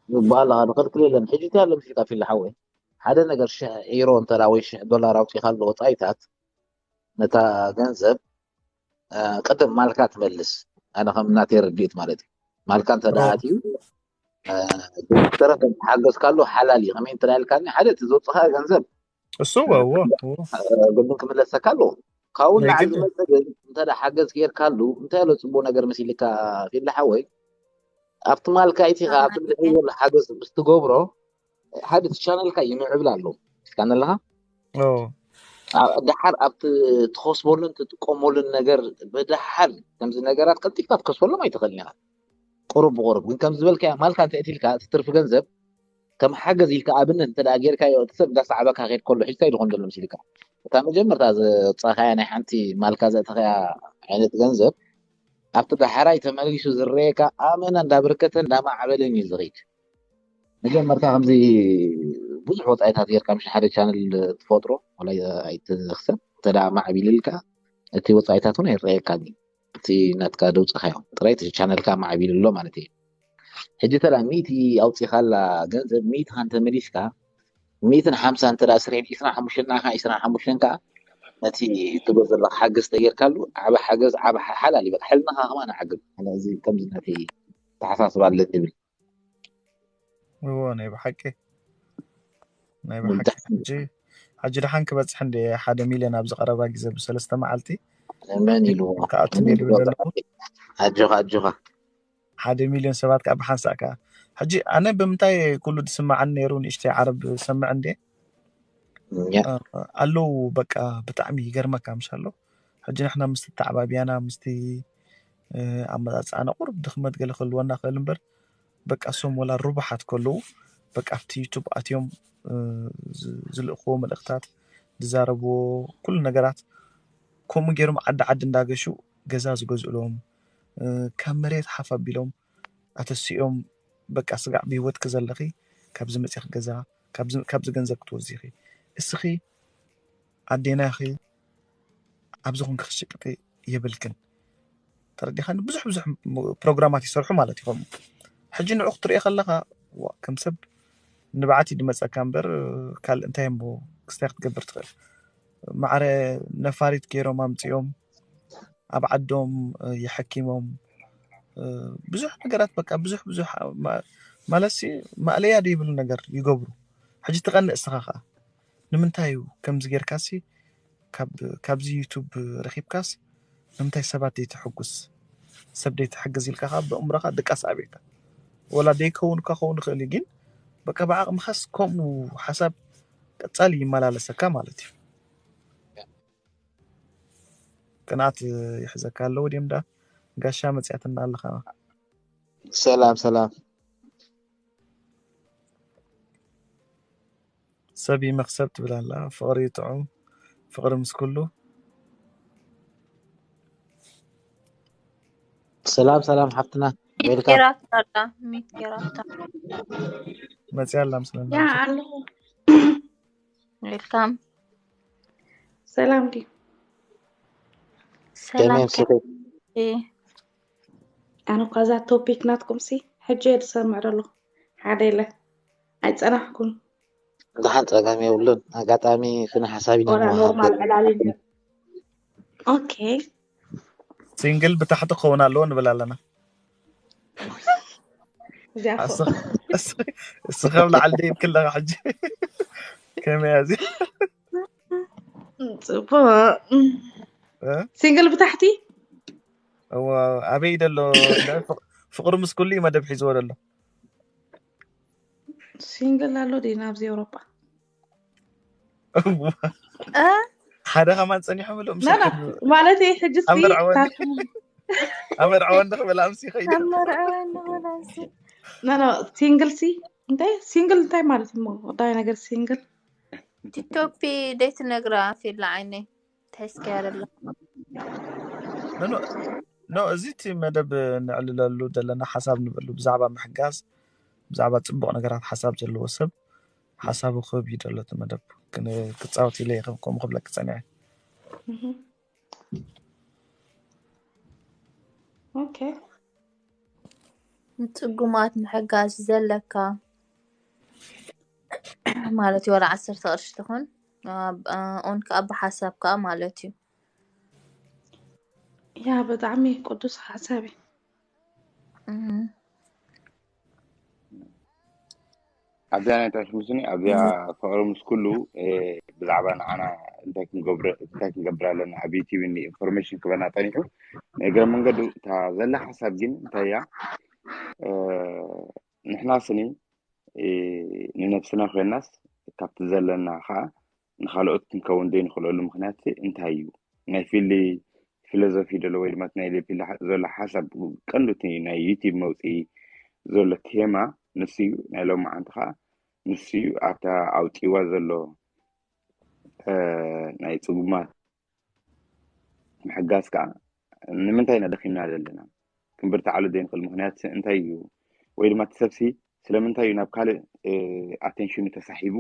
ጽቡቕ ኣለኻ፣ ዝኽልክል የለን። ሕጂ እንታይ ኣሎ ምሽጣ ፊል ሓወይ? ሓደ ነገር ሽሕ ዩሮ እንተ ደኣ ወይ ሽሕ ዶላር ኣውጺእካ ኣሎ ወጻኢታት ነታ ገንዘብ እ፣ ቅድም ማልካ ትመልስ። ኣነ ከም ናተይ ርድኢት ማለት እዩ። ማልካ እንተ ደኣ ኦ፣ ኣትዩ እ፣ ብዝተረፈ እንተሓገዝካሉ ሓላል እዩ። ከመይ እንተ ደኣ ኢልካኒ ሓደ እቲ ዘውፅኻ ገንዘብ እሱ እዎ እዎ እዎ ግድን ክምለሰካ ኣለዎ። ካብኡ ናይ ንላዕሊ ግድን ዝመፀ ግን እንተ ደኣ ሓገዝ ገይርካሉ እንታይ ኣሎ ፅቡቅ ነገር መሲልካ ፊላ ሓወይ ኣብቲ ማልካ ኢቲኻ ኣብቲ ብድሕሪ ዘሎ ሓገዝ ምስ ትገብሮ ሓደ እቲ ቻነልካ ይምዕብል ኣሎ። እስካን ኣለኻ ኦ ኣ- ደሓር ኣብቲ ትኸስበሉን ትጥቀመሉን ነገር ብደሓር ከምዚ ነገራት ቀልጢፍካ ትከስበሎም ኣይትኽእልን ኢኻ። ቁሩብ ብቁሩብ ግን ከም ዝበልካዮ ማልካ እንተ እትልካ እቲ ትርፊ ገንዘብ ከም ሓገዝ ኢልካ ኣብነት እንተ ደኣ ጌርካዮ እቲ ሰብ እንዳሰዓበካ ከይድ ከሎ ሕጂ እንታይ ዝኾን ዘሎ ምስልካ እታ መጀመርታ ዘውፃእካያ ናይ ሓንቲ ማልካ ዘእተኻያ ዓይነት ገንዘብ ኣብቲ ዳሕራይ ተመሊሱ ዝረየካ ኣመና እንዳበርከተ እንዳማዕበለን እዩ ዝኸይድ። መጀመርታ ከምዚ ብዙሕ ወፃኢታት ጌርካ ምሽ ሓደ ቻነል ትፈጥሮ ዋላ ኣይትኽሰብ እንተ ደኣ ማዕቢልልካ እቲ ወፃኢታት እውን ኣይረየካን እዩ። እቲ ናትካ ደውፅኻዮ ጥራይ እቲ ቻነልካ ማዕቢልሎ ማለት እዩ። ሕጂ ተዳ ሚእቲ ኣውፂኻላ ገንዘብ ሚእቲ ካን ተመሊስካ ሚእትን ሓምሳ እንተ ደኣ ስርሒን ዒስራን ሓሙሽተን ንዓኻ ዒስራን ሓሙሽተን ከዓ ነቲ ትገብር ዘለካ ሓገዝ ተጌርካሉ ዓበ ሓገዝ ዓበ ሓ- ሓላል እዩ። በቃ ሕልምኻ ከማን ዓግብ። ኣነ እዚ ከምዚ ናተይ ተሓሳስባ ኣለኒ ይብል። እዎ ናይ ብሓቂ ናይ ብሓቂ ሕጂ ሕጂ ደሓን ክበፅሕ እንደ ሓደ ሚልዮን ኣብዚ ቀረባ ግዜ ብሰለስተ መዓልቲ መን ኢሉ ክኣቱ እንደ ዝብል ዘለኹ ኣጆኻ ኣጆኻ ሓደ ሚልዮን ሰባት ከዓ ብሓንሳእ ከዓ ሕጂ ኣነ ብምንታይ ኩሉ ዝስማዓኒ ነይሩ ንእሽተይ ዓረብ ሰምዕ እንደ ያ ኣለዉ በቃ ብጣዕሚ ይገርመካ ምሽ ኣሎ ሕጂ ንሕና ምስቲ ተዓባቢያና ምስቲ ኣመፃፅኣና ቁሩብ ድኽመት ገለ ክህልወና ክእል እምበር በቃ እሶም ወላ ርቡሓት ከለዉ በቃ ኣብቲ ዩቱብ ኣትዮም ዝልእክዎ መልእክታት ዝዛረብዎ ኩሉ ነገራት ከምኡ ገይሮም ዓዲ ዓዲ እንዳገሹ ገዛ ዝገዝእሎም ካብ መሬት ሓፍ ኣቢሎም ኣተሲኦም በቃ ስጋዕ ብሂወትኪ ዘለኺ ካብዚ መፂኺ ገዛ ካብዚ ገንዘብ ክትወዚ ኢኺ እስኺ ኣዴና ኢኺ፣ ኣብዚ ኮንኪ ክትሽቅጢ የብልክን። ተረዲኻኒ? ብዙሕ ብዙሕ ም- ፕሮግራማት ይሰርሑ ማለት እዩ። ከምኡ ሕጂ ንዑ ክትሪኦ ከለኻ ዋ፣ ከም ሰብ ንብዓት እዩ ድመፀካ እምበር ካልእ እንታይ እሞ ክስታይ ክትገብር ትኽእል? ማዕረ ነፋሪት ገይሮም ኣምፅኦም ኣብ ዓዶም እ፣ የሐኪሞም እ፣ ብዙሕ ነገራት በቃ ብዙሕ ብዙሕ ማ- ማለት ሲ ማእለያ ዘይብሉ ነገር ይገብሩ። ሕጂ ትቐንእ እስኻ ኸዓ ንምንታይ እዩ ከምዚ ጌርካሲ ካብ ካብዚ ዩቱብ ረኺብካስ ንምንታይ ሰባት ዘይተሐጉስ ሰብ ዘይተሐግዝ ኢልካ ካብ ብእምሮኻ ድቃስ ኣብየካ። ወላ ዘይከውን ክኸውን ይኽእል እዩ፣ ግን በቃ ብዓቕምኻስ ከምኡ ሓሳብ ቀጻሊ ይመላለሰካ ማለት እዩ። ቅንኣት ይሕዘካ ኣለዎ ድዮም ዳ ጋሻ መጽያትና ኣለኻ። ሰላም ሰላም። ሰብ ይመኽሰብ ትብል ኣላ። ፍቕሪ ጥዑም ፍቕሪ ምስ ኩሉ። ሰላም ሰላም ሓፍትና፣ ዌልካም። ጌራታ ኣላ፣ ሚት ጌራታ። መጽያ ኣላ ምስለና። ያ ኣለኹ። ዌልካም። ሰላም ድዩ? ሰላም ከመይ ከ ስለ ኣነ እኳ እዛ ቶፒክ ናትኩም ሲ ሕጂ እየ ዝሰምዕ ዘለኹ። ሓደ የለ ኣይጸናሕኩን። ደሓን ጸገም የብሉን። ኣጋጣሚ ስነ ሓሳብ ኢና ወላ ኖርማል ንወሃብ። ዕላል እዩ። ኦኬ ሲንግል ብታሕቲ ክኸውን ኣለዎ ንብል ኣለና። እዚኣ እኮ ኣስ- ኣስ- እስኻ ኣብ ላዕሊ ደይብ ክለኻ ሕጂ ከመይ እዚ ጽቡቅ። ሲንግል ብታሕቲ እዋ ኣበይ ደሎ ፍቕ- ፍቕሪ ምስ ኩሉ እዩ መደብ ሒዝዎ ደሎ። ሲንግል ኣሎ ድዩ ናብዚ ኤውሮጳ? እ? ሓደ ከማን ጸኒሖም ኣሎ ና ና ምስክር ማለት ሕጂ ሲ ኣብ መርዓወኒ ታኩም ኣብ መርዓወኒ ክብል ኣምሲ ኸይደ ኣብ መርዓወኒ ወላሲ ና ና ሲንግል ሲ እንታይ ሲንግል እንታይ ማለት እዩ? ዳይ ነገር ሲንግል ቲቶፒ ደይ ትነግራ ፊላ ዓይነይ ተስኪያ ደላ ኖ ኖ ኖ፣ እዚ እቲ መደብ ነዕልለሉ ዘለና ሓሳብ ንበሉ ብዛዕባ ምሕጋዝ ብዛዕባ ጽቡቕ ነገራት ሓሳብ ዘለዎ ሰብ ሓሳቡ ክህብ እዩ ዘሎ እቲ መደብ ክን- ክጻወት ኢለ እየ ከም- ከምኡ ክብለኪ ጸኒዐ። እህ። ኦኬ ንጽጉማት ምሕጋዝ ዘለካ ማለት እዩ። ዋላ ዓሰርተ ቅርሺ ትኹን ኣብ- ኦን ከዓ ብሓሳብ ከዓ ማለት እዩ። ያ ብጣዕሚ ቅዱስ ሓሳብ እዩ። እም። ኣብዚኣ ናይ ታሽሙስኒ ኣብዚኣ ፍቕሪ ምስ ኩሉ እ፣ ብዛዕባ ንዓና እንታይ ክንገብር እንታይ ክንገብር ኣለና ኣብ ዩቲብ ኒ ኢንፎርሜሽን ክበና ጠኒሑ። ንእግረ መንገዱ እታ ዘላ ሓሳብ ግን እንታይ እያ? እ፣ ንሕና ስኒ እ፣ ንነብስና ኮይናስ ካብቲ ዘለና ከዓ ንኻልኦት ክንከውን ዘይንኽእለሉ ምኽንያት እንታይ እዩ? ናይ ፊሊ ፊሎዞፊ ዘሎ ወይ ድማ እቲ ናይ ፊሊ ሓ- ዘሎ ሓሳብ ቀንዱ እቲ ናይ ዩቲብ መውፅኢ ዘሎ ቴማ ንሱ እዩ። ናይ ሎማዓንቲ ከዓ ንሱ እዩ ኣብታ ኣውፂዋ ዘሎ እ፣ ናይ ፅጉማት ምሕጋዝ ከዓ ንምንታይ ኢና ደኺምና ዘለና? ክንብርትዓሉ ዘይንኽእል ምኽንያት እንታይ እዩ? ወይ ድማ እቲ ሰብሲ ስለምንታይ እዩ ናብ ካልእ ኣቴንሽኑ ተሳሒቡ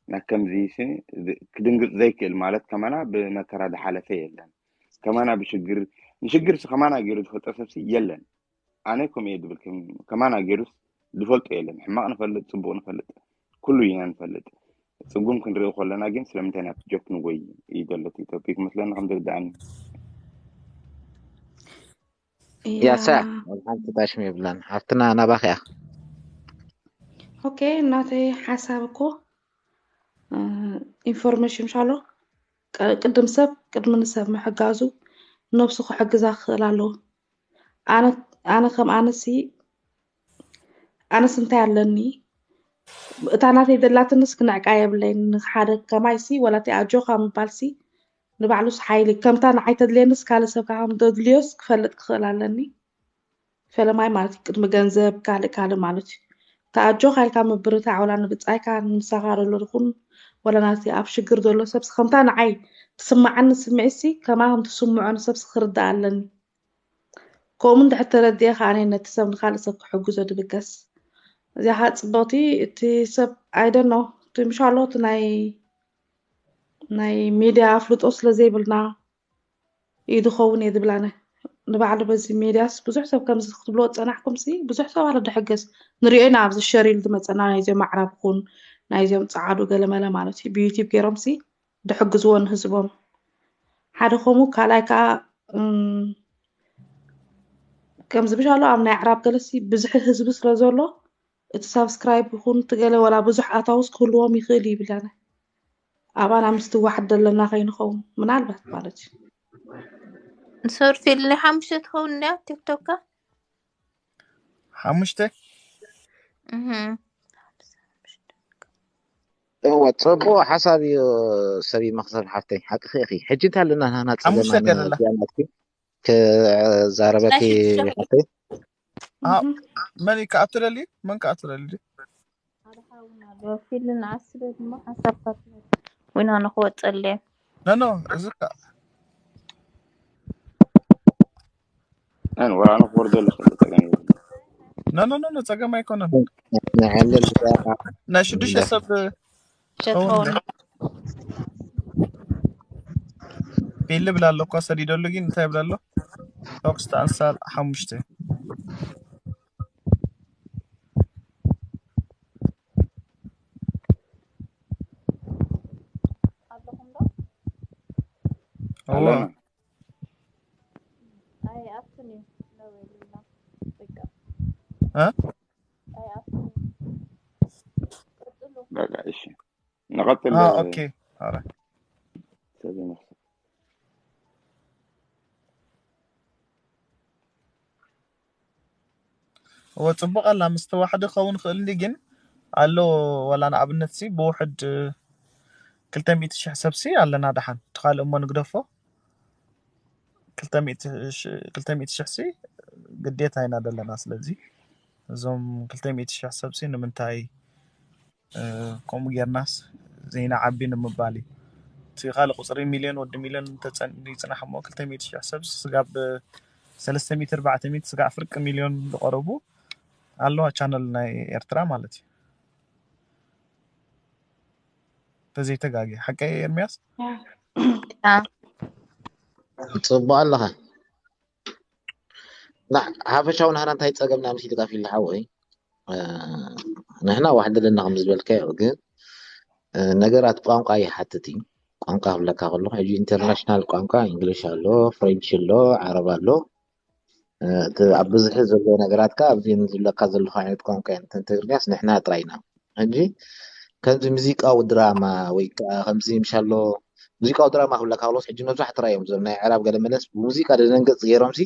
ናብ ከምዚ ሲ- ዝ- ክድንግፅ ዘይክእል? ማለት ከማና ብመከራ ዝሓለፈ የለን። ከማና ብሽግር ንሽግር ሲ ከማና ገይሩ ዝፈልጦ ሰብሲ የለን። ኣነ ከምኡ እየ ዝብል ከም- ከማና ገይሩስ ዝፈልጦ የለን። ሕማቕ ንፈልጥ፣ ፅቡቕ ንፈልጥ፣ ኩሉ ኢና ንፈልጥ። ፅጉም ክንርኢ ከለና ግን ስለምንታይ ናብቲ ጆክ ንጎይ እዩ ዘሎ እቲ ቶፒክ መስለኒ ከም ዝርዳእኒ። ያሳ ኣብ ሓንቲ ታሽም የብላን ሓፍትና ናባኺ እያ። ኦኬ እናተይ ሓሳብ እኮ ኢንፎርሜሽን ምሻሎ ቅድም ሰብ ቅድሚ ንሰብ ምሕጋዙ ነብሱ ክሕግዛ ክኽእል ኣለዎ። ኣነ ኣነ ከም ኣነሲ ኣነስ እንታይ ኣለኒ እታ ናተይ ዘላትንስ ክንዕቃ የብለይን። ንሓደ ከማይሲ ወላ እቲ ኣጆኻ ምባልሲ ንባዕሉስ ሓይሊ ከምታ ንዓይ ተድልየንስ ካልእ ሰብ ከዓ ከም ዘድልዮስ ክፈልጥ ክኽእል ኣለኒ። ፈለማይ ማለት እዩ ቅድሚ ገንዘብ ካልእ ካልእ ማለት እዩ። ተኣጆኻ ኢልካ ምብርታዕ ወላ ንብጻይካ ንሳኻ ዘሎ ይኹን ወላ ናቲ ኣብ ሽግር ዘሎ ሰብሲ ከምታ ንዓይ ትስምዓኒ ስምዒትሲ ከማ ከም ትስምዖ ንሰብሲ ክርዳእ ኣለኒ። ከምኡ እንድሕር ተረዲኤ ከኣ ነቲ ሰብ ንኻልእ ሰብ ክሕግዞ ድብገስ። እዚኣ ከዓ ጽብቕቲ እቲ ሰብ ኣይደኖ እቲ ምሻሎ እቲ ናይ ናይ ሚድያ ኣፍልጦ ስለ ዘይብልና እዩ ዝኸውን እየ ዝብል ኣነ። ንባዕሉ በዚ ሚድያስ ብዙሕ ሰብ ከምዚ ክትብልዎ ዝጸናሕኩም ሲ ብዙሕ ሰብ ኣሎ ድሕግዝ። ንሪኦ ኢና ኣብዚ ሸር ኢሉ ዝመጸና ናይዚኦም ኣዕራብ ኹን ናይዚኦም ጸዓዱ ገለመለ ማለት እዩ። ብዩቲዩብ ገይሮም ሲ ድሕግዝዎ ንህዝቦም። ሓደ ከምኡ ካልኣይ ከዓ እም፣ ከምዚ ብሻሎ ኣብ ናይ ኣዕራብ ገለሲ ብዙሕ ህዝቢ ስለ ዘሎ እቲ ሳብስክራይብ ይኹን እቲ ገለ ወላ ብዙሕ ኣታውስ ክህልዎም ይኽእል እዩ ይብል ኣነ። ኣባና ምስ ትዋሓድ ዘለና ከይንኸውን ምናልባት ማለት እዩ። ሶርት ኢልና ሓሙሽተ ትኸውን እንድያ ቲክቶካ ሓሙሽተ እህ እወ፣ ጽቡቕ ሓሳብ እዩ። ሰብ መኽሰብ ሓፍተይ፣ ሓቅኺ ኢኺ። ሕጂ እንታይ ኣለና ናህና ጸገም ሓሙሽተ ኣነ ከለላ እዚኣ ናትኪ ክዛረበኪ ናይ ሽዱሽተ ሓፍተይ። ኣዎ። እህ። መን እዩ ክኣቱ ደልዩ? መን ክኣቱ ደልዩ? ሓደ ሓውና ኣሎ ፊልን ዓስበ ድማ ሓሳብካ ትህብ ወይና ንክወፀለየ ኖ ኖ፣ እዚ ከ- ኣን ወራኑ ክወርደሉ ከሎ ጸገም የብሉን። ኖ ኖ ኖ ኖ፣ ጸገም ኣይኮነን። ንዕልል ናይ ሽዱሽተ ሰብ ሸትኸውን ፊል ብላ ኣሎ እኳ ሰዲደሉ ግን እንታይ ብላ ኣሎ? ቶክስት ኣንሳር ሓሙሽተ ኣለኹም ዶ? እዎ ኣለና። ኣይኣቱን እዩ ነው የሌላ በቃ እ? ኣይኣቱን እዩ። ቀጥሉ። በቃ እሺ፣ ንቐጥል። አ ኦኬ። ኧረ ሰብ ይመስል። እወ፣ ጽቡቕ ኣላ። ምስ ተዋሕደ ክኸውን ክእል እንዲ ግን ኣሎ። ዋላ ንኣብነት ሲ ብውሕድ ክልተ ሚእቲ ሽሕ ሰብ ሲ ኣለና። ደሓን እቲ ካልእ እሞ ንግደፎ። ክልተ ሚእቲ ሽ- ክልተ ሚእቲ ሽሕ ሲ ግዴታ ኢና ዘለና። ስለዚ እዞም ክልተ ሚእቲ ሽሕ ሰብ ሲ ንምንታይ እ፣ ከምኡ ጌርናስ ዘይንዓቢ ንምባል እዩ። እቲ ካልእ ቁፅሪ ሚልዮን ወዲ ሚልዮን እንተፀን- ይፅናሕ እሞ ክልተ ሚእቲ ሽሕ ሰብ ስጋብ ሰለስተ ሚእቲ ኣርባዕተ ሚእቲ ስጋዕ ፍርቂ ሚልዮን ዝቐረቡ ኣለዋ ቻነል ናይ ኤርትራ ማለት እዩ። ተዘይተጋጊ ሓቀይ ኤርሚያስ? ያ። ያ። ጽቡቕ ኣለኻ። ና ሓፈሻዊ ናህና እንታይ ጸገምና ምስ ኢልካ ፊል ሓወይ፣ እ፣ ንሕና ዋሕዲ ኣለና ከም ዝበልካዮ፣ ግን እ፣ ነገራት ቋንቋ ይሓትት እዩ። ቋንቋ ክብለካ ከለኹ ሕጂ ኢንተርናሽናል ቋንቋ እንግሊሽ ኣሎ፣ ፍሬንች ኣሎ፣ ዓረብ ኣሎ። እ፣ እቲ ኣብ ብዝሒ ዘሎ ነገራት ከኣ ኣብዚ ዝብለካ ዘለኹ ዓይነት ቋንቋ እየን። እተን ትግርኛስ ንሕና ጥራይ ኢና። ሕጂ ከምዚ ሙዚቃዊ ድራማ ወይ ከኣ ከምዚ ምሻሎ ሙዚቃዊ ድራማ ክብለካ ከለኹ ሕጂ መብዛሕትኡ ራእዮም እዞም ናይ ዕራብ ገለ መለስ ብሙዚቃ ደነንገጽ ገይሮምሲ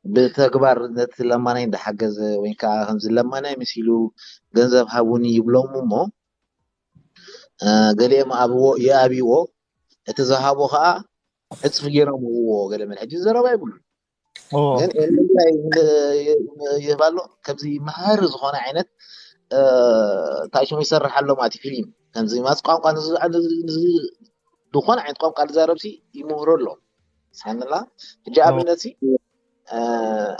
ብተግባር ነቲ ለማናይ እንዳሓገዘ ወይ ከዓ ከምዚ ለማናይ መሲሉ ገንዘብ ሃቡኒ ይብሎም እሞ እ፣ ገሊኦም ኣብዎ ይኣብይዎ፣ እቲ ዝሃቦ ከዓ ዕፅፊ ገይሮም ይህብዎ። ገለ መለ ሕጂ ዘረባ ይብሉ ኦ ግን ኤርትራ ይህብ ኣሎ። ከምዚ መሃሪ ዝኾነ ዓይነት እ፣ እንታይ ሽሙ ይሰርሕ ኣሎ ማለት እዩ ፊልም ከምዚ ማስ ቋንቋ ንዝ- ንዝ- ንዝ- ዝኾነ ዓይነት ቋንቋ ዝዛረብ ሲ ይምህሮ ኣሎ። ሳንላ ሕጂ ኦ ኣብነት ሲ እ፣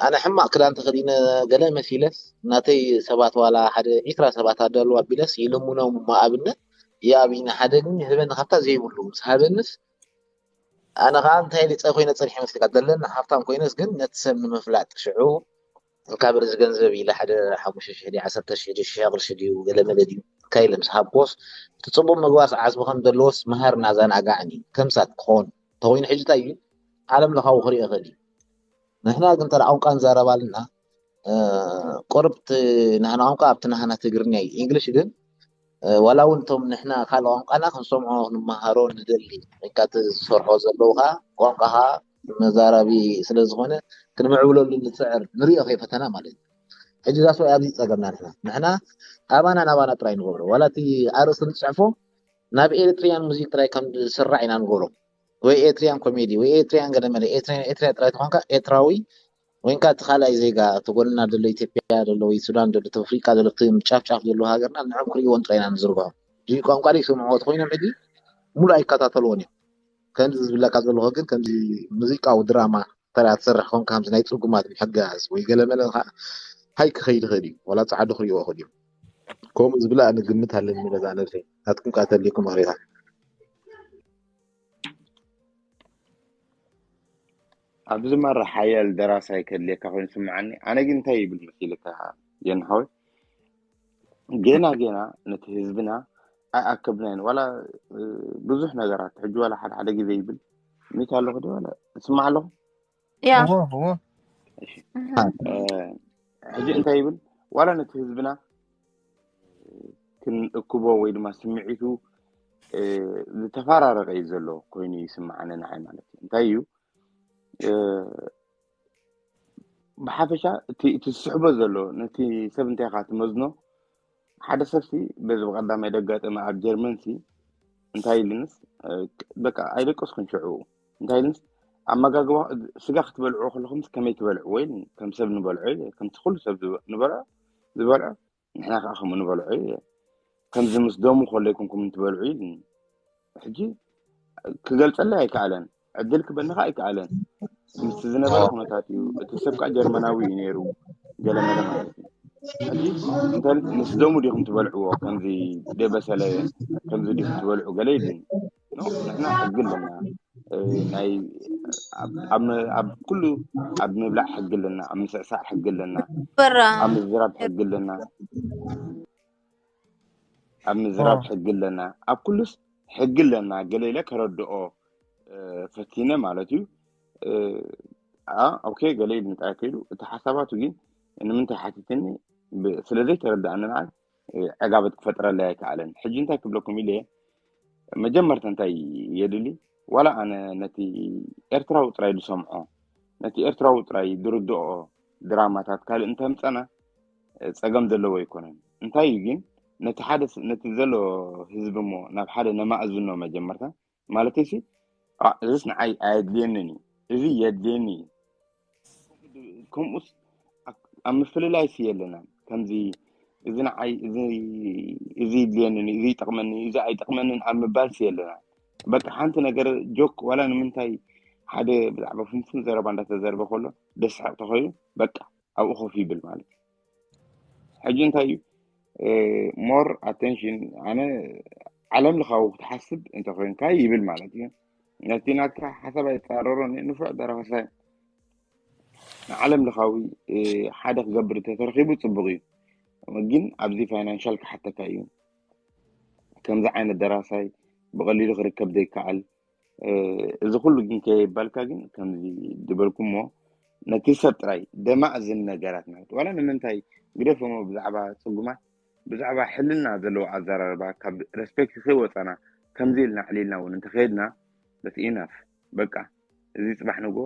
ኣነ ሕማቕ ክዳን ተኸዲነ ገለ መሲለስ ናተይ ሰባት ዋላ ሓደ ዒስራ ሰባት ኣዳልው ኣቢለስ ይልምኖም እሞ ኣብነት ይኣብይኒ ሓደ ግን ይህበኒ ካብታ ዘይብሉ ምስ ሃበንስ ኣነ ከዓ እንታይ ኢለ ፀ ኮይነ ፀኒሐ መስልካ ዘለኒ ሃብታም ኮይነስ ግን ነቲ ሰብ ንምፍላጥ ሽዑ እንካ በል እዚ ገንዘብ ኢለ ሓደ ሓሙሽተ ሽሕ ድዩ ዓሰርተ ሽሕ ድዩ ሽሕ ቅርሺ ድዩ ገለ መለ ድዩ እንካ ኢለ ምስ ሃብክዎስ እቲ ፅቡቅ ምግባርስ ዓስቢ ከም ዘለዎስ ምሃር እናዘናጋዕኒ ከምሳት ክኾን እንተኮይኑ ሕጂ እንታይ እዩ ዓለም ለኻዊ ክሪኦ ይኽእል እዩ ንሕና ግን ተራ ቋንቋ ንዛረብ ኣለና ቁርብ ናህና ቋንቋ ኣብቲ ናህና ትግርኛ እዩ። ኢንግሊሽ ግን ዋላ እውን እቶም ንሕና ካልእ ቋንቋና ክንሰምዖ ክንመሃሮ ንደሊ ወይ ከዓ እቲ ዝሰርሖ ዘለዉ ከዓ ቋንቋኻ መዛረቢ ስለ ዝኾነ ክንምዕብለሉ ንፅዕር ንሪኦ ከይፈተና ማለት እዩ። ሕጂ ዛስ ወይ ኣብዚ ፀገምና ንሕና ንሕና ኣባና ናባና ጥራይ ንገብሮ ዋላ እቲ ኣርእስቲ ንፅሕፎ ናብ ኤሪትሪያን ሙዚክ ጥራይ ከም ዝስራዕ ኢና ንገብሮ ወይ ኤሪትሪያን ኮሜዲ ወይ ኤሪትሪያን ገለመለ ኤሪትሪያን ኤሪትሪያ ጥራይ ተኾንካ ኤርትራዊ ወይንካ እቲ ካልኣይ ዜጋ እቲ ጎንና ዘሎ ኢትዮጵያ ዘሎ ወይ ሱዳን ዘሎ እቲ ኣፍሪቃ ዘሎ እቲ ጫፍ ጫፍ ዘሎ ሃገርና ንዕም ክርእይዎን ጥራይ ኢና ንዝርግሖ እዚ ቋንቋ ደይ ስምዕዎ ተኮይኖም ሕጂ ሙሉእ ኣይከታተልዎን እዮም ከምዚ ዝብለካ ዘለኹ ግን ከምዚ ሙዚቃዊ ድራማ ተራ ትሰርሕ ኮንካ ከምዚ ናይ ፅጉማት ምሕጋዝ ወይ ገለመለ ከዓ ሃይ ክኸይድ ይኽእል እዩ ዋላ ፃዓዱ ክርእይዎ ይኽእል እዩ ከምኡ ዝብላ ኣነ ግምት ኣለኒ በዛ ነብሰይ ናትኩም ከዓ ተልይኩም ኣሬታ ኣብዚ ማራ ሓያል ደራሳይ ከድልየካ ኮይኑ ስምዓኒ። ኣነ ግን እንታይ ይብል መሲልካ የንሓወይ፣ ገና ገና ነቲ ህዝብና ኣይኣከብናዮን። ዋላ ብዙሕ ነገራት ሕጂ ዋላ ሓደ ሓደ ግዜ ይብል ሚት ኣለኹ ዶ ዋላ እስማዕ ኣለኹ። ያ እዎ እዎ ሕጂ እንታይ ይብል፣ ዋላ ነቲ ህዝብና ክንእክቦ ወይ ድማ ስምዒቱ ዝተፈራረቀ እዩ ዘሎ ኮይኑ ይስምዓኒ ንዓይ ማለት እዩ። እንታይ እዩ ብሓፈሻ እቲ እቲ ዝስሕቦ ዘሎ ነቲ ሰብ እንታይ ኢኻ ትመዝኖ? ሓደ ሰብሲ በዚ ብቐዳማይ ደጋጠመ ኣብ ጀርመንሲ እንታይ ኢልንስ በቃ ኣይደቀስኩን ሽዑ እንታይ ኢልንስ ኣመጋግባ ስጋ ክትበልዑ ከለኹምስ ከመይ ትበልዕዎ ኢልኒ። ከም ሰብ ንበልዖ ኢለ ከምቲ ኩሉ ሰብ ንበልዖ ዝበልዖ ንሕና ከዓ ከምኡ ንበልዖ ኢለ ከምዚ ምስ ደሙ ከሎ ኣይኮንኩም ትበልዑ ኢልኒ። ሕጂ ክገልፀለይ ኣይከኣለን፣ ዕድል ክበኒ ከዓ ኣይከኣለን። ምስቲ ዝነበረ ኩነታት እዩ። እቲ ሰብ ከዓ ጀርመናዊ እዩ ነይሩ ገለመለ ማለት እዩ። ሕጂ እንታይ ምስ ደሙ ዲኹም ትበልዕዎ? ከምዚ ደበሰለ ከምዚ ዲኹም ትበልዑ ገለ ኢልኒ። ንሕና ሕጊ ኣለና ናይ ኣብ ኩሉ ኣብ ምብላዕ ሕጊ ኣለና፣ ኣብ ምስዕሳዕ ሕጊ ኣለና፣ በራ ኣብ ምዝራብ ሕጊ ኣለና፣ ኣብ ምዝራብ ሕጊ ኣለና፣ ኣብ ኩሉስ ሕጊ ኣለና። ገለ ኢለ ከረድኦ ፈቲነ ማለት እዩ። ኦኬ ገለ ኢሉ ንጣ ከይዱ እቲ ሓሳባቱ ግን ንምንታይ ሓቲትኒ ስለዘይተረዳእኒ ንዓይ ዕጋበት ክፈጥረለይ ኣይከኣለን። ሕጂ እንታይ ክብለኩም ኢለ መጀመርታ እንታይ የድሊ ዋላ ኣነ ነቲ ኤርትራዊ ጥራይ ዝሰምዖ ነቲ ኤርትራዊ ጥራይ ዝርድኦ ድራማታት ካልእ እንተምፀና ፀገም ዘለዎ ኣይኮነን። እንታይ እዩ ግን ነቲ ሓደ ነቲ ዘሎ ህዝቢ እሞ ናብ ሓደ ነማእዝኖ መጀመርታ ማለተይሲ እዚስ ንዓይ ኣየድልየንን እዩ፣ እዚ የድልየኒ እዩ። ከምኡስ ኣብ ምፍልላይሲ የለናን። ከምዚ እዚ ንዓይ እዚ ይድልየንን እዚ ይጠቕመኒ እዚ ኣይጠቕመንን ኣብ ምባልሲ የለናን። በቃ ሓንቲ ነገር ጆክ ዋላ ንምንታይ ሓደ ብዛዕባ ፍንፉን ዘረባ እንዳተዘርበ ከሎ ደስሓቕ ተኾይኑ በቃ ኣብኡ ኮፍ ይብል ማለት እዩ። ሕጂ እንታይ እዩ more attention ኣነ ዓለም ለኻዊ ክትሓስብ እንተኮይንካ ይብል ማለት እዩ። ነቲ ናትካ ሓሳብ ኣይፃረሮን እዩ ንፉዕ ደራሳይ ንዓለም ለኻዊ ሓደ ክገብር እንተተረኺቡ ፅቡቅ እዩ። ግን ኣብዚ ፋይናንሻል ክሓተካ እዩ። ከምዚ ዓይነት ደራሳይ ብቀሊሉ ክርከብ ዘይከኣል እዚ ኩሉ ግን ከየባልካ ግን ከምዚ ዝበልኩሞ ነቲ ሰብ ጥራይ ደማእዝን ነገራት ማለት ዋላ ንምንታይ ግደፎሞ ብዛዕባ ፅጉማት ብዛዕባ ሕልና ዘለዎ ኣዘራርባ ካብ ሬስፔክት ከይወፃና ከምዚ ኢልና ዕሊልና እውን እንተኸየድና that's enough በቃ እዚ ፅባሕ ንጎ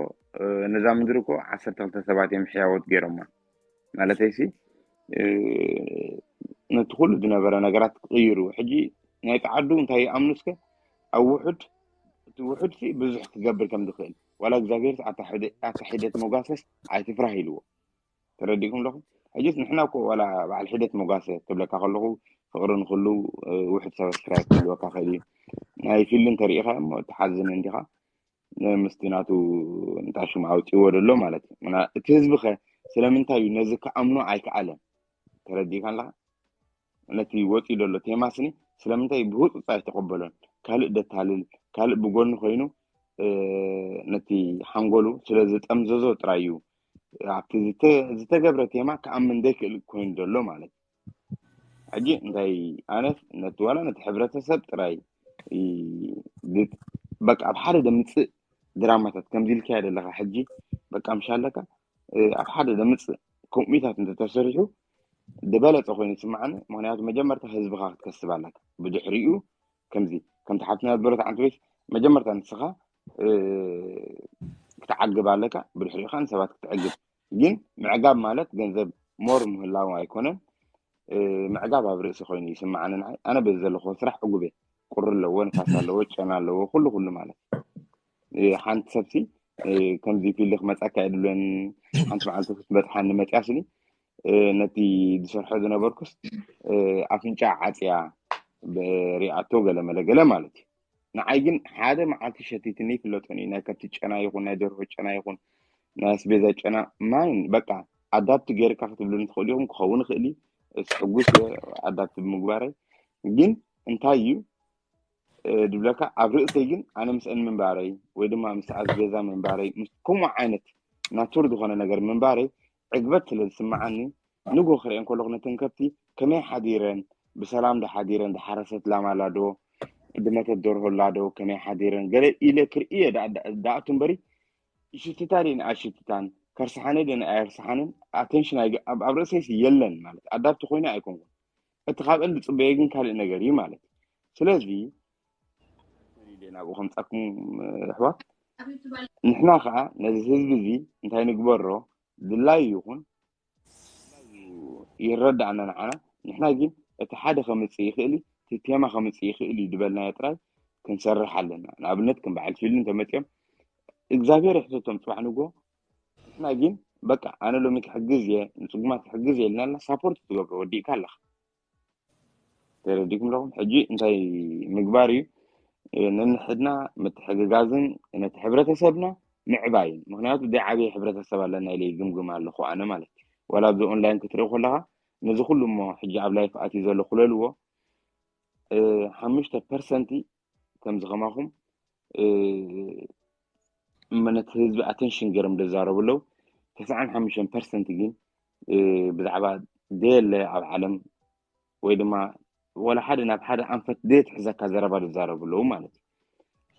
ነዛ ምድሪ እኮ ዓሰርተ ክልተ ሰባት እዮም ሕያወት ገይሮማ ማለተይሲ ነቲ ኩሉ ዝነበረ ነገራት ክቅይሩ ሕጂ ናይ ፃዓዱ እንታይ ይኣምኑ እስከ ኣብ ውሑድ እቲ ውሑድ ሲ ብዙሕ ክገብር ከም ዝኽእል ዋላ እግዚኣብሔር ኣታ ሒደት መጓሰስ ኣይትፍራህ ኢልዎ ተረዲእኩም ኣለኹም ሕጂስ ንሕና እኮ ዋላ በዓል ሒደት መጓሰ ክብለካ ከለኹ ፍቅሪ ንክሉ ውሕድ ሰብስክራይብ ክህልወካ ክእል እዩ ናይ ፊልም ተሪኢኻ እሞ ትሓዝን እንዲኻ ምስቲ ናቱ ንጣሽሙ ኣውፅዎ ደሎ ማለት እዩ እቲ ህዝቢ ከ ስለምንታይ እዩ ነዚ ክኣምኖ ኣይከኣለን ተረዲእካ ኣለካ ነቲ ወፂኡ ደሎ ቴማስኒ ስለምንታይ ብህፁፅ ኣይተቀበሎን ካልእ ደታልል ካልእ ብጎኒ ኮይኑ ነቲ ሓንጎሉ ስለዝጠምዘዞ ጥራይ እዩ ኣብቲ ዝተገብረ ቴማ ክኣምን ዘይክእል ኮይኑ ዘሎ ማለት እዩ ሕጂ እንታይ ኣነስ ነቲ ዋላ ነቲ ሕብረተሰብ ጥራይ በቃ ኣብ ሓደ ደምፅእ ድራማታት ከምዚ ኢልካዮ ዘለካ ሕጂ በቃ ምሻለካ ኣብ ሓደ ደምፅእ ከምኡታት እንተተሰሪሑ ዝበለፀ ኮይኑ ይስማዓኒ ምክንያቱ መጀመርታ ህዝብካ ክትከስብ ኣለካ ብድሕሪኡ ከምዚ ከምቲ ሓብትና ዝበለት ዓንት ቤት መጀመርታ ንስኻ ክትዓግብ ኣለካ ብድሕሪኡ ከዓ ንሰባት ክትዕግብ ግን ምዕጋብ ማለት ገንዘብ more ምህላው ኣይኮነን ምዕጋብ ኣብ ርእሲ ኮይኑ ይስምዓኒ ንዓይ ኣነ በዚ ዘለኹዎ ስራሕ ዕጉብ እየ ቁሪ ኣለዎ ንፋስ ኣለዎ ጨና ኣለዎ ኩሉ ኩሉ ማለት ሓንቲ ሰብሲ ከምዚ ፊልድ ክመፀካ የድልዮን ሓንቲ መዓልቲ ክትበፅሓኒ መፅያ ስኒ ነቲ ዝሰርሖ ዝነበርኩስ ኣፍንጫ ዓፅያ ሪኣቶ ገለመለ ገለ ማለት እዩ ንዓይ ግን ሓደ መዓልቲ ሸቲትኒ ይፍለጦን እዩ ናይ ከብቲ ጨና ይኹን ናይ ደርሆ ጨና ይኹን ናይ ኣስቤዛ ጨና ማይን በቃ ኣዳፕት ገይርካ ክትብሉኒ ትኽእሉ ኢኹም ክኸውን ይኽእል እዩ እስ ሕጉስ እየ ኣዳፕት ብምግባረይ ግን እንታይ እዩ ድብለካ፣ ኣብ ርእሰይ ግን ኣነ ምስአን ምንባረይ ወይ ድማ ምስ ኣስቤዛ ምንባረይ፣ ምስ ከምኡ ዓይነት ናቱር ዝኾነ ነገር ምንባረይ ዕግበት ስለ ዝስምዓኒ፣ ንጎ ክርእየን ከለኹ ነተን ከብቲ ከመይ ሓዲረን፣ ብሰላም ዶ ሓዲረን፣ ዝሓረሰት ላም ኣላ ዶ፣ ድመተት ደርሆ ኣላ ዶ፣ ከመይ ሓዲረን ገለ ኢለ ክርእየ ደኣ እምበሪ፣ ይሽትታ ድየን ኣይሽትታን፣ ከርስሓነ ድየን ኣየርስሓንን፣ ኣቴንሽን ኣብ ርእሰይሲ የለን ማለት ኣዳፕት ኮይነ ኣይኮንኩን። እቲ ካብአን ዝፅበየ ግን ካልእ ነገር እዩ ማለት እዩ። ስለዚ ናብኡ ከምፃኩም ኣሕዋት፣ ንሕና ከዓ ነዚ ህዝቢ እዚ እንታይ ንግበሮ፣ ድላዩ ይኹን ይረዳእና ንዓና። ንሕና ግን እቲ ሓደ ከምፅእ ይኽእል እዩ፣ እቲ ቴማ ከምፅእ ይኽእል እዩ ዝበልናዮ ጥራይ ክንሰርሕ ኣለና። ንኣብነት ከም በዓል ፊልም እንተመፅኦም እግዚኣብሔር ይሕተቶም ፅባሕ ንጎ። ንሕና ግን በቃ ኣነ ሎሚ ክሕግዝ እየ፣ ንፅጉማት ክሕግዝ እየ ኢልና ኣለና። ሳፖርት ትገብሮ ወዲእካ ኣለኻ። ተረዲኩም ኣለኹም? ሕጂ እንታይ ምግባር እዩ? ነንሕድና ምትሕግጋዝን ነቲ ሕብረተሰብና ምዕባይን። ምክንያቱ ዘይዓበየ ሕብረተሰብ ኣለና ኢለ ይግምግም ኣለኹ ኣነ ማለት እዩ። ዋላ ኣብዚ ኦንላይን ክትርኢ ከለኻ ነዚ ኩሉ እሞ ሕጂ ኣብ ላይፍ ኣትዩ ዘሎ ኩለልዎ ሓሙሽተ ፐርሰንቲ ከምዚ ከማኹም ነቲ ህዝቢ ኣቴንሽን ገይሮም ዝዛረቡ ኣለዉ። ተስዓን ሓሙሽተን ፐርሰንት ግን ብዛዕባ ዘየለ ኣብ ዓለም ወይ ድማ ወላ ሓደ ናብ ሓደ ኣንፈት ዘየትሕዘካ ዘረባ ዝዛረቡ ኣለዉ ማለት እዩ።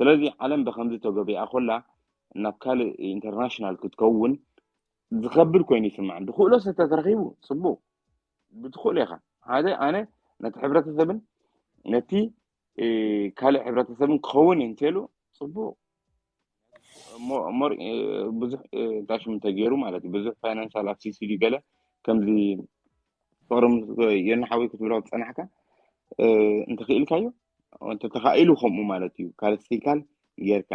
ስለዚ ዓለም ብከምዚ ተገቢኣ ኮላ ናብ ካልእ ኢንተርናሽናል ክትከውን ዝኸብድ ኮይኑ ይስምዓን። ዝኽእሎ ሰብ ተተረኺቡ ጽቡቕ፣ ብትኽእሎ ኢኻ። ሓደ ኣነ ነቲ ሕብረተሰብን ነቲ ካልእ ሕብረተሰብን ክኸውን እየ እንተሉ ጽቡቕ። ሞር ብዙሕ ታሽም እንተገይሩ ማለት እዩ፣ ብዙሕ ፋይናንሳል ኣብ ሲሲዲ ገለ ከምዚ ፍቅሪ ምስ የናሓዊ ክትብሎ ዝፀናሕካ እንተኽኢልካዮ፣ እንተተኻኢሉ ከምኡ ማለት እዩ። ካልሲካል ጌርካ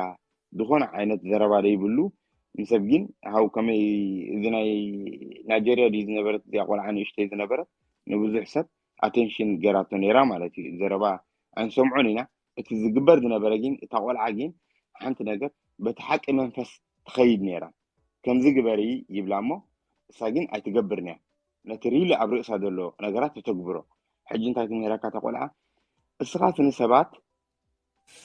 ዝኾነ ዓይነት ዘረባ ዘይብሉ ንሰብ ግን ሃው ከመይ፣ እዚ ናይ ናይጀርያ ድዩ ዝነበረት እዚኣ ቆልዓ ንእሽተይ ዝነበረት ንብዙሕ ሰብ ኣቴንሽን ገራቶ ነይራ ማለት እዩ። ዘረባ ኣይንሰምዖን ኢና። እቲ ዝግበር ዝነበረ ግን እታ ቆልዓ ግን ሓንቲ ነገር በቲ ሓቂ መንፈስ ትኸይድ ነይራ። ከምዚ ግበሪ ይብላ እሞ እሳ ግን ኣይትገብርን እያ። ነቲ ሪሊ ኣብ ርእሳ ዘሎ ነገራት ተተግብሮ። ሕጂ እንታይ ትምህረካ እታ ቆልዓ? እስኻስ ንሰባት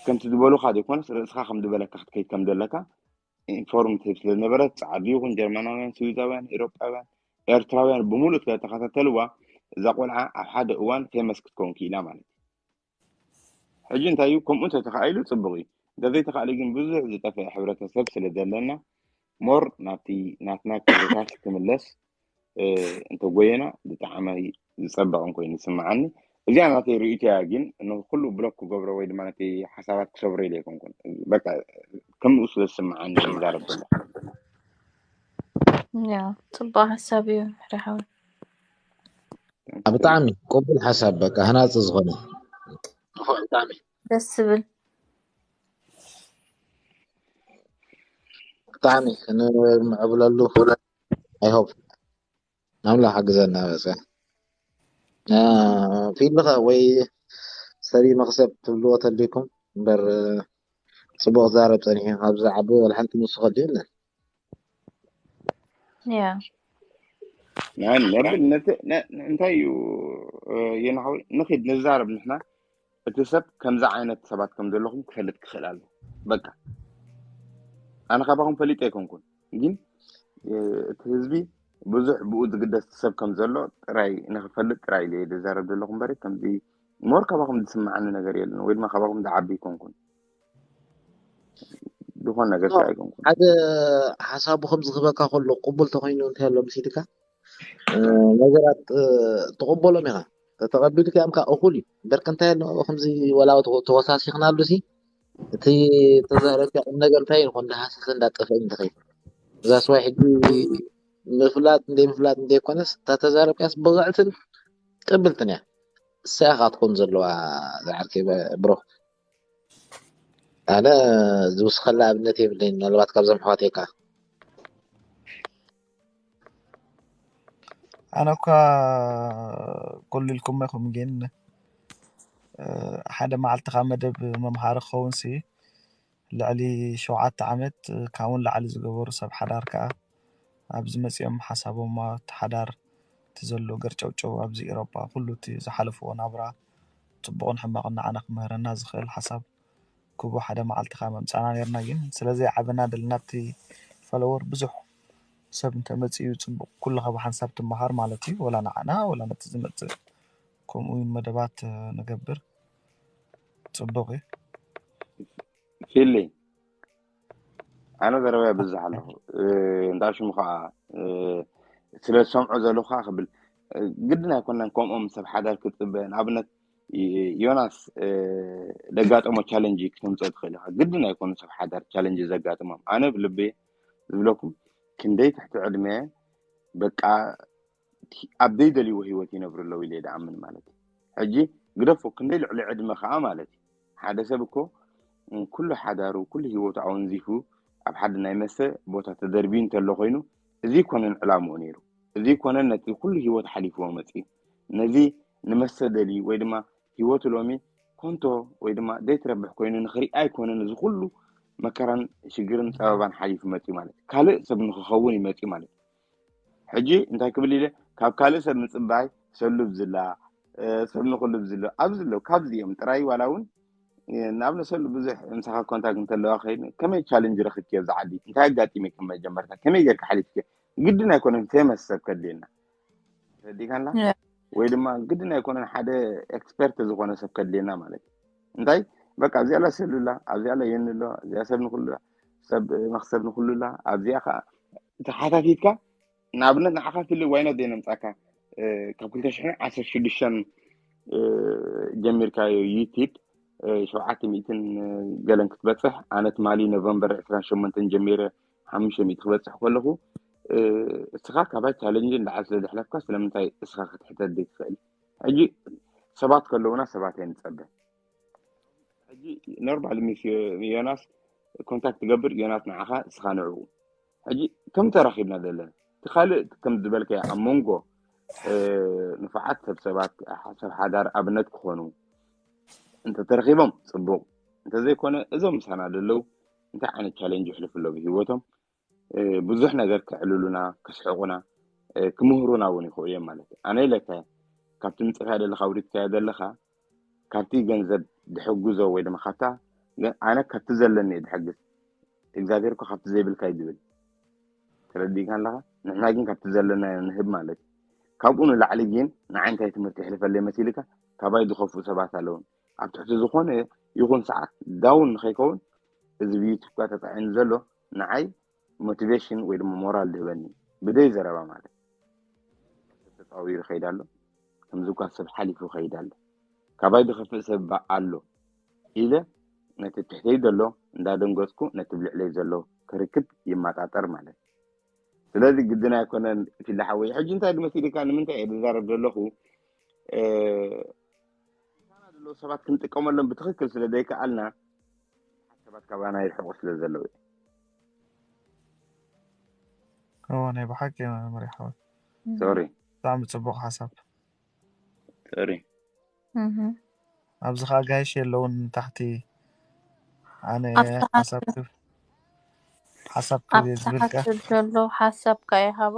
ከምቲ ዝበሉኻ ዘይኮነስ ርእስኻ ከም ዝበለካ ክትከይድ ከም ዘለካ ኢንፎርም ትህብ ስለ ዝነበረት፣ ጸዓዱ ይኹን ጀርመናውያን፣ ስዊዛውያን፣ ኤሮጳውያን፣ ኤርትራውያን ብምሉእ ስለ ተኸታተልዋ፣ እዛ ቆልዓ ኣብ ሓደ እዋን ፌመስ ክትከውን ክኢላ ማለት እዩ። ሕጂ እንታይ እዩ፣ ከምኡ እንተተኻኢሉ ጽቡቕ እዩ። እንተዘይተኻእሉ ግን ብዙሕ ዝጠፍአ ሕብረተሰብ ስለ ዘለና፣ ሞር ናብቲ ናትና ክብርታት ክምለስ እንተጎየና ብጣዕሚ ዝጸበቕን ኮይኑ ይስምዓኒ። እዚኣ ናተይ ርእይቶ እያ፣ ግን ንኩሉ ብሎክ ክገብሮ ወይ ድማ ነቲ ሓሳባት ክሰብሮ ኢለ ኣይኮንኩን። በቃ ከምኡ ስለ ዝስምዓኒ እየ ዝዛረብ ዘለኹ። ያ ጽቡቕ ሓሳብ እዩ ሕራሓዊ። ብጣዕሚ ቅቡል ሓሳብ፣ በቃ ሃናጺ ዝኾነ ንፉዕ ብጣዕሚ ደስ ዝብል። ብጣዕሚ ክንምዕብለሉ I hope ኣምላኽ ሓግዘና። በሰ ፊልምኸ ወይ ሰሪ መክሰብ ትብልዎ ተልኩም እምበር ጽቡቕ ዛረብ ጸኒሑ ካብዚ ዓቢ ወላ ሓንቲ ንሱ ከድዩ የለን። ያ ናኒ ነብል ነቲ ነ- እንታይ እዩ የናሓዊ ንኺድ ንዛረብ ንሕና። እቲ ሰብ ከምዚ ዓይነት ሰባት ከም ዘለኹም ክፈልጥ ክኽእል ኣሎ። በቃ ኣነ ካባኹም ፈሊጠ ኣይኮንኩን፣ ግን እቲ ህዝቢ ብዙሕ ብኡ ዝግደስ ሰብ ከም ዘሎ ጥራይ ንክፈልጥ ጥራይ ኢለ ዝዛረብ ዘለኹ እምበሪ ከምዚ ሞር ካባኹም ዝስምዓኒ ነገር የለን ወይ ድማ ካባኹም ዝዓቢ ኣይኮንኩን። ዝኾነ ነገር ከኣ ኣይኮንኩን። ሓደ ሓሳቡ ከም ዝህበካ ከሎ ቅቡል ተኮይኑ እንታይ ኣሎ መሲልካ ነገራት ትቕበሎም ኢኻ። ተተቐቢልካዮም ከኣ እኹል እዩ። እምበር ከ እንታይ ኣሎ ከምዚ ወላ ተወሳሲኽናሉ ሲ እቲ ተዛረብካ ቁም ነገር እንታይ እዩ ንኾን እንዳሃሰሰ እንዳጠፍአ እዩ ዝኸይድ። እዛ ስዋይ ሕጂ ምፍላጥ እንደይ ምፍላጥ እንደይኮነስ እታ ተዛረብካስ ብቕዕትን ቅብልትን እያ። እሳ እያ ከዓ ትኾን ዘለዋ ዝዓርከይ ብሮ። ኣነ ዝውስኸላ ኣብነት የብለይን ምናልባት ካብዞም ኣሕዋተይ ከዓ ኣነ እኳ ኩሉ ኢልኩም ኢኹም ግን ሓደ መዓልቲ ካብ መደብ መምሃሪ ክኸውን ሲ ልዕሊ ሸውዓተ ዓመት ካብኡ ንላዕሊ ዝገበሩ ሰብ ሓዳር ከዓ ኣብዚ መፂኦም ሓሳቦም እቲ ሓዳር እቲ ዘሎ ገርጨውጨው ኣብዚ ኤሮጳ ኩሉ እቲ ዝሓለፍዎ ናብራ ፅቡቕን ሕማቕን ንዓና ክምህረና ዝኽእል ሓሳብ ክቡ ሓደ መዓልቲ ከኣ መምጻና ነርና ግን ስለ ዘይዓበና ደለና ኣብቲ follower ብዙሕ ሰብ እንተመጺኡ ጽቡቕ ኩሉ ካብ ሓንሳብ ትመሃር ማለት እዩ ወላ ንዓና ወላ ነቲ ዝመጽእ ከምኡ እውን መደባት ንገብር ጽቡቕ እዩ። ፊሊ ኣነ ዘረባ ይብዝሕ ኣለኹ እንዳ ሽሙ ከዓ ስለ ዝሰምዖ ዘለኹ ከዓ ክብል ግድን ኣይኮነን። ከምኦም ሰብ ሓዳር ክፅበ ንኣብነት ዮናስ ደጋጠሞ ቻለንጅ ክተምፅኦ ትኽእል ኢኻ። ግድን ኣይኮኑ ሰብ ሓዳር ቻለንጅ ዘጋጥሞም። ኣነ ብልቤ ዝብለኩም ክንደይ ትሕቲ ዕድመ በቃ ኣብ ዘይደልይዎ ህይወት ይነብሩ ኣለዉ ኢለ ይድኣምን ማለት እዩ። ሕጂ ግደፎ ክንደይ ልዕሊ ዕድመ ከዓ ማለት እዩ። ሓደ ሰብ እኮ ኩሉ ሓዳሩ ኩሉ ህይወቱ ኣወንዚፉ ኣብ ሓደ ናይ መስተ ቦታ ተደርቢዩ እንተሎ ኮይኑ እዚ ይኮነን ዕላምኡ ነይሩ። እዚ ይኮነን ነቲ ኩሉ ህይወት ሓሊፍዎ መፅዩ። ነዚ ንመስተ ደልዩ ወይ ድማ ህይወቱ ሎሚ ኮንቶ ወይ ድማ ዘይትረብሕ ኮይኑ ንክርኢ ኣይኮነን። እዚ ኩሉ መከራን ሽግርን ፀበባን ሓሊፉ መፅዩ ማለት እዩ። ካልእ ሰብ ንክኸውን ይመፅዩ ማለት እዩ። ሕጂ እንታይ ክብል ኢለ ካብ ካልእ ሰብ ምፅባይ ሰሉብ ዝላ ሰብ ንክሉብ ዝሎ ኣብዚ ኣለዉ ካብዚ እዮም ጥራይ ዋላ እውን ንኣብነት ሰሉ ብዙሕ ምሳኻ ኮንታክት እንተለዋ ከይድ ከመይ ቻለንጅ ረክብኪ ኣብዚ ዓዲ እንታይ ኣጋጢመኪ መጀመርታ ከመይ ጌርካ ሓሊፍኪ ግድን ኣይኮነን ፌመስ ሰብ ከድልየና ተረዲካና ወይ ድማ ግድን ኣይኮነን ሓደ ኤክስፐርት ዝኾነ ሰብ ከድልየና ማለት እዩ እንታይ በቃ ኣብዚኣ ላ ሰሉላ ኣብዚኣ ላ የንሎ እዚኣ ሰብ ንክሉላ ሰብ መክሰብ ንክሉላ ኣብዚኣ ከዓ ተሓታቲትካ ንኣብነት ንዓኻ ክሊ ዋይኖት ደይ ነምፃካ ካብ ክልተ ሽሕን ዓሰርተ ሽዱሽተን ጀሚርካዮ ዩቲብ ሸውዓተ ሚእትን ገለን ክትበፅሕ ኣነ ትማሊ ኖቨምበር ዕስራን ሸሞንተን ጀሚረ ሓሙሽተ ሚእቲ ክበፅሕ ከለኹ እስኻ ካባይ ቻለንጅ እንዳዓል ስለ ዘሕለፍካ ስለምንታይ እስኻ ክትሕተት ዘይትኽእል ሕጂ ሰባት ከለውና ሰባት እየ ንፀበ ሕጂ ኖርማል ሚስ ዮናስ ኮንታክት ትገብር ዮናስ ንዓኻ እስኻ ንዕኡ ሕጂ ከም ተራኺብና ዘለና እቲ ካልእ ከም ዝበልከ ኣብ መንጎ ንፉዓት ሰብ ሰባት ሰብ ሓዳር ኣብነት ክኾኑ እንተተረኺቦም ፅቡቕ እንተዘይኮነ እዞም ምሳና ዘለዉ እንታይ ዓይነት ቻለንጅ ይሕልፉ ኣለዉ ብህይወቶም ብዙሕ ነገር ከዕልሉና ከስሕቑና ክምህሩና እውን ይኽእሉ እዮም ማለት እዩ ኣነ ኢለካ ካብቲ ምፅፋያ ዘለካ ውሪድካዮ ዘለካ ካብቲ ገንዘብ ድሕግዞ ወይ ድማ ካብታ ኣነ ካብቲ ዘለኒ ድሕግዝ እግዚኣብሔር እኮ ካብቲ ዘይብልካ እዩ ዝብል ተረዲእካ ኣለካ ንሕና ግን ካብቲ ዘለና ንህብ ማለት እዩ ካብኡ ንላዕሊ ግን ንዓይ እንታይ ትምህርቲ ይሕልፈለይ መሲልካ ካባይ ዝኸፍኡ ሰባት ኣለውን ኣብ ትሕቲ ዝኾነ ይኹን ሰዓት ዳውን ንኸይከውን እዚ ብዩቱብካ ተፃዒኑ ዘሎ ንዓይ ሞቲቬሽን ወይ ድማ ሞራል ዝህበኒ ብደይ ዘረባ ማለት ተፃዊሩ ከይድ ኣሎ ከምዚ እኳ ሰብ ሓሊፉ ከይድ ኣሎ ካባይ ዝኸፍእ ሰብ ኣሎ ኢለ ነቲ ትሕተይ ዘሎ እንዳደንገፅኩ ነቲ ብልዕለይ ዘሎ ክርክብ ይመጣጠር ማለት ስለዚ ግድን ኣይኮነን ፊላ ሓወይ ሕጂ እንታይ ድመሲልካ ንምንታይ እየ ዝዛረብ ዘለኹ ምሳና ዘለዉ ሰባት ክንጥቀመሎም ብትኽክል ስለ ዘይከኣልና ሰባት ካባና ይርሕቑ ስለ ዘለዉ እዎ ናይ ብሓቂ መመሪ ሓወት ሶሪ ብጣዕሚ ፅቡቕ ሓሳብ ሶሪ ኣብዚ ከዓ ጋይሽ የለውን ታሕቲ ኣነ ሓሳብ ክብ ሓሳብ ክብ ዝብልካ ዘሎ ሓሳብ ከዓ ይሃቦ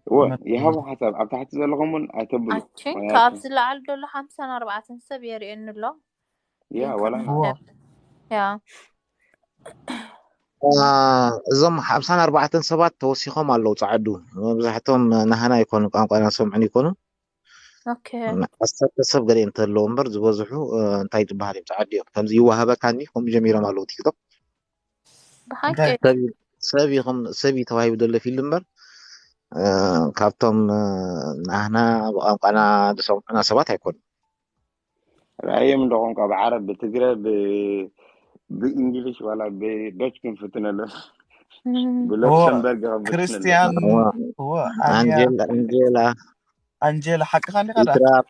እወ ይሃቦ ሓሳብ ኣብ ታሕቲ ዘለኹም እውን ኣይተብሉ ኣችን ካብዚ ላዓል ዘሎ ሓምሳን ኣርባዕተን ሰብ የርእየኒ ኣሎ ያ ወላ ያ እዞም ሓምሳን ኣርባዕተን ሰባት ተወሲኾም ኣለዉ ፃዓዱ መብዛሕቶም ናህና ይኮኑ ቋንቋና ሰምዑን ይኮኑ ኦኬ ዓሰርተ ሰብ ገለ እንተለዉ እምበር ዝበዝሑ እንታይ ዝበሃል እዮም ፃዓዱ እዮም ከምዚ ይዋሃበካ እንዲ ከምኡ ጀሚሮም ኣለዉ ቲክቶክ ብሓቂ ሰብ ይኹም ሰብ እዩ ተዋሂቡ ዘሎ ፊልድ እምበር ካብቶም ናህና ብቋንቋና ዝሰምዑና ሰባት ኣይኮኑ ራእዮም እንደ ቋንቋ ብዓረብ ብትግረ ብእንግሊሽ ዋላ ብዶች ክንፍትነሉ ብለክሰምበርግ ክርስቲያን ኣንጀላ ኣንጀላ ሓቅኻ እንዲኻ ኢትራፕ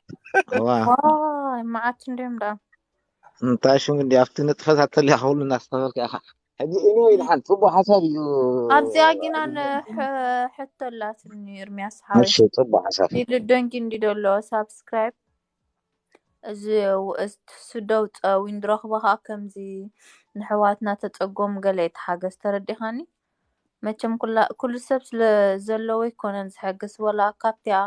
መዓት እንዲዮም ዳ እንታይ ሽም እንዲ ኣብቲ ንጥፈታት ተሊኻ ኩሉ እናስተኸልካ ኢኻ ሕጂ ኢሉ ይልሓል ፅቡቅ ሓሳብ እዩ ኣብዚኣ ግን ኣነ ሕቶ ኣላትኒ እርምያስ ሓወይ እሺ ፅቡቅ ሓሳብ ኢሉ ደንጊ እንዲ ደሎ ሳብስክራይብ እዚ ስደው ፀዊን ድረኽቦ ከዓ ከምዚ ንሕዋትና ተፀጎም ገለ የተሓገዝ ተረዲኻኒ መቸም ኩላ ኩሉ ሰብ ስለ ዘለዎ ይኮነን ዝሕግስ ወላ ካብቲያ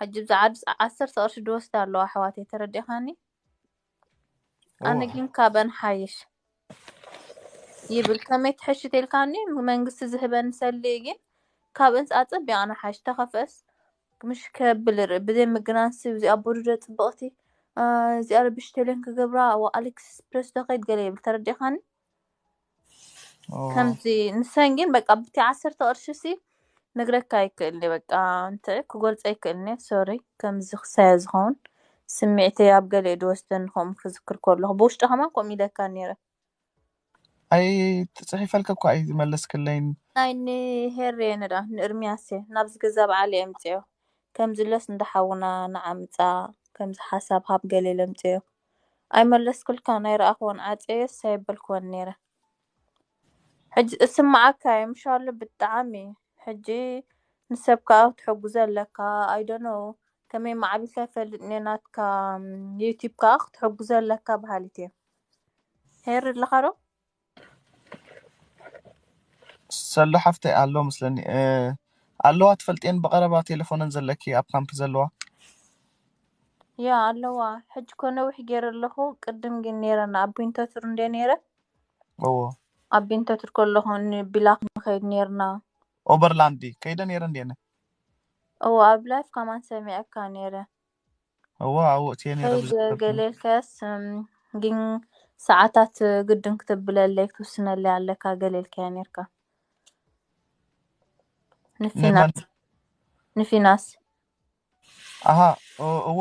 ሕጂ ብዛዓዲ ዓሰርተ ቅርሺ ድወስድ ኣለዋ ኣሕዋተይ ተረዲኻኒ ኣነ ግን ካብአን ሓይሽ ይብል። ከመይ ትሕሽ ተልካኒ? መንግስቲ ዝህበን ሰልይ ግን ካብእንስ ኣጸቢቕና ሓሽ ተኸፍአስ ምሽ ከብል ርኢ ብዘይ ምግናን ስብ እዚኣ ቦዱደ ጽብቕቲ እዚኣ ረብሽ ተልን ክገብራ ኣብ ኣሊክስፕረስ ዶ ከይድ ገለ ይብል። ተረዲኻኒ? ከምዚ ንሰን ግን በቃ ብቲ ዓሰርተ ቅርሺ ሲ ነግረካ ይክእልኒ። በቃ እንተ ክጎልፀ ይክእልኒ። ሶሪ፣ ከምዚ ክሳየ ዝኸውን ስምዒተይ ኣብ ገለ ድወስደን ከምኡ ክዝክር ከለኹ ብውሽጢ ከማን ከምኡ ኢለካ ነይረ። ኣይ ትፅሒፈልካ እኳ ኣይመለስክለይን። ናይ ንሄሬ ንዳ ንእርሚያሴ ናብዚ ገዛ በዓል የምፅዮ ከምዚ ለስ እንዳሓውና ንዓምፃ ከምዚ ሓሳብ ሃብ ገለ ለምፅዮ ኣይመለስክልካ። ናይ ረኣኽዎን ዓፀዮስ ኣይበልክወን ነይረ። ሕጂ እስምዓካ እየ ምሻሉ ብጣዕሚ። ሕጂ ንሰብ ከዓ ክትሕጉዘ ኣለካ። ኣይደኖ ከመይ ማዕቢልካ ይፈልጥ እኔ ናትካ ዩቲብ ከዓ ክትሕጉዘ ኣለካ በሃሊት እየ። ሄር ኣለኻ ዶ? ሰሎ ሓፍተይ ኣሎ መስለኒ። ኣለዋ ትፈልጥየን ብቐረባ ቴሌፎነን ዘለኪ ኣብ ካምፕ ዘለዋ? ያ ኣለዋ። ሕጂ ኮ ነዊሕ ገይረ ኣለኹ። ቅድም ግን ነይረና ኣብ ዊንተቱር እንደ ነይረ እዎ ኣብ ዊንተቱር ከለኹ ንቢላክ ንኸይድ ነይርና። ኦበርላንድ ከይደ ነይረ እንዴነ እዎ ኣብ ላይፍ ከማን ሰሚዐካ ነይረ። እዎ ኣብኡ እትየ ነይረ ከይድ ገሌልከስ እም፣ ግን ሰዓታት ግድን ክትብለለይ ክትውስነለይ ኣለካ ገሌልከያ ነይርካ። ንፊናስ ንፊናስ ኣሃ እወ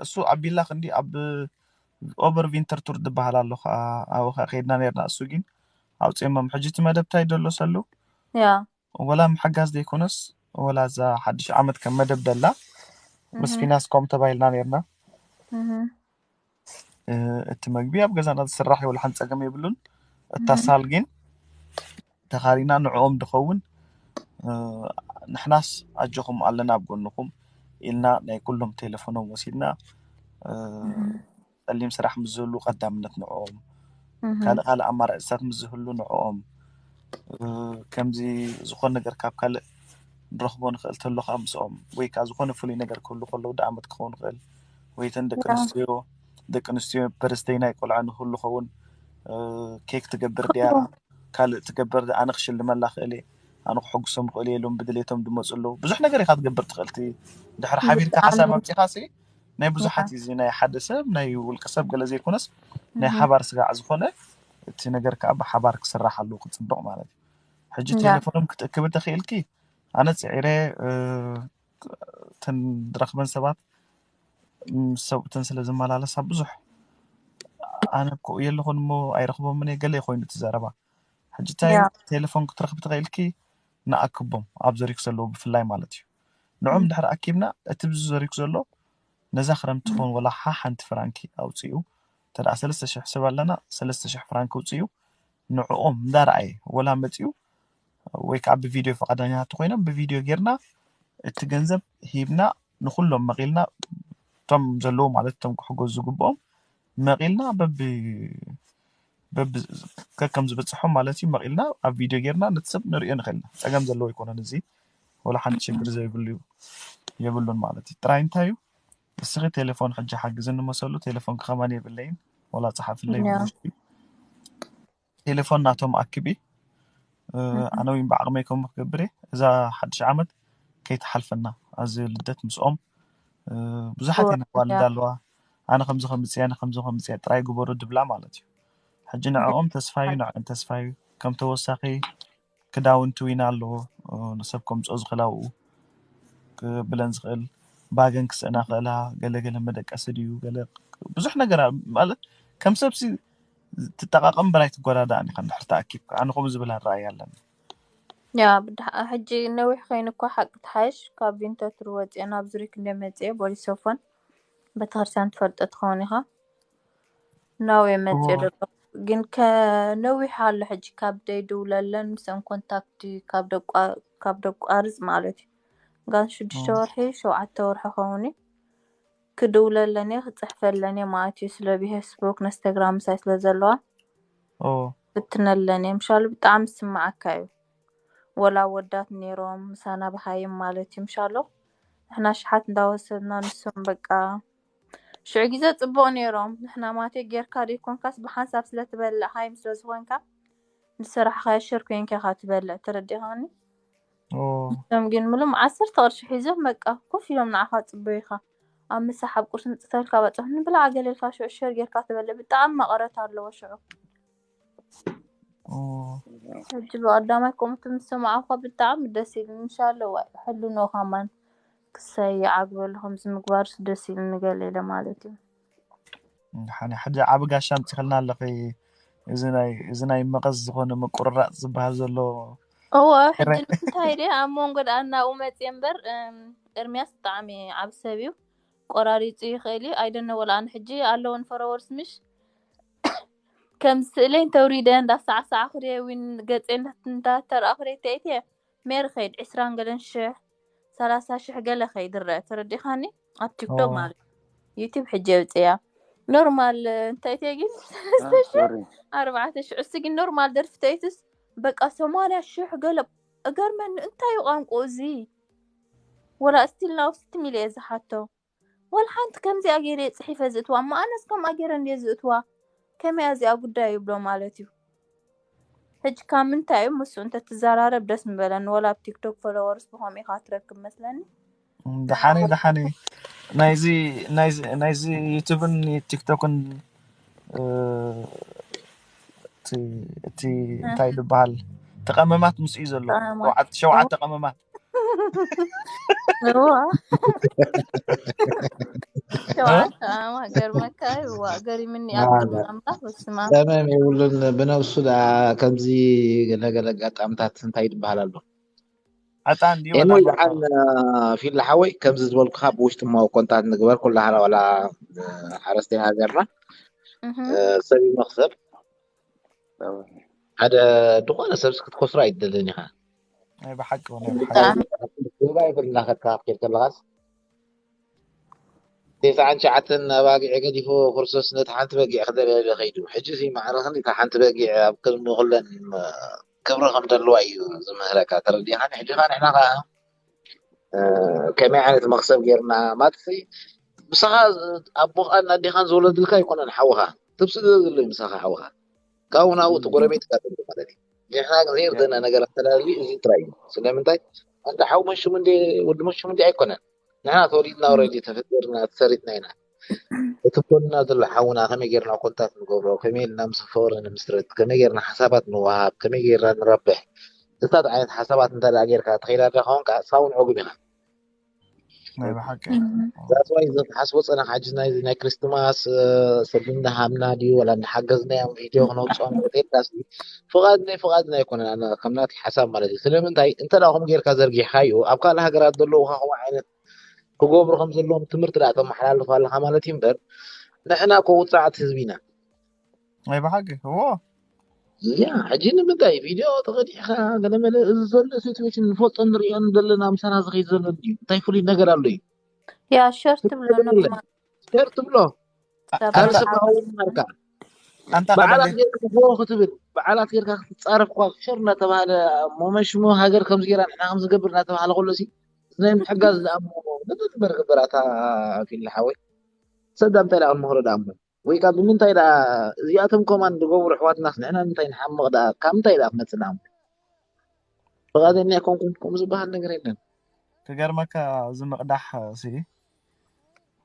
እሱ ኣብ ቢላክ እንዲ ኣብ ኦቨር ቪንተር ቱር ዝበሃል ኣሎ ከዓ ኣብኡ ከዓ ከይድና ነርና። እሱ ግን ኣውፅኦሞም። ሕጂ እቲ መደብ ታይ ደሎ ሰሉ ያ ወላ ምሕጋዝ ዘይኮነስ ወላ እዛ ሓድሽ ዓመት ከም መደብ ደላ ምስ ፊናስ ከም ተባሂልና ነርና። እቲ መግቢ ኣብ ገዛና ዝስራሕ እዩ፣ ወላ ሓንቲ ፀገም የብሉን። እታ ሳል ግን ተኻሪና ንዕኦም ድኸውን ንሕናስ ኣጆኹም ኣለና ኣብ ጎንኹም ኢልና ናይ ኩሎም ቴሌፎኖም ወሲድና። ፀሊም ስራሕ ምስ ዝህሉ ቀዳምነት ንዕኦም፣ ካልእ ካልእ ኣማራፅታት ምስ ዝህሉ ንዕኦም፣ ከምዚ ዝኾነ ነገር ካብ ካልእ ንረኽቦ ንኽእል ተሎ ከዓ ምስኦም ወይ ከዓ ዝኾነ ፍሉይ ነገር ክህሉ ከለዉ ደኣመት ክኸውን ይኽእል ወይ ተን ደቂ ኣንስትዮ ደቂ ኣንስትዮ በርዝደይ ናይ ቆልዓ ንክህሉ ኸውን ኬክ ትገብር ድያ ካልእ ትገብር ኣነ ክሽልመላ ክእል እየ ኣነ ክሕጉሶም ክእል እየ ኢሎም ብድሌቶም ድመፁ ኣለዉ። ብዙሕ ነገር ኢካ ትገብር ትኽእል። እቲ ድሕሪ ሓቢርካ ሓሳብ ኣምፂኻ ሲ ናይ ብዙሓት እዩ። እዚ ናይ ሓደ ሰብ ናይ ውልቀ ሰብ ገለ ዘይኮነስ ናይ ሓባር ስጋዕ ዝኾነ እቲ ነገር ከዓ ብሓባር ክስራሕ ኣለዎ ክፅብቕ ማለት እዩ። ሕጂ ቴሌፎኖም ክትእክብ እንተኽኢልኪ ኣነ ፅዒረ እተን ዝረኽበን ሰባት ምስ ሰብኡተን ስለ ዝመላለሳ ብዙሕ ኣነ ኮ የለኹን እሞ ኣይረኽቦምን እየ ገለ ኮይኑ እቲ ዘረባ። ሕጂ እንታይ ቴሌፎን ክትረኽቢ ተኽኢልኪ ንኣክቦም ኣብ ዘሪክ ዘለዉ ብፍላይ ማለት እዩ። ንዕኦም ድሕሪ ኣኪብና እቲ ብዚ ዘሪክ ዘሎ ነዛ ክረምቲ ትኸውን ወላ ሓ ሓንቲ ፍራንኪ ኣውፅኡ እንተ ደኣ ሰለስተ ሽሕ ሰብ ኣለና ሰለስተ ሽሕ ፍራንኪ ኣውፅኡ ንዕኦም እንዳረኣየ ወላ መፅኡ ወይ ከዓ ብቪድዮ ፈቃደኛታት ኮይኖም ብቪድዮ ጌርና እቲ ገንዘብ ሂብና ንኩሎም መቂልና እቶም ዘለዉ ማለት እቶም ክሕገዙ ዝግብኦም መቂልና በቢ በቢ ከከም ዝበፅሖም ማለት እዩ መቂልና ኣብ ቪድዮ ጌርና ነቲ ሰብ ንሪኦ ንኽእል ኢና። ፀገም ዘለዎ ኣይኮነን እዚ ወላ ሓንቲ ሽግር ዘይብሉ እዩ የብሉን ማለት እዩ። ጥራይ እንታይ እዩ እስኺ ቴሌፎን ሕጂ ሓግዝኒ መሰሉ ቴሌፎን ከማን የብለይን ወላ ፀሓፍለይ ቴሌፎን ናቶም ኣክቢ ኣነ እውን ብዓቕመይ ከምኡ ክገብር እየ። እዛ ሓድሽ ዓመት ከይትሓልፈና ኣብዚ ልደት ምስኦም ብዙሓት እየን ኣዋልድ ኣለዋ ኣነ ከምዚ ከምፅእ ኣነ ከምዚ ከምፅእ ጥራይ ግበሩ ድብላ ማለት እዩ። ሕጂ ንዕኦም ተስፋዩ ንዕን ተስፋዩ ከም ተወሳኺ ክዳውንቲ ዊና ኣለዎ ንሰብ ከምፅኦ ዝኽእል ኣብኡ ክብለን ዝኽእል ባገን ክስእና ክእላ ገለገለ መደቀሲ ድዩ ገለ ብዙሕ ነገር ማለት ከም ሰብሲ ትጠቃቀም በላይ ትጎዳዳእን ኢካ እንድሕር ተኣኪብካ ኣነ ከምኡ ዝብል ኣረኣያ ኣለኒ። ያ ብድሓ ሕጂ ነዊሕ ኮይኑ እኳ ሓቂ ትሓይሽ ካብ ቪንተትሪ ወፅአ ናብ ዙሪክ እንደ መፅአ ቦሊሶፎን ቤተክርስትያን ትፈልጦ ትኸውን ኢኻ። ናው የመፅእ ዘሎ ግን ከነዊሕ ኣሎ ሕጂ ካብ ደይድውለለን ምስአን ኮንታክት ካብ ደቋርፅ ማለት እዩ። ጋን ሽዱሽተ ወርሒ ሸውዓተ ወርሒ ከውን እዩ። ክድውለለን እየ ክፅሕፈለን እየ ማለት እዩ። ስለ ብሄስቡክ ነስተግራም ምሳይ ስለ ዘለዋ ፍትነለን እየ። ምሻሉ ብጣዕሚ ዝስምዓካ እዩ። ወላ ወዳት ነይሮም ምሳና ብሃይም ማለት እዩ። ምሻሉ ንሕና ሽሓት እንዳወሰድና ንሶም በቃ ሽዑ ግዜ ጽቡቕ ነይሮም። ንሕና ማቴ ጌርካ ዘይኮንካስ ብሓንሳብ ስለ ትበልዕ ሃይም ስለ ዝኾንካ ንስራሕኻ ሸር ኮይንካ ኢኻ ትበልዕ። ተረዲኻኒ? ኦ፣ እቶም ግን ምሉም ዓሰርተ ቅርሺ ሒዞም በቃ ኮፍ ኢሎም ንዓኻ ጽበዩኻ። ኣብ ምሳሓብ ቁርሲ ምጽተልካ በጽሕ ንብላዕ ገለልካ ሽዑ ሸር ጌርካ ትበልዕ። ብጣዕሚ መቐረት ኣለዎ ሽዑ። ኦ። ሕጂ ብቐዳማይ ከምኡ ምስ ሰማዕኳ ብጣዕሚ ደስ ኢሉ። እንሻሎ ዋይ ሕልኖ ከማን ክሳይ ይዓግበሉ ከምዚ ምግባርስ ደስ ኢሉ ንገለ ኢለ ማለት እዩ። ሓነ ሓደ ዓቢ ጋሻ ኣምጺኽልና ኣለኺ። እዚ ናይ እዚ ናይ መቐስ ዝኾነ ምቁርራጽ ዝበሃል ዘሎ እወ ሕጂ ረ- ንምንታይ ደ ኣብ መንጎ ደኣ እናኡ መፅየ እምበር እም፣ ኤርሚያስ ብጣዕሚ ዓብ ሰብ እዩ። ቆራሪፁ ይኽእል እዩ ኣይደነ ወላ ኣነ ሕጂ ኣለውን ፈረወርስ ምሽ ከም ስእለይ እንተውሪደ እንዳሳዕሳዕኹ ደ ዊን ገፀ እንዳተረኣኹ ደ ተይትየ ሜር ኸይድ ዕስራን ገለን ሽሕ ሰላሳ ሽሕ ገለ ኸይድ ረአ ተረዲኻኒ ኣብ ቲክቶክ ኦ፣ ማለት ዩቲብ ሕጂ የውፅያ ኖርማል እንተይትየ ግን ሰለስተ ሽሕ ሶሪ ኣርባዕተ ሽሕ እሱ ግን ኖርማል ደርፊ ተይትስ በቃ ሰማንያ ሽሕ ገለ እገርመኒ እንታይ እዩ ቋንቋ እዚ ወላ ስቲል ናው ስትም ኢለ እየ ዝሓቶ ወላ ሓንቲ ከምዚኣ ገይረ እየ ፅሒፈ ዝእትዋ እሞ ኣነስ ከምኣ ገይረ እንድየ ዝእትዋ ከመይ እዚኣ ጉዳይ ይብሎ ማለት እዩ ሕጂ ካብ ምንታይ እዩ ምስ እንተትዘራረብ ደስ ምበለኒ ወላ ኣብ ቲክቶክ ፎሎወርስ ብኸምኡ ኢኻ ትረክብ መስለኒ ደሓነይ ደሓነይ ናይዚ ናይዚ ናይዚ ዩቱብን ቲክቶክን እ፣ እቲ እቲ እንታይ ዝበሃል ተቐመማት ምስ እዩ ዘሎ ቀመማት ሸውዓተ ሸውዓተ ቀመማት እዋ ሸውዓተ ኣማ ገርመካ እዋ ገሪምኒ ኣኩም ኣምላኽ በስማ ሰመም የብሉን። ብነብሱ ደኣ ከምዚ ገለገለ ኣጋጣምታት እንታይ ይበሃል ኣሎ። ዕጣን ድዩ ኤሞ ወላ ይልዓል መርሃባ ፊል ሓወይ ከምዚ ዝበልኩኻ ብውሽጢ እሞ ኮንታት ንግበር ኩላህና ዋላ ሓረስቴና ሃገርና እህ እ፣ ሰብ ይመኽሰብ ሓደ ዝኾነ ሰብ ክትከስሮ ኣይትደልን ኢኻ። ናይ ብሓቂ ናይ ብሓቂ ብጣዕሚ ባ ይብል እናኸድካ ክትከድ ከለኻስ ተስዓን ትሽዓተን ኣባጊዕ ገዲፉ ክርስቶስ ነቲ ሓንቲ በጊዕ ክደልያ ከይዱ። ሕጂ እዚ ማዕረ ክንዲ እታ ሓንቲ በጊዕ ኣብ ቅድሚ ኩለን ክብሪ ከም ዘለዋ እዩ ዝምህረካ። ተረዲእካኒ? ሕጂ ኸዓ ንሕና ኸዓ እ፣ ከመይ ዓይነት መኽሰብ ጌርና ማለት ሲ ምሳኻ ኣቦኻን ኣዴኻን ዝወለድልካ ኣይኮነን ሓውኻ ትብስል ዘሎ እዩ ምሳኻ ሓውኻ ካብኡ ናብኡ እቲ ጎረቤት ካ ማለት እዩ ንሕና ዘይርደና ነገር ኣተላልዩ እዚ ጥራይ እዩ ስለምንታይ ኣንተ ሓው መሽሙ እንደ ወዲ መሽሙ እንደ ኣይኮነን ንሕና ተወሊድና ወረዲ ተፈጠርና ተሰሪትና ኢና እቲ ኮንና ዘሎ ሓውና ከመይ ጌርና ኮንታት ንገብሮ ከመይ ኢልና ምስ ፍቅሪ ንምስረት ከመይ ጌርና ሓሳባት ንወሃብ ከመይ ጌርና ንረብሕ እታት ዓይነት ሓሳባት እንተ ደኣ ጌርካ ትኸይዳ ዶ ከውን ከዓ ሳውን ዕጉብ ኢኻ ናይ ብሓቂ ዛትዋይ ዝሓስቦ ፀናሕ ሓጂ ናይ ናይ ክርስትማስ ሰብ እንዳሃምና ድዩ ወላ እንዳሓገዝናዮም ቪድዮ ክነውፅኦም ቴዳስ ፍቓድ ናይ ፍቓድ ናይ ኣይኮነን ኣነ ከም ናተይ ሓሳብ ማለት እዩ ስለምንታይ እንተ ደኣ ከም ጌርካ ዘርጊሕካዮ ኣብ ካልእ ሃገራት ዘለዉ ከኸው ዓይነት ክገብሩ ከም ዘለዎም ትምህርቲ ደኣ ተመሓላልፍ ኣለካ ማለት እዩ እምበር ንሕና እኮ ውፃዓት ህዝቢ ኢና ናይ ብሓቂ እዎ ያ ሕጂ ንምንታይ ቪድዮ ተቐዲሕካ ገለመለ እዚ ዘሎ ሲትዌሽን ንፈልጦ ንሪኦ ዘለና ምሳና ዝኸይድ ዘሎ ድዩ እንታይ ፍሉይ ነገር ኣሎ እዩ ያ ሸር ትብሎ ኖርማል ሸር ትብሎ ሰብ ካልእ ኣንታ ሰብ ክኸውን ማርካ ኣንታ በዓላት ቀበሌ ጌርካ ክትቦ ክትብል በዓላት ጌርካ ክትፃረፍ እኳ ሸር እናተባሃለ ሞመሽሙ ሃገር ከም ዝጌራ ንሕና ከም ዝገብር እናተባሃለ ከሎ ሲ ናይ ምሕጋዝ ዝኣሞ ንበር ግበር ኣታ ፊል ሓወይ ሰብ ዳ እንታይ ዳ ክንመክሮ ዳኣሞ ወይ ካብ ብምንታይ ዳ እዚኣቶም ከማን ዝገብሩ ኣሕዋትናስ ንሕና ምንታይ ንሓምቕ ዳ ካብ ምንታይ ዳ ክመፅእ ዳኣሞ ፍቓደኛ ኣይኮንኩን ከምኡ ዝበሃል ነገር የለን ክገርመካ እዚ ምቕዳሕ ሲ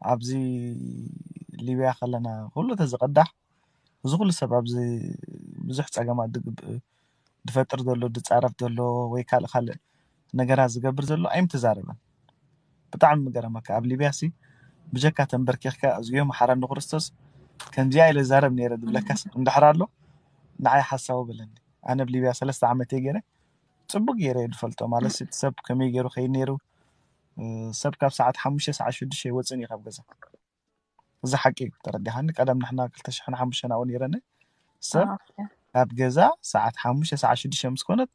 ኣብዚ ሊብያ ከለና ኩሉ ተዝቕዳሕ እዚ ኩሉ ሰብ ኣብዚ ብዙሕ ፀገማት ዝፈጥር ዘሎ ዝፃረፍ ዘሎ ወይ ካልእ ካልእ ነገራት ዝገብር ዘሎ ኣይምተዛረበን ብጣዕሚ ምገረመካ ኣብ ሊብያ ሲ ብጀካ ተንበርኪኽካ እዚኦ መሓረኒ ክርስቶስ ከምዚኣ ኢለ ዛረብ ነይረ ዝብለካስ እንድሕር ኣሎ ንዓይ ሓሳዊ በለኒ ኣነ ኣብ ሊብያ ሰለስተ ዓመት እየ ገይረ ፅቡቅ ገይረ እየ ዝፈልጦ ማለት እቲ ሰብ ከመይ ገይሩ ከይድ ነይሩ ሰብ ካብ ሰዓት ሓሙሽተ ሰዓት ሽዱሽተ ይወፅን እዩ ካብ ገዛ እዚ ሓቂ እዩ ተረዲኻኒ ቀደም ንሕና ክልተ ሽሕን ሓሙሽተን ኣብኡ ነይረኒ ሰብ ካብ ገዛ ሰዓት ሓሙሽተ ሰዓት ሽዱሽተ ምስ ኮነት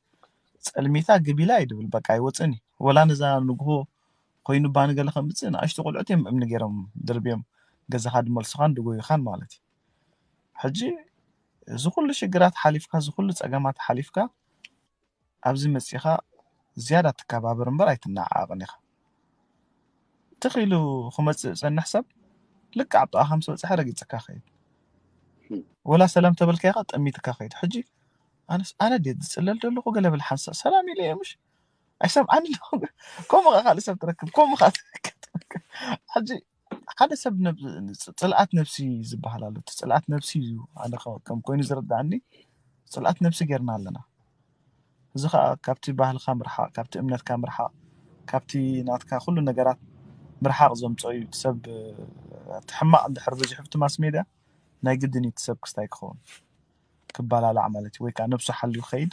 ፀልሚታ ግቢላ እዩ ድብል በቃ ይወፅን እዩ ወላ ነዛ ንግሆ ኮይኑ ባንገለ ከምፅእ ንኣሽቱ ቆልዑት እዮም እምኒ ገይሮም ድርብዮም ገዛኻ ድመልሱኻን ድጎዩኻን ማለት እዩ ሕጂ እዚ ኩሉ ሽግራት ሓሊፍካ እዚ ኩሉ ፀገማት ሓሊፍካ ኣብዚ መፂኻ ዝያዳ ትከባበር እምበር ኣይትነዓዓቕን ኢኻ ትኺሉ ክመፅእ ዝፀንሕ ሰብ ልክዕ ኣብ ጥቓኻ ምስ በፅሐ ረጊፅካ ከይድ። ወላ ሰላም ተበልካኻ ጠሚትካ ከይድ። ሕጂ ኣነስ ኣነ ድየ ዝፅለል ዘለኹ ገለ ብል ሓንሳእ ሰላም ኢለ እየ ምሽ ኣይሰምዓኒ ኣለኹ። ከምኡ ኸዓ ካልእ ሰብ ትረክብ፣ ከምኡ ኸዓ ትረክብ። ሕጂ ሓደ ሰብ ነብ- ጽልኣት ነብሲ ዝበሃል ኣሎ። እቲ ጽልኣት ነብሲ እዩ ኣነ ከ- ከም ኮይኑ ዝረዳእኒ። ጽልኣት ነብሲ ጌርና ኣለና። እዚ ኸዓ ካብቲ ባህልኻ ምርሓቕ፣ ካብቲ እምነትካ ምርሓቕ፣ ካብቲ ናትካ ኩሉ ነገራት ምርሓቕ ዘምጽኦ እዩ። እቲ ሰብ እቲ ሕማቕ እንድሕር በዚሑ ኣብቲ ማስ ሜድያ ናይ ግድን እዩ እቲ ሰብ ክስታይ ክኸውን ክባላላዕ ማለት እዩ። ወይ ከዓ ነብሱ ሓልዩ ክኸይድ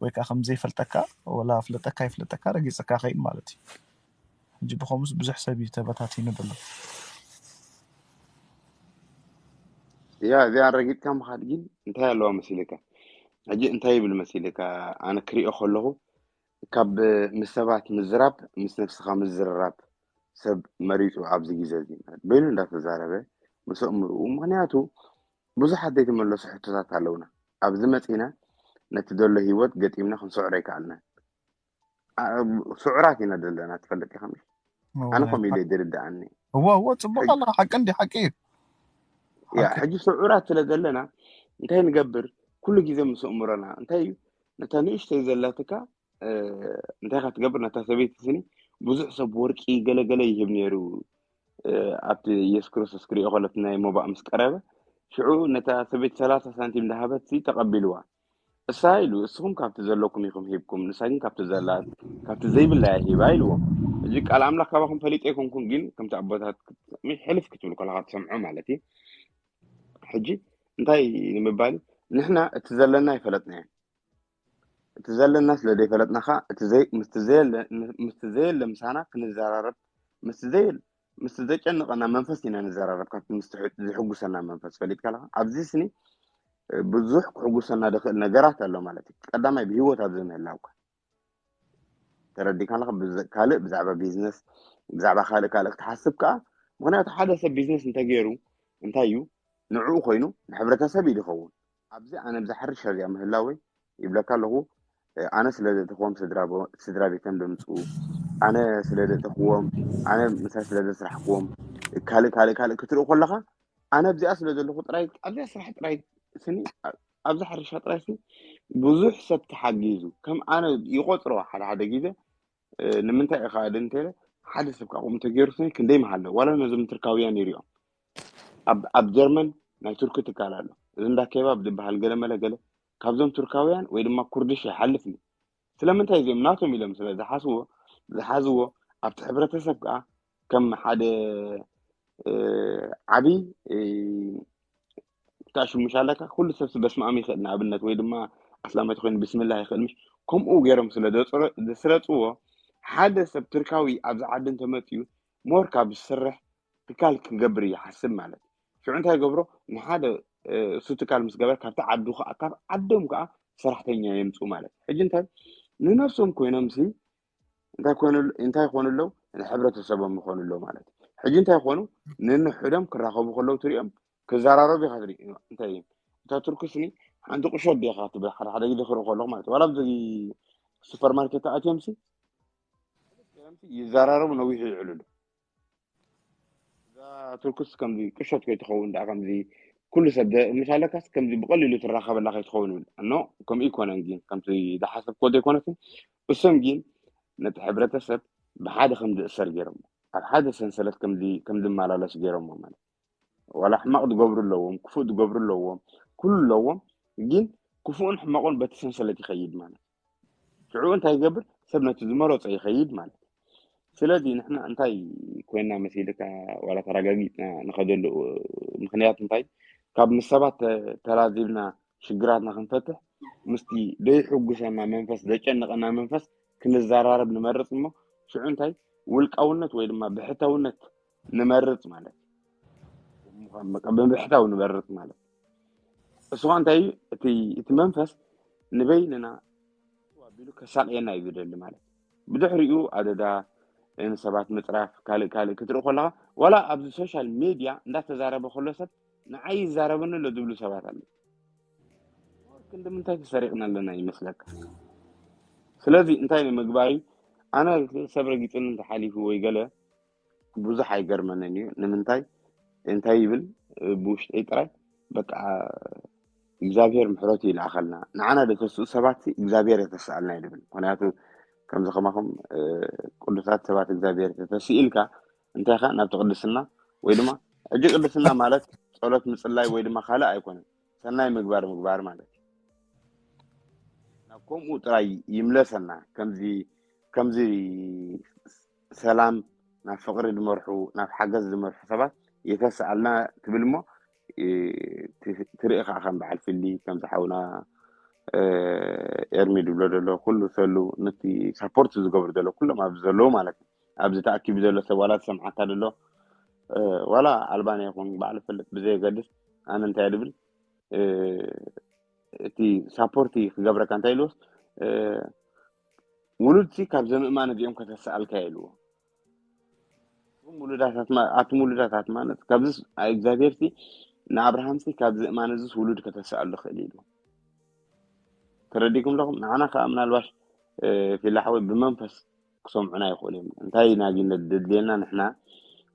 ወይ ከዓ ከም ዘይፈልጠካ ወላ ፍለጠካ ይፍለጠካ ረጊፅካ ከይድ ማለት እዩ። ሕጂ ብኸምኡስ ብዙሕ ሰብ እዩ ተበታቲኑ ዘሎ። ያ እዚኣ ረጊጥካ ምኻድ ግን እንታይ ኣለዋ መሲልካ? ሕጂ እንታይ ይብል መሲልካ? ኣነ ክሪኦ ከለኹ ካብ ምስ ሰባት ምዝራብ ምስ ነብስኻ ምዝርራብ ሰብ መሪፁ ኣብዚ ግዜ እዚ ማለት በይኑ እንዳተዛረበ ምስ ኣእምርኡ። ምክንያቱ ብዙሓት ዘይተመለሱ ሕቶታት ኣለውና። ኣብዚ መፂና ነቲ ዘሎ ህይወት ገጢምና ክንስዕሮ ኣይከኣልናን። ስዑራት ኢና ዘለና ትፈልጥ ኢኻ። ኣነ ከምኡ ኢለ ዝርድኣኒ። እዎ እዎ፣ ፅቡቅ ኣለካ፣ ሓቂ እንዲ ሓቂ እዩ። ያ ሕጂ ስዑራት ስለ ዘለና እንታይ ንገብር? ኩሉ ግዜ ምስ ኣእምሮና እንታይ እዩ ነታ ንእሽተይ ዘለትካ እንታይ ካ ትገብር? ነታ ሰበይቲ ስኒ ብዙሕ ሰብ ወርቂ ገለገለ ይህብ ነይሩ ኣብቲ ኢየሱስ ክርስቶስ ክሪኦ ከሎ እቲ ናይ ሞባእ ምስ ቀረበ ሽዑ ነታ ሰበይቲ ሰላሳ ሳንቲም እንዳሃበት ተቐቢልዋ። እሳ ኢሉ እስኹም ካብቲ ዘለኩም ኢኹም ሂብኩም፣ ንሳ ግን ካብቲ ዘላ ካብቲ ዘይብላ እያ ሂባ ኢልዎም። እዚ ቃል ኣምላኽ ካባኹም ፈሊጠ ኣይኮንኩን፣ ግን ከምቲ ኣቦታት ሕልፍ ክትብሉ ከለኻ ትሰምዖ ማለት እዩ። ሕጂ እንታይ ንምባል እዩ? ንሕና እቲ ዘለና ኣይፈለጥናዮን። እቲ ዘለና ስለ ዘይፈለጥና ከዓ ምስቲ ዘየለ ምሳና ክንዘራረብ ምስቲ ዘየለ ምስቲ ዘጨንቐና መንፈስ ኢና ንዘራረብ ካብቲ ምስቲ ዝሕጉሰና መንፈስ ፈሊጥካ ኣለካ ኣብዚ ስኒ ብዙሕ ክሕጉሰና ዝኽእል ነገራት ኣሎ ማለት እዩ። ቀዳማይ ብህይወት ኣብዚ ምህላውካ ተረዲካ ኣለካ። ካልእ ብዛዕባ ቢዝነስ ብዛዕባ ካልእ ካልእ ክትሓስብ ከዓ ምክንያቱ ሓደ ሰብ ቢዝነስ እንተገይሩ እንታይ እዩ ንዕኡ ኮይኑ ንሕብረተሰብ እዩ ዝኸውን። ኣብዚ ኣነ ብዛ ሕርሻ እዚኣ ምህላወይ ይብለካ ኣለኹ። ኣነ ስለ ዘእተኽዎም ስድራ ቤቶም ደምፅኡ ኣነ ስለ ዘእተኽዎም ኣነ ምሳይ ስለ ዘስራሕክዎም ካልእ ካልእ ካልእ ክትርኢ ከለካ ኣነ ኣብዚኣ ስለ ዘለኹ ጥራይ ኣብዚኣ ስራሕ ጥራይ ስኒ ኣብዚ ሕርሻ ጥራይ ስኒ ብዙሕ ሰብ ተሓጊዙ ከም ኣነ ይቆፅሮ ሓደ ሓደ ግዜ ንምንታይ ኢኻ ድንቴለ ሓደ ሰብ ካብኦም ተገይሩ ስኒ ክንደይ መሃለ ዋላ ነዞም ትርካውያን ይሪኦም ኣብ ጀርመን ናይ ቱርኪ ትካል ኣሎ እዚ እንዳ ከባብ ዝበሃል ገለ መለ ገለ ካብዞም ቱርካውያን ወይ ድማ ኩርድሽ ይሓልፍ እዩ። ስለምንታይ እዚኦም ናቶም ኢሎም ስለ ዝሓስዎ ዝሓዝዎ ኣብቲ ሕብረተሰብ ከዓ ከም ሓደ ዓብይ ታሽሙሽ ኣለካ ኩሉ ሰብ በስማኣም ይኽእል ንኣብነት ወይ ድማ ኣስላማይ ተኮይኑ ብስምላ ይኽእል ምሽ ከምኡ ገይሮም ስለ ዘስረፅዎ ሓደ ሰብ ትርካዊ ኣብዚ ዓዲ እንተመፅኡ ሞር ካብ ዝስርሕ ትካል ክገብር ይሓስብ ማለት ሽዑ እንታይ ገብሮ ንሓደ እሱ ትካል ምስ ገበር ካብቲ ዓዱ ከዓ ካብ ዓዶም ከዓ ሰራሕተኛ የምፅኡ ማለት ሕጂ እንታይ ንነብሶም ኮይኖም ሲ እንታይ ኮይኑ እንታይ ይኾኑ ኣለዉ ንሕብረተሰቦም ይኾኑ ኣለዉ ማለት ሕጂ እንታይ ይኾኑ ንንሕዶም ክራኸቡ ከለዉ ትሪኦም ክዘራረቡ ኢኻ ትርኢ እንታይ እዩ እታ ቱርኪ ስኒ ሓንቲ ቁሸት ዲኻ ትብል ሓደ ሓደ ግዜ ክርኢ ከለኹ ማለት ዋላ ኣብዚ ሱፐርማርኬት ኣትዮም ሲ ይዘራረቡ ነዊሑ ይዕልሉ እዛ ቱርክስ ከምዚ ቅሸት ከይትኸውን ደኣ ከምዚ ኩሉ ሰብ ምሽ ኣለካስ ከምዚ ብቐሊሉ ትራኸበላ ከይትኸውን ይብል እኖ ከምኡ ይኮነን ግን ከምቲ ዝሓሰብኮ ዘይኮነትን እሶም ግን ነቲ ሕብረተሰብ ብሓደ ከም ዝእሰር ገይሮሞ ኣብ ሓደ ሰንሰለት ከም ዝመላለስ ገይሮሞ ማለት ዋላ ሕማቕ ዝገብሩ ኣለዎም ክፉእ ዝገብሩ ኣለዎም ኩሉ ኣለዎም ግን ክፉእን ሕማቑን በቲ ሰንሰለት ይኸይድ ማለት ሽዑ እንታይ ይገብር ሰብ ነቲ ዝመረፆ ይኸይድ ማለት እዩ ስለዚ ንሕና እንታይ ኮይና መሲልካ ዋላ ተረጋጊፅና ንኸደሉ ምክንያት እንታይ ካብ ምስ ሰባት ተላዚብና ሽግራትና ክንፈትሕ ምስቲ ዘይሕጉሰና መንፈስ ዘጨንቐና መንፈስ ክንዘራረብ ንመርፅ እሞ ሽዑ እንታይ ውልቃውነት ወይ ድማ ብሕታውነት ንመርፅ ማለት እዩ ብብሕታዊ ንመርፅ ማለት እሱ እንታይ እዩ እቲ መንፈስ ንበይንና ኣቢሉ ከሳቅየና እዩ ዝደሊ ማለት ብድሕሪኡ ኣደዳ ንሰባት ምፅራፍ ካልእ ካልእ ክትርኢ ከለካ ዋላ ኣብዚ ሶሻል ሜድያ እንዳተዛረበ ከሎ ሰብ ንዓይ ይዛረበኒ ኣሎ ዝብሉ ሰባት ኣለ ክንዲ ምንታይ ተሰሪቕና ኣለና ይመስለካ ስለዚ እንታይ ንምግባር እዩ ኣነ ሰብ ረጊፅኒ እንተሓሊፉ ወይ ገለ ብዙሕ ኣይገርመንን እዩ ንምንታይ እንታይ ይብል? ብውሽጠይ ጥራይ በቃ እግዚኣብሔር ምሕረቱ ይልኣኸልና። ንዓና ደተስኡ ሰባት እግዚኣብሔር የተስኣልና ይብል። ምክንያቱ ከምዚ ከማኹም ቅዱሳት ሰባት እግዚኣብሔር ተተስኢልካ እንታይ ኻ ናብቲ ቅድስና ወይ ድማ ሕጂ ቅድስና ማለት ጸሎት ምጽላይ ወይ ድማ ካልእ ኣይኮነን፣ ሰናይ ምግባር ምግባር ማለት እዩ። ናብ ከምኡ ጥራይ ይምለሰና። ከምዚ ከምዚ ሰላም ናብ ፍቕሪ ዝመርሑ ናብ ሓገዝ ዝመርሑ ሰባት የተስኣልና ትብል እሞ ትርኢ ከዓ ከም በዓል ፊሊ ከምዚ ሓውና ኤርሚ ድብሎ ዘሎ ኩሉ ሰሉ ነቲ ሳፖርት ዝገብሩ ዘሎ ኩሎም ኣብዚ ዘለዉ ማለት እዩ። ኣብዚ ተኣኪቡ ዘሎ ሰብ ዋላ ዝሰምዓካ ዘሎ ዋላ ኣልባንያ ይኹን ባዕሉ ፈልጥ ብዘየገድስ ኣነ እንታይ ድብል እቲ ሳፖርቲ ክገብረካ እንታይ ኢልዎስ ውሉድሲ ካብ ዘምእማን እዚኦም ከተስኣልካ ኢልዎ። እቶም ውሉዳታት ማ- ኣቱም ውሉዳታት ማለት ካብዚ እግዚኣብሔር ሲ ንኣብርሃም ሲ ካብዚ እማን እዚስ ውሉድ ከተስኣሉ ክእል ኢሉ ተረዲኩም ኣለኹም። ንዓና ከዓ ምናልባሽ ፊላ ሓወይ ብመንፈስ ክሰምዑና ይኽእሉ እዮም። እንታይ ኢና ግን ድድልየና ንሕና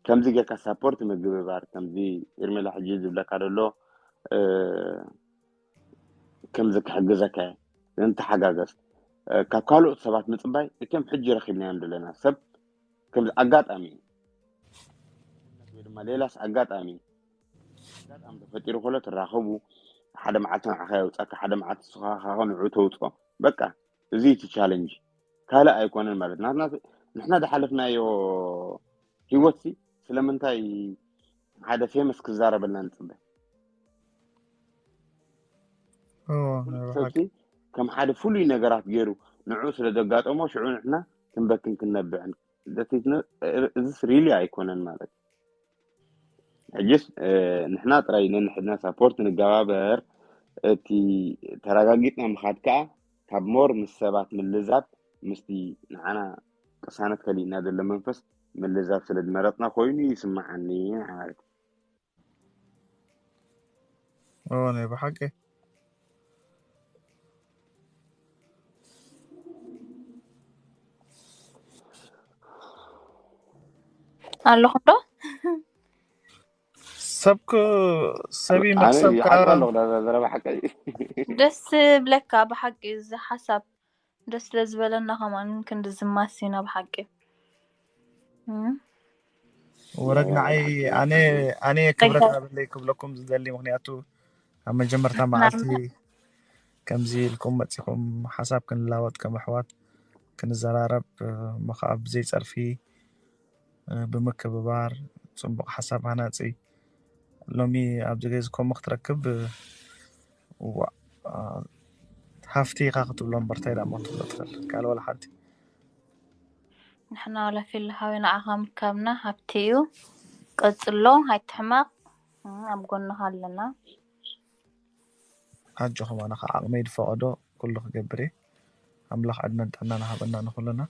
ከምዚ ጌርካ ሳፖርት ምግብባር ከምዚ ኤርሜላ ሕጂ ዝብለካ ዘሎ ከምዚ ክሕግዘካ እየ ንተሓጋገዝ ካብ ካልኦት ሰባት ምፅባይ እቶም ሕጂ ረኪብናዮም ዘለና ሰብ ከምዚ ኣጋጣሚ እዩ ወይ ድማ ሌላስ ኣጋጣሚ ኣጋጣሚ ተፈጢሩ ከሎ ትራኸቡ ሓደ መዓልቲ ንዓኻ የውፃካ ሓደ መዓልቲ ስኻ ንዑ ተውፅኦ በቃ እዚ እቲ ቻለንጅ ካልእ ኣይኮነን ማለት ናትና ንሕና ዝሓለፍናዮ ህይወት ሲ ስለምንታይ ሓደ ፌመስ ክዛረበልና ንፅበ ሰብሲ ከም ሓደ ፍሉይ ነገራት ገይሩ ንዑ ስለ ዘጋጠሞ ሽዑ ንሕና ክንበክን ክንነብዕን እዚስ ሪሊ ኣይኮነን ማለት ሕጅስ ንሕና ጥራይ ነንሕድና ሳፖርት ንገባበር እቲ ተረጋጊጥና ምኻድ ከዓ ካብ ሞር ምስ ሰባት ምልዛብ ምስቲ ንዓና ቅሳነት ከሊእና ዘሎ መንፈስ ምልዛብ ስለ ዝመረፅና ኮይኑ ይስማዓኒ ማለት እዎ ናይ ብሓቂ ኣለኹም ዶ ሰብክ ሰቢ መክሰብ ይሓጥረ ኣለኹ ዳ ዘረባ ሓቀይ ደስ ብለካ ብሓቂ እዚ ሓሳብ ደስ ስለ ዝበለና ከማን ክንዲ ዝማስ ኢና ብሓቂ ወረግ ንዓይ ኣነ ኣነ ክብረት ናብለይ ክብለኩም ዝደሊ ምክንያቱ ኣብ መጀመርታ መዓልቲ ከምዚ ኢልኩም መፂኹም ሓሳብ ክንላወጥ ከም ኣሕዋት ክንዘራረብ ምኸዓ ብዘይ ፀርፊ ብምክብባር ፅቡቅ ሓሳብ ሃናፂ ሎሚ ኣብዚ ገዝ ከምኡ ክትረክብ ሃፍቲ ኢኻ ክትብሎ እምበር እንታይ ዳሞ ክትብሎ ትኽእል ካልእ ወላ ሓንቲ ንሕና ወላ ፊልሃዊ ንዓኻ ምካብና ሃብቲ እዩ ቀፅሎ ኣይትሕመቕ ኣብ ጎንኻ ኣለና ኣጆኹም ኣነ ከዓ ዓቕመይ ዝፈቐዶ ኩሉ ክገብር እየ ኣምላኽ ዕድመን ጥዕናን ሃበና ንኩልና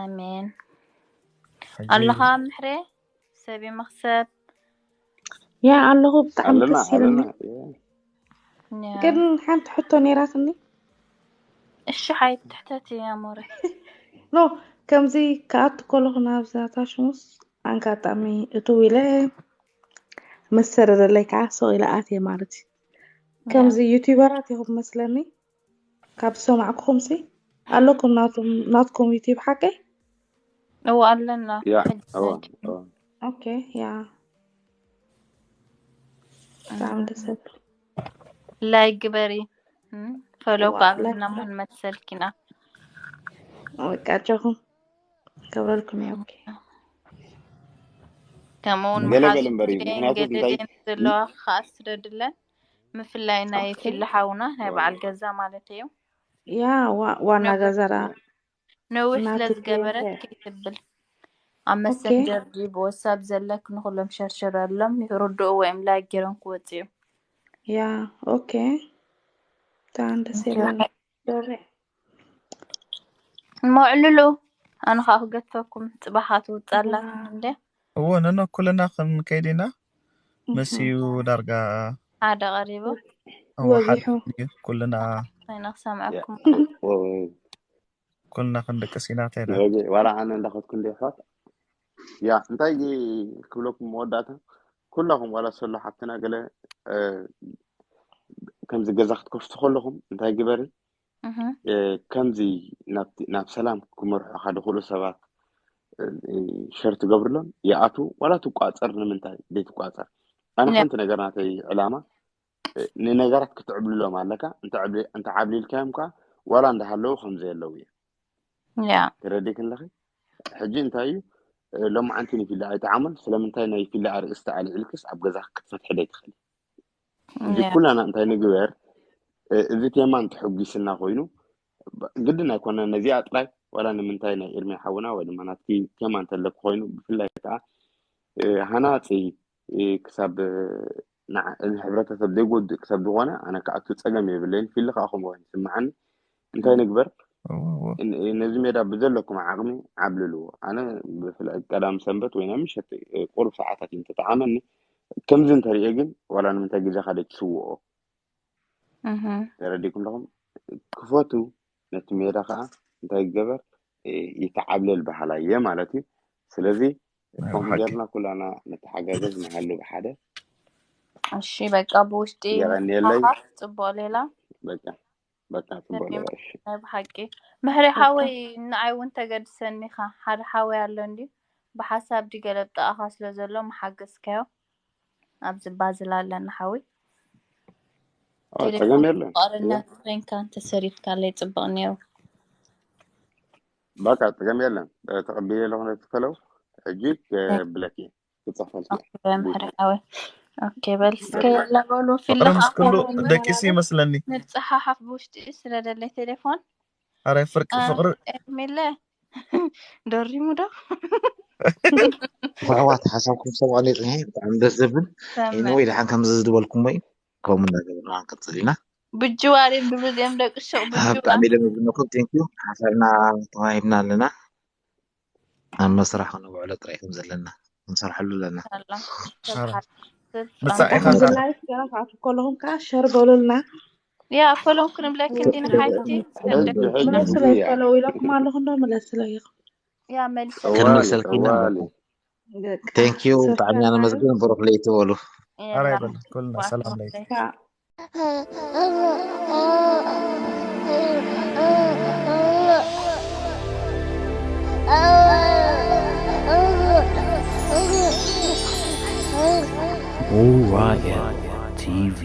ኣሜን ኣለኻ ምሕሬ ሰብኢ መኽሰብ ያ ኣለኹ ብጣዕሚ ኣለና ደስ ኣለና ይለኒ ግን ሓንቲ ሕቶ ነይራትኒ እሺ ሓይ ትሕተት እያ ሞረ ኖ ከምዚ ክኣቱ ከለኹ ናብዛ ታሽሙስ ኣጋጣሚ እትው ኢለ መሰረ ዘለይ ከዓ ሰው ኢለ ኣትየ ማለት እዩ ከምዚ ዩቲበራት ኢኹም መስለኒ ካብ ዝሰማዕኩኹም ሲ ኣለኩም ናትኩም ዩቲብ ሓቀይ እዎ ኣለና ያ እዎ እዎ ኦኬ ያ ብጣዕሚ ደስ ዘብል ላይክ ግበሪ ፎሎ እኮ ኣብልና መሆን መሰልኪና በቃ ጆኹም ክብረልኩም እየ ኦኬ ከምኡ እውን ገለ መሓዙ በል እምበሪ ምክንያቱ እንታይ ገደደን ዘለዋ ከዓ ስደድለን ምፍላይ ናይ ፊሊ ሓውና ናይ በዓል ገዛ ማለት እዩ ያ ዋ- ዋና ገዛ ደኣ ነዊሕ ስለ ናቱ ዝገበረት ኬንተ ከይትብል ኣብ መሰንጀር ድዩ ብወሳብ ዘለክ ንኩሎም ሸርሸረሎም ይርድእዎ እዮም ላይክ ገይሮም ክወፅኡ እዮም ያ ኦኬ ብጣዕሚ ደስ ይብል ዶሬ እሞ ዕልሉ ኣነ ከዓ ክገድፈኩም ፅባሓ ትውፃላ እንደ እዎ ነኖ ኩልና ክንከይድ ኢና መሲዩ ዳርጋ ሓደ ቀሪቡ እዎ ሓደ ወጊሑ እዩ ኩልና ኮይና ክሰምዐኩም ኩልና ክንድቅስ ኢና እንታይ ኢላ ወጊ ዋላ ኣነ እንዳኸድኩ እንደ ይሕዋት ያ እንታይ ክብለኩም መወዳእታ ኩላኹም ዋላ ሰሎ ሓፍትና ገለ ከምዚ ገዛ ክትከፍቱ ከለኹም እንታይ ግበሪ፣ ከምዚ ናብ ሰላም ክመርሑኻ ዝኽእሉ ሰባት ሸር ትገብርሎም ይኣትዉ። ዋላ ትቋፀር ንምንታይ ዘይትቋፀር? ኣነ ሓንቲ ነገር ናተይ ዕላማ ንነገራት ክትዕብልሎም ኣለካ። እንተዓብሊልካዮም ከዓ ዋላ እንዳሃለዉ ከምዘየለዉ እዮም። ያ ተረዲክ ኣለኺ? ሕጂ እንታይ እዩ ሎማዓንቲ ንፊላ ኣይጠዓሙን። ስለምንታይ ናይ ፊላ ኣርእስቲ ኣልዒልክስ ኣብ ገዛ ክትፈትሒ ደይትኽእል? እዚ ኩላና እንታይ ንግበር? እዚ ቴማ እንተሐጒስና ኮይኑ ግድን ኣይኮነን ነዚኣ ጥራይ ዋላ ንምንታይ ናይ ኤርሚ ሓውና ወይ ድማ ናትኪ ቴማ እንተለኩ ኮይኑ ብፍላይ ከዓ ሃናፂ ክሳብ ንሕብረተሰብ ዘይጎድእ ክሳብ ዝኾነ ኣነ ክኣቱ ፀገም የብለይን። ፊሊ ከዓ ከምኡ ይስምዓኒ። እንታይ ንግበር? ነዚ ሜዳ ብዘለኩም ዓቕሚ ዓብልልዎ። ኣነ ብፍላይ ቀዳም ሰንበት ወይ ናይ ምሸት ቁሩብ ሰዓታት እዩ እንተጠዓመኒ። ከምዚ እንተሪኤ ግን ዋላ ንምንታይ ግዜኻ ደይ ትስውኦ? ተረዲኩም ኣለኹም? ክፈቱ ነቲ ሜዳ ከዓ እንታይ ይገበር ይተዓብለል በሃላይ እየ ማለት እዩ። ስለዚ ከምኡ ጌርና ኩላና ንተሓጋገዝ ንሃሉ ብሓደ። እሺ በቃ ብውሽጢ የቐንየለይ። ምትሓሓዝ ፅቡቕ ሌላ በቃ በቃ ፅቡቕ ሌላ። እሺ ናይ ብሓቂ ምሕሪ ሓወይ ንዓይ እውን ተገድሰኒ ኢኻ። ሓደ ሓወይ ኣሎ እንዲ ብሓሳብ ዲ ገለብጣኣኻ ስለ ዘሎ መሓገዝካዮ ኣብዚ ባዝል ኣለና ሓወይ። ኦ፣ ፀገም የለን። ፍቃደኛ ተኮይንካ እንተሰሪፍካለይ ፅቡቅ ነይሩ። በቃ ፀገም የለን። ተቐቢለ ኣለኹ ነቲ ፈለው ሕጂ ከብለኪ ክፀፈልኪ ምሕሪ ሓወይ። ኦኬ በል እስከ ለበሉ ፊልም ፍቅርምስ ኩሉ ደቂሱ ይመስለኒ። ንፀሓሓፍ ብውሽጢ ስለደለይ ቴሌፎን ኣረ ፍርቂ ፍቅሪ ኤርሚለ ደሪሙ ዶ? ኣሕዋት ሓሳብኩም ሰብኣሉ ይጽንሐ ብጣዕሚ ደስ ዘብል። ሰምዕ ኤኒወይ ደሓን ከምዚ ዝድበልኩም ወይ ከምኡ እናገበርና ክንቅጽል ኢና። ብጅዋር እዮም ድብሉ እዮም ደቂ ሸቕ ብጅዋር ብጣዕሚ ደመዝነኩም ቴንኪዩ። ሓሳብና ተዋሂብና ኣለና። ኣብ መስራሕ ክንውዕሎ ጥራይ ከም ዘለና ክንሰርሐሉ ኣለና። ኣላ ኣረ ስራሕ ምሳዕ ኢኻ ስራሕ ኸ ላይፍ ገና ክኣትው ከለኹም ከዓ ሸር በሉልና። ያ ፈሎም ክንብለክ እንዲ ንሓይቲ ሕጂ ሕጂ መለስለ ያ ይፈለው ኢለኩም ኣለኹ እንዶ መለስለ ይኹም። ያ መልስ ጠዋሊ ክንመልሰልኪ ኢና። ጠዋሊ ቴንኪዩ ብጣዕሚ ኢና ነመስግን። ብሩክ ለይቲ በሉ። ኣረ ይበል ኩልና ሰላም ለይቲ። Orion T V.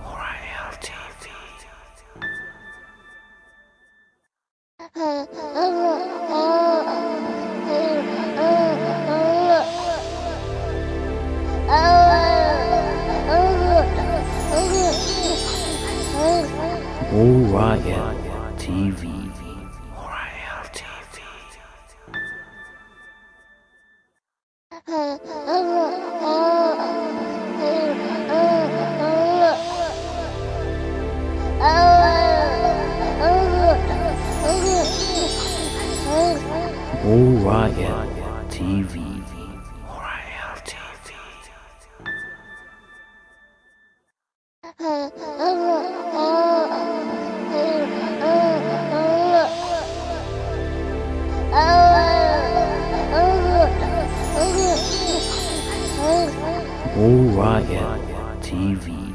Orion T V. Orion T V. Orion T V. Orion T V. Orion T V. Orion T V.